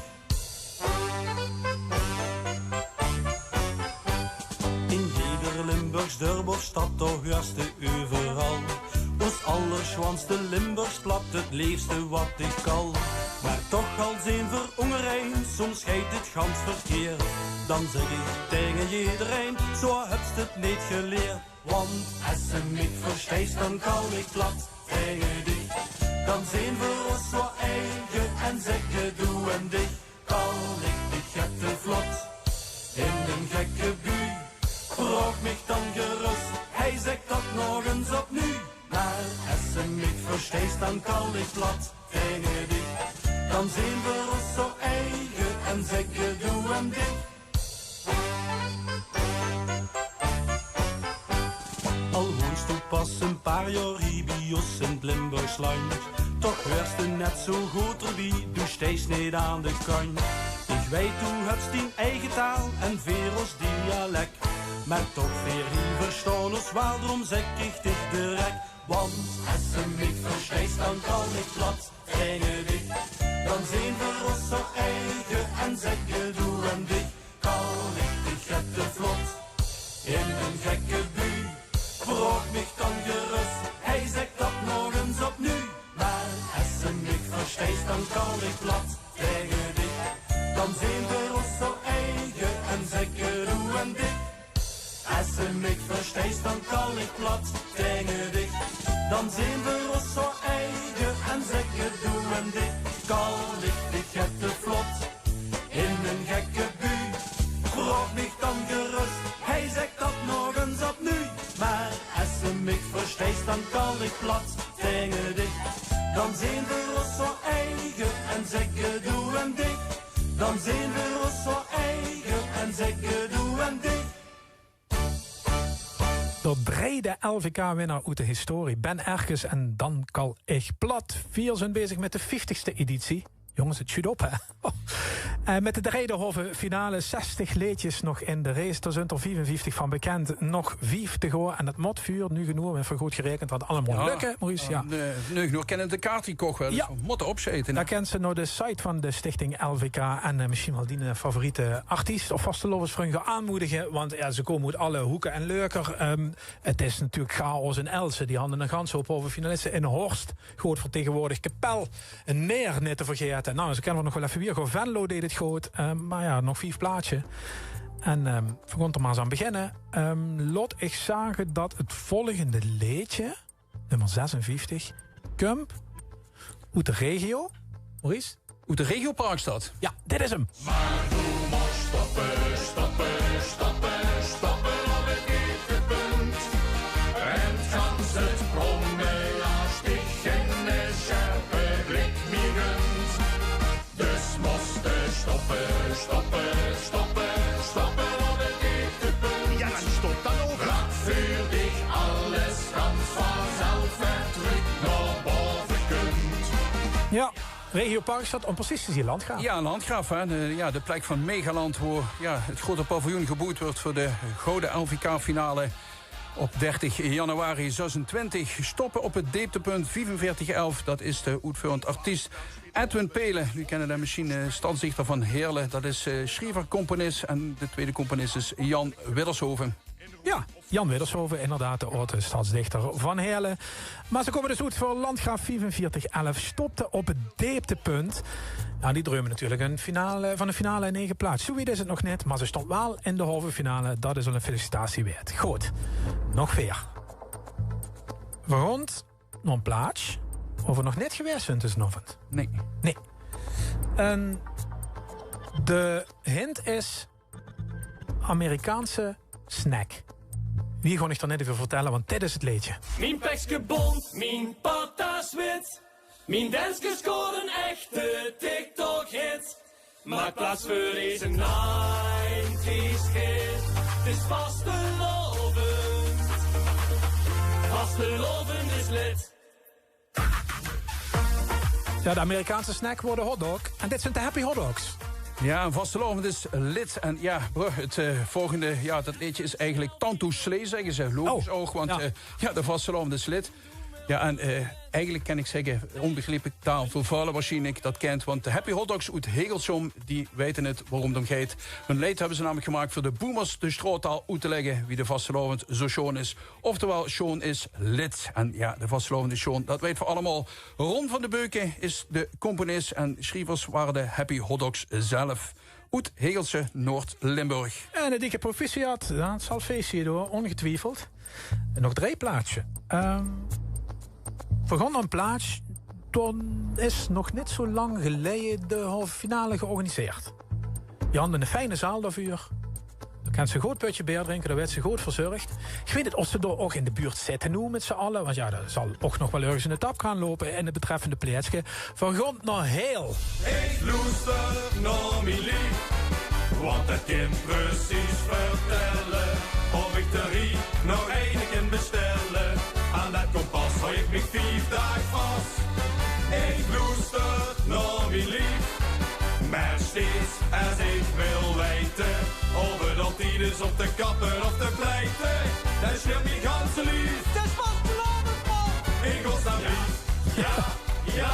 In jeder Limburgs dörp of stad, toch huurs te euveral os allersjoanste Limburgs plat, 't leefste wat ich kal. Mer toch al zeen v'r óngerein, soms geit 't gans verkeerd. Dan zèk ich taenge jederein: zo höbs te 't neet geleerd. Want es se mich versteis, dan kal ich plat taenge dich. Dan zeen v'r os zo eige en zègke doe en dich. Kal ich dich gette vlot in ein gekke bui. Vraog mich dan gerös, hey, zèk dat nog ins opnui. Mer es se mich versteis, dan kal ich plat taenge dich. Dan zeen v'r os zo eige en zègke doe en dich. Al woons doe pas e paar jaor hie bie os in 't Limburgs landj, toch waers te net zo good d'rbie, doe steis neet aan de kantj. Ich weit, doe höbs dien eige taal en veer os dialek, mer toch veer hie verstaon os waal, daorum zèk ich dich direk. Want es se mich versteis, dan kal ich plat taenge dich. Dan zeen v'r os zo eige en zègke doe en dich. Kal ich dich gette vlot in ein gekke bui. Vraog mich dan gerös, hey, zèk dat nog ins opnui. Mer es se mich versteis, dan kal ich plat taenge dich. Dan zeen v'r os zo eige en zègke doe en dich. Es se mich versteis, dan kal ich plat taenge dich. Dan zeen v'r os zo eige en zègke doe en dich. Kal ich dich gette vlot in ein gekke bui. Vraog mich dan gerös, hey, zèk dat nog ins opnui. Mer es se mich versteis, dan kal ich plat taenge dich. Dan zeen v'r os zo eige en zègke doe en dich. Dan zeen v'r os zo eige en zègke doe en dich. D'r drejde L V K-winnaar oet de historie, Ben Erkes en Dan kal ich plat. Veer zunt bezig mit de vieftigste editie. Jónges, 't sjuut op, hè? Eh, mit de drejde halve finale, zestig leedjes nog in de race. Dao zunt d'r viefenvieftig van bekènd. Nog vief te goon. En dat mót veur noe genóg, veur good gerekend, want allemaol lök, Maurice. Jao, noe genóg. Kinne de kaart die koch waere, dus v'r mótte opsjete, hè? Dao kins se nao de site van de Stichting L V K en, eh, mesjiens waal dien, eh, favoriete artiest of vastelaovesvrunj gaon aanmoedige, want jao, ze kómme oet alle hoeke en löker. Ehm, 't is natuurlik chaos in Aelse. Die hadde 'ne ganse houp halve finaliste. In Horst, good vertegenwoordigd. Kepèl, 't Meer neet te vergaete. Nou, ze kinne v'r nog waal effe wiejer gaon. Venlo deej 't good. Ehm, mer jao, nog vief plaatsjes. En, ehm, v'r gaon d'r mer ins aan beginne. Ehm, laot ich zage dat 't volgende leedje, nummer zesenvieftig, kump oet de regio. Maurice? Oet de regio Parkstad. Jao, dit is 'm. Mer doe mós stoppe, stoppe, stoppe, stoppe op 't dieptepunt. En gans 't promme lastig en 'ne sjerpe blik mie gunt. Dus mós te stoppe, stoppe, stoppe, stoppe op 't dieptepunt. Jao, en stop dan ouch. Laot veur dich alles gans vanzelf weer trök nao bove kunt. Jao, regio Parkstad, óm precies te zien Landgraaf. Jao, Landgraaf, hè. De, jao, de plek van Megaland, wo, jao, 't groete paviljoen geboewd weurt veur de gouwe L V K-finale op dertig januari zesentwintig. Stoppe op 't deeptepunt, viefenveertig elf, dat is de oetveurend artiest. Edwin Pelen, noe kinne de mesjiens, eh, stadsdichter van Heerle. Dat is, eh, sjriever, componis en de twiede componis is Jan Widdershoven. Jao, Jan Widdershoven, inderdaad, de aod-stadsdichter van Heerle. Mer ze kómme dus oet veur Landgraaf viefenveertig elf, stopte op 't deeptepunt. Nou, die dreume natuurlik 'n finale, van 'n finale in eige plaats. Zoe wied is 't nog neet, mer ze stónge waal in de halve finale. Dat is al 'n felicitatie weerd. Good, nog veer. V'r gaon nao 'n plaats wo v'r nog neet gewaes zunt dezen aovend. Nae. Nae. En de hint is Amerikaanse snack. Wie gaon ich d'r neet euver vertèlle, want dit is 't leedje. Mien pekske bónt, mien patas wit. Mien denske scoort 'n echte TikTok-hit. Maak plaats veur deze nineties kid. 't Is vastelaovend. Vastelaovend is lid. Jao, de Amerikaanse snack weurt de hotdog. En dit zunt de Happy Hotdogs. Jao, en vastelaovend is lid. En jao, bruh, 't, eh, volgende, jao, dat leedje is eigelik Tantoe Slee, zègke ze. Logisch ouch, want, eh, jao, de vastelaovend is lid. Jao, en, eh, eigelik kin ich zègke, ónbegrieplik taal veur väöle waarsjienlik dat kint, want de Happy Hotdogs oet Hegelsum, die weite 't, waorum 't óm geit. Hun leed höbbe ze namelik gemaak veur de boomers de sjtraot oet te lègke wie de vastelaovend zoe sjoon is. Oftewel, sjoon is lid. En jao, de vastelaovend is sjoon, dat weite v'r allemaol. Ron van de Beuken is de componis en sjrievers wore de Happy Hotdogs zelf. Oet Hegelse, Noord-Limburg. En 'ne dikke proficiat, dat zal feesje door, óngetwiefeld. En nog drei plaatsjes. Ehm, v'r gaon nao 'n plaats, dao is nog neet zoe lang geleje de halve finale georganiseerd. Die hadde 'n fijne zaal daoveur. Dao kins se good pötje beer drinke, dao weurt se good verzörg. Ich weit neet of ze dao ouch in de buurt zitte noe mit z'n alle, want jao, dao zal ouch nog waal örges 'n tap gaon loupe in 't betreffende plaetske. V'r gaon nao Heel. Ich loester nao mien lief, want dat kin precies vertelle of ich de rie nog eine kin bestelle. Aan dat kompas haoj ich mich vief daag vas. Ich loester nao mien lief, mer steeds es ich wil weite of 't al tied is óm te kappe of te pleite, dan sjrilt mien ganse lief. 't Is vastelaovend, man. Ich wils dan lief. Jao, jao,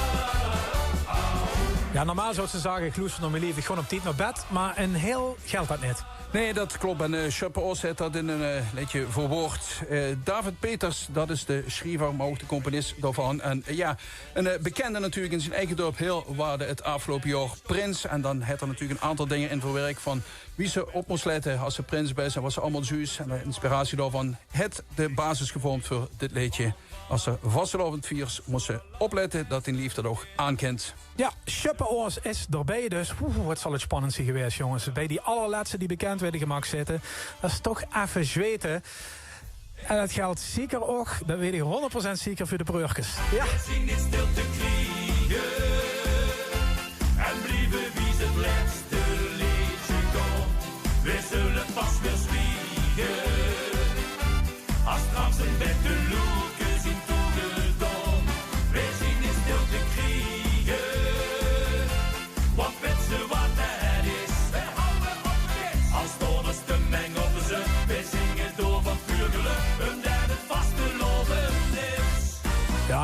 au. Jao, normaal zouws se zage, ich loester nao mien lief, ich gaon op tied nao bed, mer in Heel gelt dat neet. Nae, dat klop. En, eh, Sjöppe Oos haet dat in 'n, eh, leedje verwoord. Eh, David Peters, dat is de sjriever, mer ouch de componis daovan. En, eh, jao, 'n, eh, bekènde natuurlik in zien eige dörp Heel, waerde 't aafgeloupe jaor prins. En dan haet 'r natuurlik 'n aantal dinger in verwerk van wie se op mós lètte es se prins bès en wat se allemaol zuus. En de inspiratie daovan haet de basis gevormd veur dit leedje. Es se vastelaovend viers, mós se oplètte dat dien lief dat ouch aankint. Jao, Sjöppe Oos is d'rbie, dus oeh, wat zal 't spannend zien gewaes, jónges. Bie die allerlètste die bekènd weure gemaak zitte, dat is toch effe zwete. En dat gelt zeker ouch, dat weit ich hónderd procent zeker, veur de breurkes. Jao. Veer zien neet stil te kriege en blieve wie ze 't lètste leedje kómme. Veer zulle pas weer zwiege es straks 'n bèt de loeke zien toegedaon. Veer zien neet stil te kriege.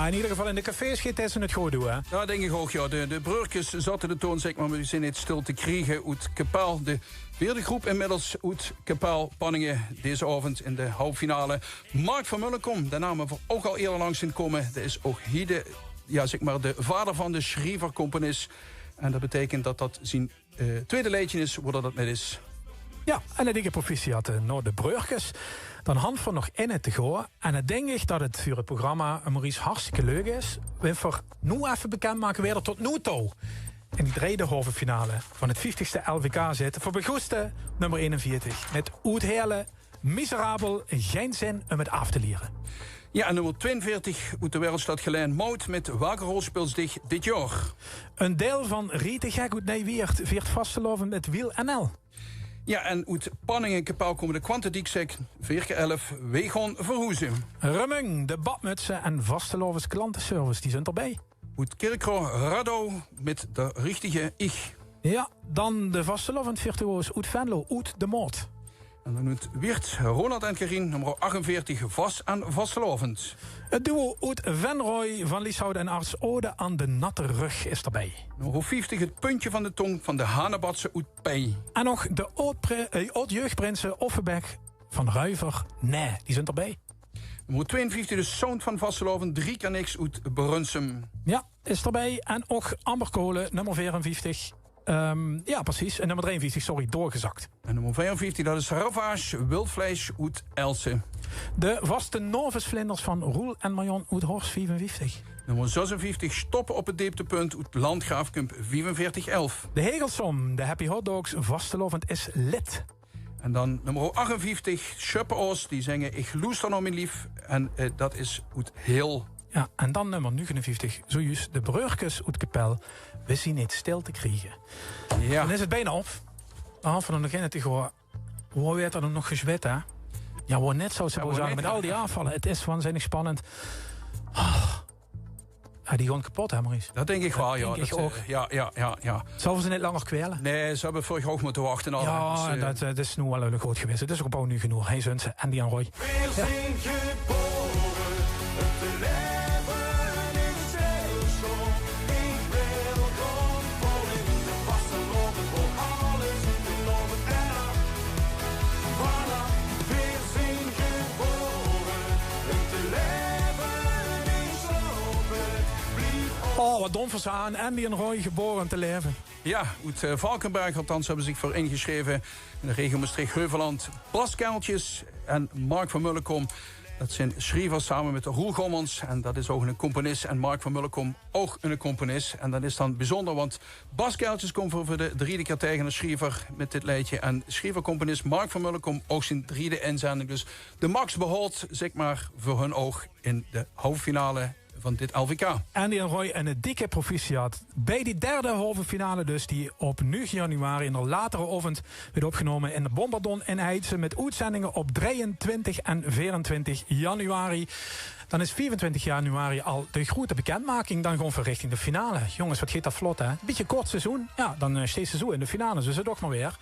In ieder geval in de cafés geit 't ze 't good doon, hè? Ja, dink ich ouch, ja. De, de Breurkes zatte de toon, zègk mer, mer die zeen neet stil te kriege oet Kepèl. De veerde groep inmiddels oet Kepèl, Panninge, deze aovend in de halve finale. Mark van Mullenkom, de naam höbbe v'r ouch al eerder langs zeen kómme. Dae is ouch hie de, ja, zègk mer, de vader van de sjriever-componis. En dat beteikent dat dat zien eh, twiede leedje is, wo dat 't mit is. Ja, en 'ne dikke proficiat, eh, nao de Breurkes. Dan han v'r nog inne te goa. En dan dink ich dat 't veur 't programma, eh, Maurice, hartstikke leuk is, wen v'r noe effe bekènd make wae d'r tot noe touw in die drejde halve finale van 't vieftigste L V K zit. V'r begroete nummer eenenveertig mit Oet Heële. Miserabel, gein zin um 't aaf te liere. Ja, en nummer tweeënveertig oet de wereldstad Gelaen, Maud mit Welke rol speels dich dit jaor? Ein deil van Riet de Gek oet Nij-Wieërt viert vastelaovend mit Wiel N L. Ja, en oet Panninge en Kepèl kómme de Kwantediekzèk, veer kier elf, Weej gaon verhoeze. Remunj, de Badmutse en vastelaovesklanteservice, die zunt d'rbij. Oet Kirchroa, Radau mit De Richtige Ich. Ja, dan de vastelaovendvirtuoos oet Venlo, Oet de Maot. En dan oet Wieërt, Ronald en Karin, nummer achtenveertig, Vas en Vastelaovend. 't Duo oet Venroj van Lieshout en Arts, Ode aan de Natte Rug, is d'rbij. Nummer vieftig, 't Puntje van de Tong van de Hanebatse oet Pei. En nog de oud-pri-, eh, oud-jeugdprinse Offenbach van Ruiver, Nae, die zunt d'rbij. Nummer tweeënvieftig, de sound van vastelaovend, Drie kier niks oet Brunssum. Ja, is d'rbij. En ouch Amber Kolen, nummer veerenvieftig. Ehm, ja, precies. En nummer dreeënvieftig, sorry, doorgezakt. En nummer veerenvieftig, dat is Ravage, Wildvleis oet Eltse. De Vastelaovesvlinders van Roel en Marion oet Horst, viefenvieftig. Nummer zesenvieftig, Stoppen op het dieptepunt oet Landgraaf, Kump, viefenveertig elf. De Hegelsom, de Happy Hot Dogs, Vastelaovend is lit. En dan nummer achtenvieftig, Sjöppenaos, die zinge Ich loester nao mien lief. En, eh, dat is oet Heel. Ja, en dan nummer nuuenvieftig, zojuus, de Breurkes oet Kepèl, Weej zien neet stil te kriege. Ja. Dan is 't bijna op. Dan han v'r nog inne te goa. Wo weëd d'r dan nog gezwit, hè? Ja, wo net zou ze zage, mit al die aafvalle. 't Is waanzinnig spannend. Ah. Ja, die gaon kepot, hè, Maurice? Dat dink ich waal, ja. Dink ich ouch. Ja, ja, ja, ja. Zölle v'r ze neet langer kwäle? Nae, ze höbbe vörig jaor ouch mótte wachte al, hè. Ja, dus, eh, dat, eh, dat is noe waal good gewaes. 't Is ouch bijna noe genóg. Hie zunt ze, Andy en Roy. Veer zien gebore um te laeve in stilstand. Ich wil gaon vol in de vastelaovend, wo alles oet de loop en af. Voilà, veer zien gebore um te laeve, neet slaope, blief. Oh, wat dom veur ze. Andy en Roy, gebore um te laeve. Ja, oet, eh, Valkeberg althans höbbe zich veur ingesjreve. In de regio Mestreech-Heuvelland. Bas Keltjes en Mark van Mullenkom. Dat zeen sjrievers same mit Roel Gommans. En dat is ouch inne componis. En Mark van Mullenkom ouch inne componis. En dat is dan bijzonder, want Bas Keltjes kómme v'r veur de drieëde kier taenge, inne sjriever mit dit leedje. En sjriever-componis Mark van Mullenkom, ouch zien drieëde inzending. Dus de max behaold, zègk mer, veur hun ouch in de halve finale van dit L V K. Andy en Roy, inne dikke proficiat bij die derde halve finale dus, die op nuuge januari in de latere aovend weëd opgenómme in de Bombardon in Heitse, mit oetzendinge op drieëntwintig en veerentwintig januari. Dan is viefentwintig januari al de groeëte bekèndmaking. Dan gaon v'r richting de finale. Jónges, wat geit dat vlot, hè? Bietje kort seizoen. Ja, dan, eh, steis se zoe in de finale, dus 't toch mer weer.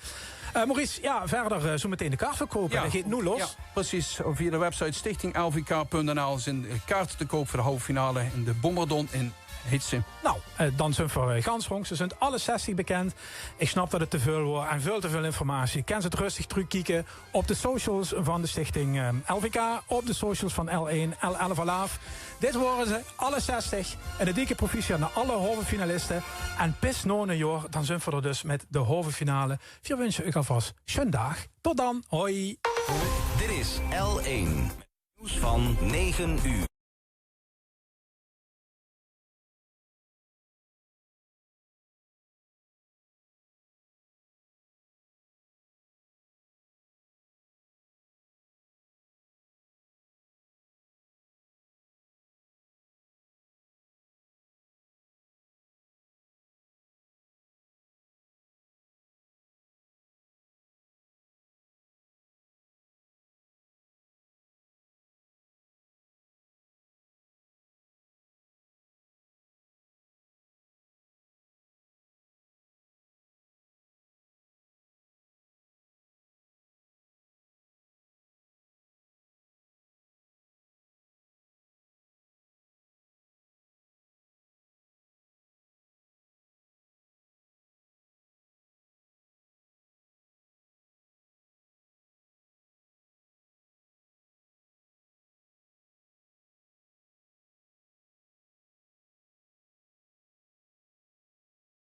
Eh, Maurice, ja, wiejer, eh, zoe metein de kaartverkoup. Ja. Dat geit noe los. Ja, precies. Via de website stichting L V K punt N L zeen de kaarte te koup veur de halve finale in de Bombardon in Heitse. Nou, eh, dan zunt v'r, eh, gans rónd. Ze zunt alle zestig bekènd. Ich snap dat 't te väöl woor en väöl te väöl informatie. Kèns 't rustig trökkieke op de socials van de stichting, eh, L V K, op de socials van L één, L elf Alaaf. Dit wore ze, alle zestig. En 'ne dikke proficiat nao alle halve finaliste. En bis nao nuujaor, dan zunt v'r d'r dus mit de halve finale. Veer wunsje uch alvas sjun daag. Tot dan. Hoi. Dit is L één. Nieuws van negen uur.